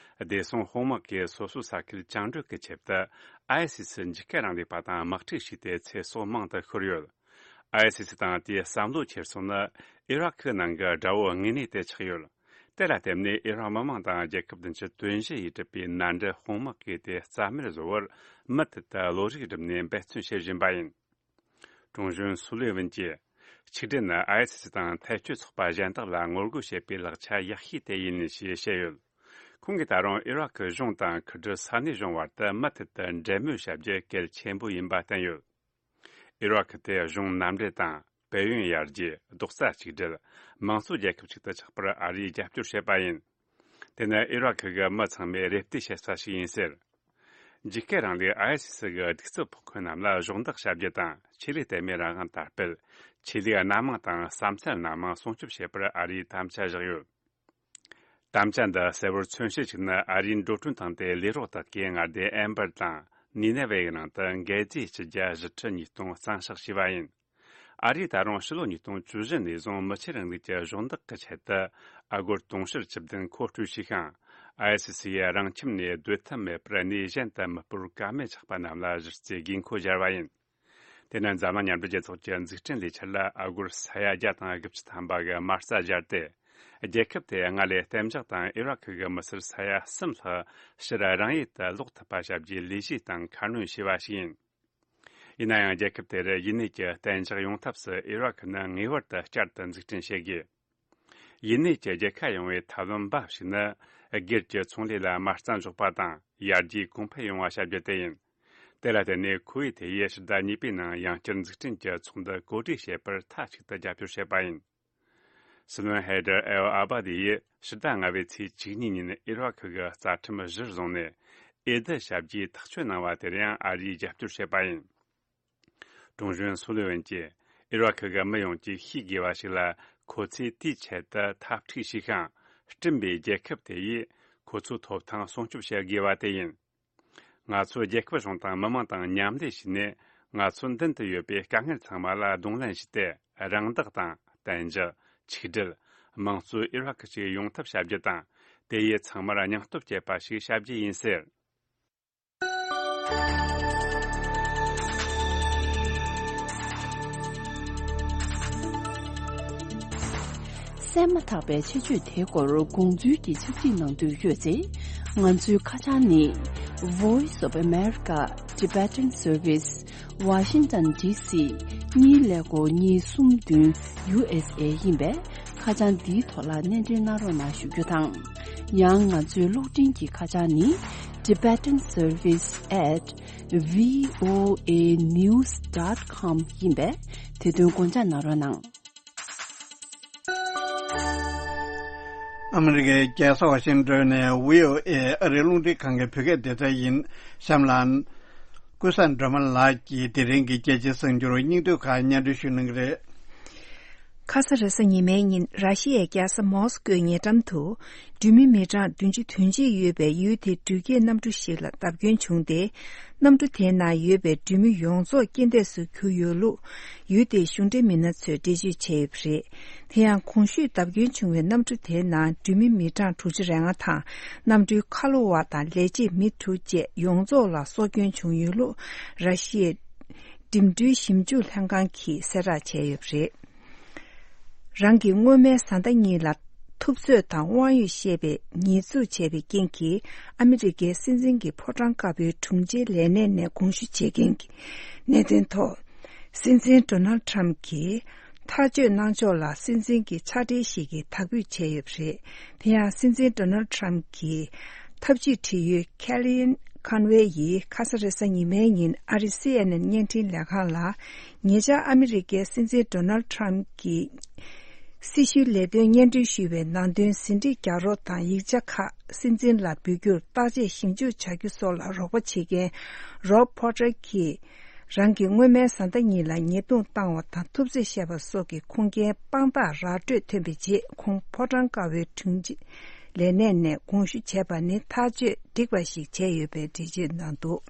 བདེ་སྲུང་དཔུང་དམག་གིས་སོ་སོའི་ས་ཁུལ་བཅིངས་འགྲོལ་གྱི་ཆེད་དུ་ཨའི་སི་སི་འཇིགས་སྐུལ་རིང་ལུགས་པ་དང་དམག་འཁྲུག་བྱས་ཏེ་ཚེ་སྲོག་མང་དུ་ཤོར་ཡོད། ཨའི་སི་སི་དང་དེའི་བསམ་བློ་འཁྱེར་སོང་ནི་ཨི་རག་གི་ནང་གི་དགྲ་བོ་དངོས་གནས་དེ་ཆགས་ཡོད། དེ་ལ་བརྟེན་ནས་ཨི་རག་མི་དམངས་དང་རྒྱལ་ཁབ་བདུན་ཅུ་དོན་བཞི་ཡིས་གྲུབ་པའི་མནའ་འབྲེལ་དཔུང་དམག་གིས་དེ་རྩ་མེད་བཟོ་བར་མུ་མཐུད་དུ་བློ་རིག་བསྒྲིམས་ནས་འབད་བརྩོན་བྱེད་བཞིན་པ་ཡིན། དྲུང་གཞོན་སུ་ལི་ཝན་གྱིས། ཆིག་སྒྲིལ་ནི་ཨའི་སི་སི་དང་འཐབ་ཇུས་ཚོགས་པ་གཞན་དག་ལ་ངོ་རྒོལ་བྱེད་པའི་ལག་ཆ་ཡག་ཤོས་དེ་ཡིན་ཞེས་བཤད་ཡོད། ཁོང་གིས་ད་རུང་ཨི་རག་གི་གཞུང་དང་ཁུ་ཌི་ས་གནས་གཞུང་བར་དུ་མུ་མཐུད་དུ་འབྲེལ་མོལ་བྱ་རྒྱུ་གལ་ཆེན་པོ་ཡིན་པ་བསྟན་ཡོད། ཨི་རག་དེ་གཞུང་མནའ་འབྲེལ་དང་། དཔལ་ཡོན་ཡར་རྒྱས། རྡོག་རྩ་གཅིག་སྒྲིལ། དམངས་གཙོ་རྒྱལ་ཁབ་ཅིག་ཏུ་ཆགས་པར་ཨ་རིས་རྒྱབ་སྐྱོར་བྱེད་པ་ཡིན། དེ་ནི་ཨི་རག་གི་མི་ཚང་མས་རེ་ལྟོས་བྱེད་ས་ཞིག་ཡིན་ཟེར། འཇིགས་སྐུལ་རིང་ལུགས་ཨའི་སི་སི་གི་གདུག་རྩུབ་ཕོག་མཁན་རྣམས་ལ་གཞོགས་འདེགས་ཞབས་ཕྱི་དང་ཆོས་ལུགས་དད་མོས་རང་དབང་དར་སྤེལ། ཆོས་ལུགས་སྣ་མང་དང་བསམ་ཚུལ་སྣ་མང་སྲུང་སྐྱོབ་བྱེད་པར་ཨ་རིས་དམ་བཅའ་བཞག་ཡོད། དམ་བཅའ་འདི་གསལ་བོར་མཚོན་བྱེད་ཅིག་ནི་ཨ་རིའི་འགྲོ་གྲོན་དང་དེའི་ལས་རོགས་དག་གིས་མངའ་སྡེ་ཨེམ་པར་དང་ནི་ནེ་ཝེ་ཡི་ནང་དུ་འགད་རྫས་ཕྱི་རྒྱལ་བཞི་ཁྲི་ཉིས་སྟོང་གཙང་བཤེར་བྱས་པ་ཡིན། ཨ་རིས་ད་རུང་ཕྱི་ལོ་ཉིས་སྟོང་བཅུ་བཞི་ནས་བཟུང་མི་ཆོས་རིང་ལུགས་ཀྱི་གཞོགས་འདེགས་ཀྱི་ཆེད་དུ་ཨ་སྒོར་དུང་ཕྱུར་བཅུ་བདུན་མཁོ་སྤྲོད་བྱས་ཤིང་། ཨའི་སི་སི་ཡིས་རང་ཁྱིམ་ནས་སྡོད་ཐབས་མེད་པར་གནས་གཞན་དུ་མི་སྤོར་བཀའ་མོལ་ཆགས་པ་རྣམས་ལ་གཞི་རྩའི་དགོས་མཁོ་སྦྱར་བ་ཡིན། དེ་ནི་འཛམ་གླིང་མཉམ་འབྲེལ་རྒྱལ་ཚོགས་ཀྱི་འཛུགས་སྐྲུན་ལས་འཆར་ལ་ཨ་སྒོར་ས་ཡ་བརྒྱ་དང་དགུ་བཅུ་ཐམ་པ་གི་མ་རྩ་སྦྱར་ཏེ། རྒྱལ་ཁབ་དེས་སྔར་ལས་གཏན་འཇགས་དང་ཨི་རག་གི་མི་སེར་ས་ཡ་གསུམ་ལྷག་ཕྱིར་རང་ཡུལ་དུ་ལོག་ཐུབ་པ་བྱ་རྒྱུའི་ལས་གཞི་དང་ཁ་སྣོན་བྱས་པ་ཞིག་ཡིན། ཡིན་ན་ཡང་རྒྱལ་ཁབ་དེར་ཡུལ་ནས་ཀྱི་གཏན་འཇགས་ཡོང་ཐབས་སུ་ཨི་རག་ནི་ངེས་པར་དུ་བསྐྱར་དུ་འཛུགས་སྐྲུན་བྱེད་དགོས། ཡུལ་ནས་ཀྱི་རྒྱལ་ཁ་ཡོང་བའི་ཐབས་ལམ་འབའ་ཞིག་ནི། སྒེར་གྱི་ཚོང་ལས་ལ་མ་རྩ་འཇོག་པ་དང་ཡར་རྒྱས་གོང་འཕེལ་ཡོང་བ་བྱ་རྒྱུ་དེ་ཡིན། དེ་ལ་བརྟེན་ནས་ཁོ་ཝེ་ཐེ་ཡིས་ཕྱི་ཟླ་གཉིས་པའི་ནང་ཡང་བསྐྱར་འཛུགས་སྐྲུན་གྱི་ཚོགས་འདུ་གོ་སྒྲིག་བྱེད་པར་མཐའ་གཅིག་ཏུ་རྒྱབ་སྐྱོར་བྱས་པ་ཡིན། སི་ལོན་ཧེ་དར་ཨེལ་ཨ་བ་དི་ཡིས་ཕྱི་ཟླ་ལྔ་པའི་ཚེས་བཅུ་གཉིས་ཉིན་ཨི་རག་གི་རྩ་ཁྲིམས་གཞིར་བཟུང་ནས་ཨེ་ལྡི་བྱ་རྒྱུའི་ཐག་གཅོད་གནང་བ་དེར་ཡང་ཨ་རིས་རྒྱབ་སྐྱོར་བྱས་པ་ཡིན། ཀྲུང་གཞོན་སུ་ལི་ཝན་གྱིས་ཨི་རག་གི་མི་ཡོངས་ཀྱིས་ཤེས་དགོས་པ་ཞིག་ལ། ཁོ་ཚོས་དེའི་ཆེད་དུ་འཐབ་འཁྲུག་བྱས་ཤིང་། སྐྲུན་པའི་རྒྱལ་ཁབ་དེ་ཡིས་ཁོ་ཚོའི་ཐོབ་ཐང་སྲུང་སྐྱོབ་བྱེད་དགོས་པ་དེ་ཡིན། ང་ཚོའི་རྒྱལ་ཁབ་གཞུང་དང་མི་མང་དང་མཉམ་ལས་བྱས་ནས། ང་ཚོའི་མདུན་དུ་ཡོད་པའི་དཀའ་ངལ་ཚང་མ་ལ་གདོང་ལེན་བྱས་ཏེ། རང་བདག་དང་གཏན་འཇགས། ཆིག་སྒྲིལ། དམངས་གཙོའི་ཨི་རག་ཅིག་ཡོང་ཐབས་བྱ་རྒྱུ་དང་། དེ་ཡིས་ཚང་མར་སྙིང་སྟོབས་བསྐྱེད་པ་ཞིག་བྱ་རྒྱུ་ཡིན་ཟེར། གསན་མ་ཐག་པའི་ཆེད་བརྗོད་དེའི་སྐོར་དགོངས་ཚུལ་གྱི་ཕྱག་བྲིས་གནང་འདོད་ཡོད་ཚེ། ང་ཚོའི་ཁ་བྱང་ནི། Voice of America Tibetan Service, Washington D C གཉིས་ཀླད་ཀོར་གཉིས་གསུམ་བདུན་ཡུ་ཨེས་ཨེ་ཡིན་པས། ཁ་བྱང་འདིའི་ཐོག་ལ་སྣེ་འདྲེན་གནང་རོགས་གནང་ཞུ་རྒྱུ་དང་། ཡང་ང་ཚོའི་གློག་འཕྲིན་གྱི་ཁ་བྱང་ནི། Tibetan Service at V O A news dot com ཡིན་པས། དེ་དོན་དགོངས་འཇགས་གནང་རོགས་གནང་། ཨ་མི་རི་ཀའི་རྒྱལ་ས་ཝ་ཤིང་ཏོན་ནས་བྷི་ཨོ་ཨེ་ཨ་རིའི་རླུང་འཕྲིན་ཁང་གི་བོད་སྐད་སྡེ་ཚན་ཡིན། གཤམ་ལ། ཀུན་བཟང་སྒྲོལ་མ་ལགས་ཀྱིས་དེ་རིང་གི་རྒྱལ་སྤྱིའི་གསར་འགྱུར་སྙིང་བསྡུས་ཁག་སྙན་སྒྲོན་ཞུ་གནང་གི་རེད། ཁ་ས་རེས་གཟའ་ཉི་མའི་ཉིན་ར་ཤི་ཡའི་རྒྱལ་ས་མོ་སི་ཀོའི་ཉེ་འགྲམ་དུ། འགྲུལ་མི་མི་གྲངས་བདུན་ཅུ་དོན་གཅིག་ཡོད་པའི་ཡུལ་དེའི་འགྲུལ་སྐྱེལ་གནམ་གྲུ་ཞིག་ལ་བརྡབ་སྐྱོན་བྱུང་སྟེ། གནམ་གྲུ་དེའི་ནང་ཡོད་པའི་འགྲུལ་མི་ཡོངས་རྫོགས་རྐྱེན་འདས་སུ་གྱུར་ཡོད་ལུགས། ཡུལ་དེའི་གཞུང་འབྲེལ་མི་སྣ་ཚོས་འགྲེལ་བརྗོད་བྱས་ཡོད་པ་རེད། དེ་ཡང་གོང་ཞུས་བརྡབ་སྐྱོན་བྱུང་བའི་གནམ་གྲུ་དེའི་ནང་འགྲུལ་མི་མི་གྲངས་དྲུག་ཅུ་རེ་ལྔ་དང་། གནམ་གྲུའི་ཁ་ལོ་བ་དང་ལས་བྱེད་མི་དྲུག་བཅས་ཡོངས་རྫོགས་ལ་སྲོག་སྐྱོན་བྱུང་ཡོད་ལུགས་ར་ཤི་ཡའི་འགྲིམ་འགྲུལ་ཞིབ་འཇུག་ལྷན་ཁང་གིས་གསལ་བསྒྲགས་བྱས་ཡོད་པ་རེད། རང་གི་སྔོན་མའི་བཟའ་ཟླ་གཉིས་ལ་ཐུབ་ཚོད་དང་དབང་ཡོད་བཤད་པའི་ཉེས་འཛུགས་བྱས་པའི་རྐྱེན་གྱིས། ཨ་མི་རི་ཀའི་སྲིད་འཛིན་གྱི་ཕོ་བྲང་དཀར་པོའི་དྲུང་ཆེའི་ལས་གནས་ནས་དགོངས་ཞུ་བྱེད་མཁན་གྱི་གནད་དོན་ཐོག་སྲིད་འཛིན་ཌོ་ནལ་ཌི་ཊརམ་ཕི་གྱིས་ཐག་གཅོད་གནང་ཕྱོགས་ལ་སྲིད་འཛིན་གྱི་ཕྱག་སྦྲེལ་ཞིག་གིས་དག་འབུད་བྱས་ཡོད་པ་རེད། དེ་ཡང་སྲིད་འཛིན་ཌོ་ནལ་ཌི་ཊརམ་ཕི་གྱི་ཐབས་ཇུས་འབྲེལ་ཡོད་ཁེ་ལི་ཡན་ཁོན་ཝེ་ཡིས་ཁ་ས་རེས་གཟའ་ཉི་མའི་ཉིན་ཨ་རིའི་སི་ཨེན་ཨེན་བརྙན་འཕྲིན་ལས་ཁང་ལ། ཉེ་ཆར་ཨ་མི་རི་ཀའི་སྲིད་འཛིན་ཌོ་ནལ་ཌི་ཊརམ་ཕི་གྱིས་སྲི་ཞུའི་ལས་དོན་སྙན་སྒྲོན་ཞུས་པའི་ནང་དོན་ཟིན་བྲིས་རྒྱག་རོགས་དང་ཡིག་ཆ་ཁག་སྲིད་འཛིན་ལ་འབུལ་རྒྱུར་བརྟག་དཔྱད་ཞིབ་འཇུག་བྱ་རྒྱུ་སོགས་ལ་རོགས་པ་བྱེད་མཁན་རོབ་ཕོ་ཊར་གྱིས། རང་གི་སྔོན་མའི་བཟའ་ཟླ་གཉིས་ལ་ཉེས་རྡུང་བཏང་བ་དང་ཐུབ་ཚོད་བཤད་པ་སོགས་ཀྱི་ཁུངས་སྐྱེལ་དཔང་རྟགས་ར་སྤྲོད་ཐོན་པའི་རྗེས། ཁོང་ཕོ་བྲང་དཀར་པོའི་དྲུང་ཆེ་ལས་གནས་ནས་དགོངས་ཞུ་བྱས་པ་ནི་ཐག་གཅོད་འགྲིག་པ་ཞིག་བྱས་ཡོད་པའི་འགྲེལ་བརྗོད་གནང་འདུག་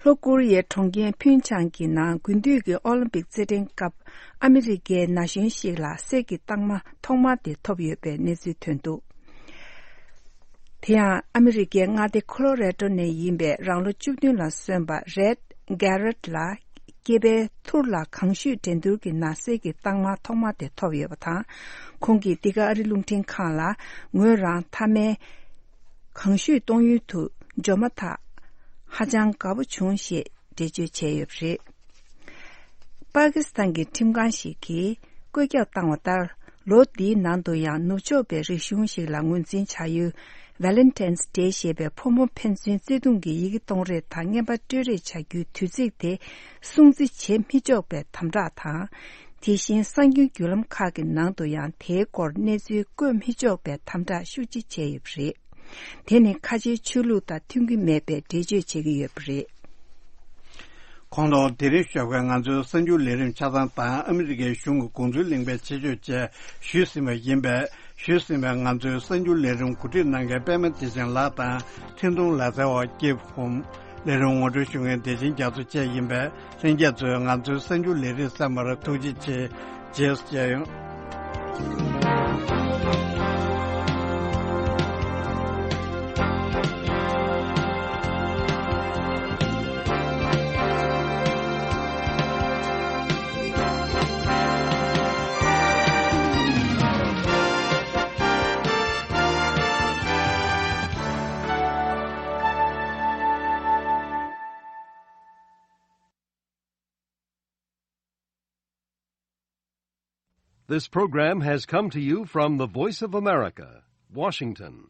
ལྷོ་ཀོ་རི་ཡའི་གྲོང་ཁྱེར་ཕུན་ཆང་གི་ནང་དགུན་དུས་ཀྱི་ཨོ་ལིམ་པིག་རྩེད་འགྲན་སྐབས་ཨ་མི་རི་ཀའི་ན་གཞོན་ཞིག་ལ་གསེར་གྱི་རྟགས་མ་ཐོག་མ་དེ་ཐོབ་ཡོད་པའི་གནས་ཚུལ་ཐོན་འདུག་དེ་ཡང་ཨ་མི་རི་ཀའི་མངའ་སྡེ་ཁོ་ལོ་རེ་ཏོ་ནས་ཡིན་པའི་རང་ལོ་བཅུ་བདུན་ལ་སོན་པ་རེད་གྷེ་རེད་ལ། སྐེད་པའི་ཐུར་ལ་གང་བཞུད་འགྲན་བསྡུར་གྱི་ནང་གསེར་གྱི་རྟགས་མ་ཐོག་མ་དེ་ཐོབ་ཡོད་པ་དང་། ཁོང་གིས་འདི་ག་ཨ་རི་རླུང་འཕྲིན་ཁང་ལ། ངོས་རང་མཐའ་མའི་གང་བཞུད་གཏོང་ཡུལ་དུ་འབྱོར་མ་ཐག་ཧ་ཅང་དགའ་པོ་བྱུང་ཞེས་འགྲེལ་བརྗོད་བྱས་ཡོད་པ་རེད། པ་ཀི་སི་ཐན་གྱི་ཁྲིམས་ཁང་ཞིག་གིས་བཀོད་ཁྱབ་བཏང་བ་ལྟར། ལོ་འདིའི་ནང་དུ་ཡང་ནུབ་ཕྱོགས་པའི་རིག་གཞུང་ཞིག་ལ་ངོས་འཛིན་བྱ་ཡུལ། Valentine's Day ཞེས་པའི་ཕོ་མོ་ཕན་ཚུན་བརྩེ་དུང་གི་ཡི་གེ་གཏོང་རེས་དང་རྔན་པ་སྤྲོད་རེས་བྱ་རྒྱུའི་དུས་ཚིགས་དེ་སྲུང་བརྩི་བྱེད་མི་ཆོག་པའི་དམ་དྲག་དང་། དེ་བཞིན་གསར་འགྱུར་བརྒྱུད་ལམ་ཁག་གི་ནང་དུ་ཡང་དེའི་སྐོར་གནས་ཚུལ་བཀོད་མི་ཆོག་པའི་དམ་དྲག་ཤུགས་ཆེ་བྱས་ཡོད་པ་རེད། དེ་ནི་ཁ་ཆེའི་ཆོས་ལུགས་དང་མཐུན་གྱི་མེད་པའི་འགྲེལ་བརྗོད་བྱེད་ཀྱི་ཡོད་པ་རེད། ཁོང་དང་དེ་རིང་ཞོགས་ཀས་ང་ཚོའི་གསར་འགྱུར་ལས་རིམ་ཆ་ཚང་དང་ཨ་མི་རི་ཀའི་གཞུང་གི་དགོངས་ཚུལ་གླེང་བའི་ཆེད་བརྗོད་བཅས་ཞུས་ཟིན་པ་ཡིན་པས། ཞུས་ཟིན་པའི་ང་ཚོའི་གསར་འགྱུར་ལས་རིམ་གོ་སྒྲིག་གནང་མཁན་པད་མ་བདེ་ཆེན་ལགས་དང་འཕྲིན་གཏོང་ལག་རྩལ་བ་སྐྱིབ་ཧོམ། ལས་རིམ་ངོ་སྤྲོད་ཞུ་མཁན་བདེ་ཆེན་རྒྱ་མཚོ་བཅས་ཡིན་པས། ལྷན་རྒྱས་ཚོས་ང་ཚོའི་གསར་འགྱུར་ལས་རིམ་གསན་པར་ཐུགས་རྗེ་ཆེ། རྗེས་སུ་མཇལ་ཡོང་། This program has come to you from the Voice of America, Washington.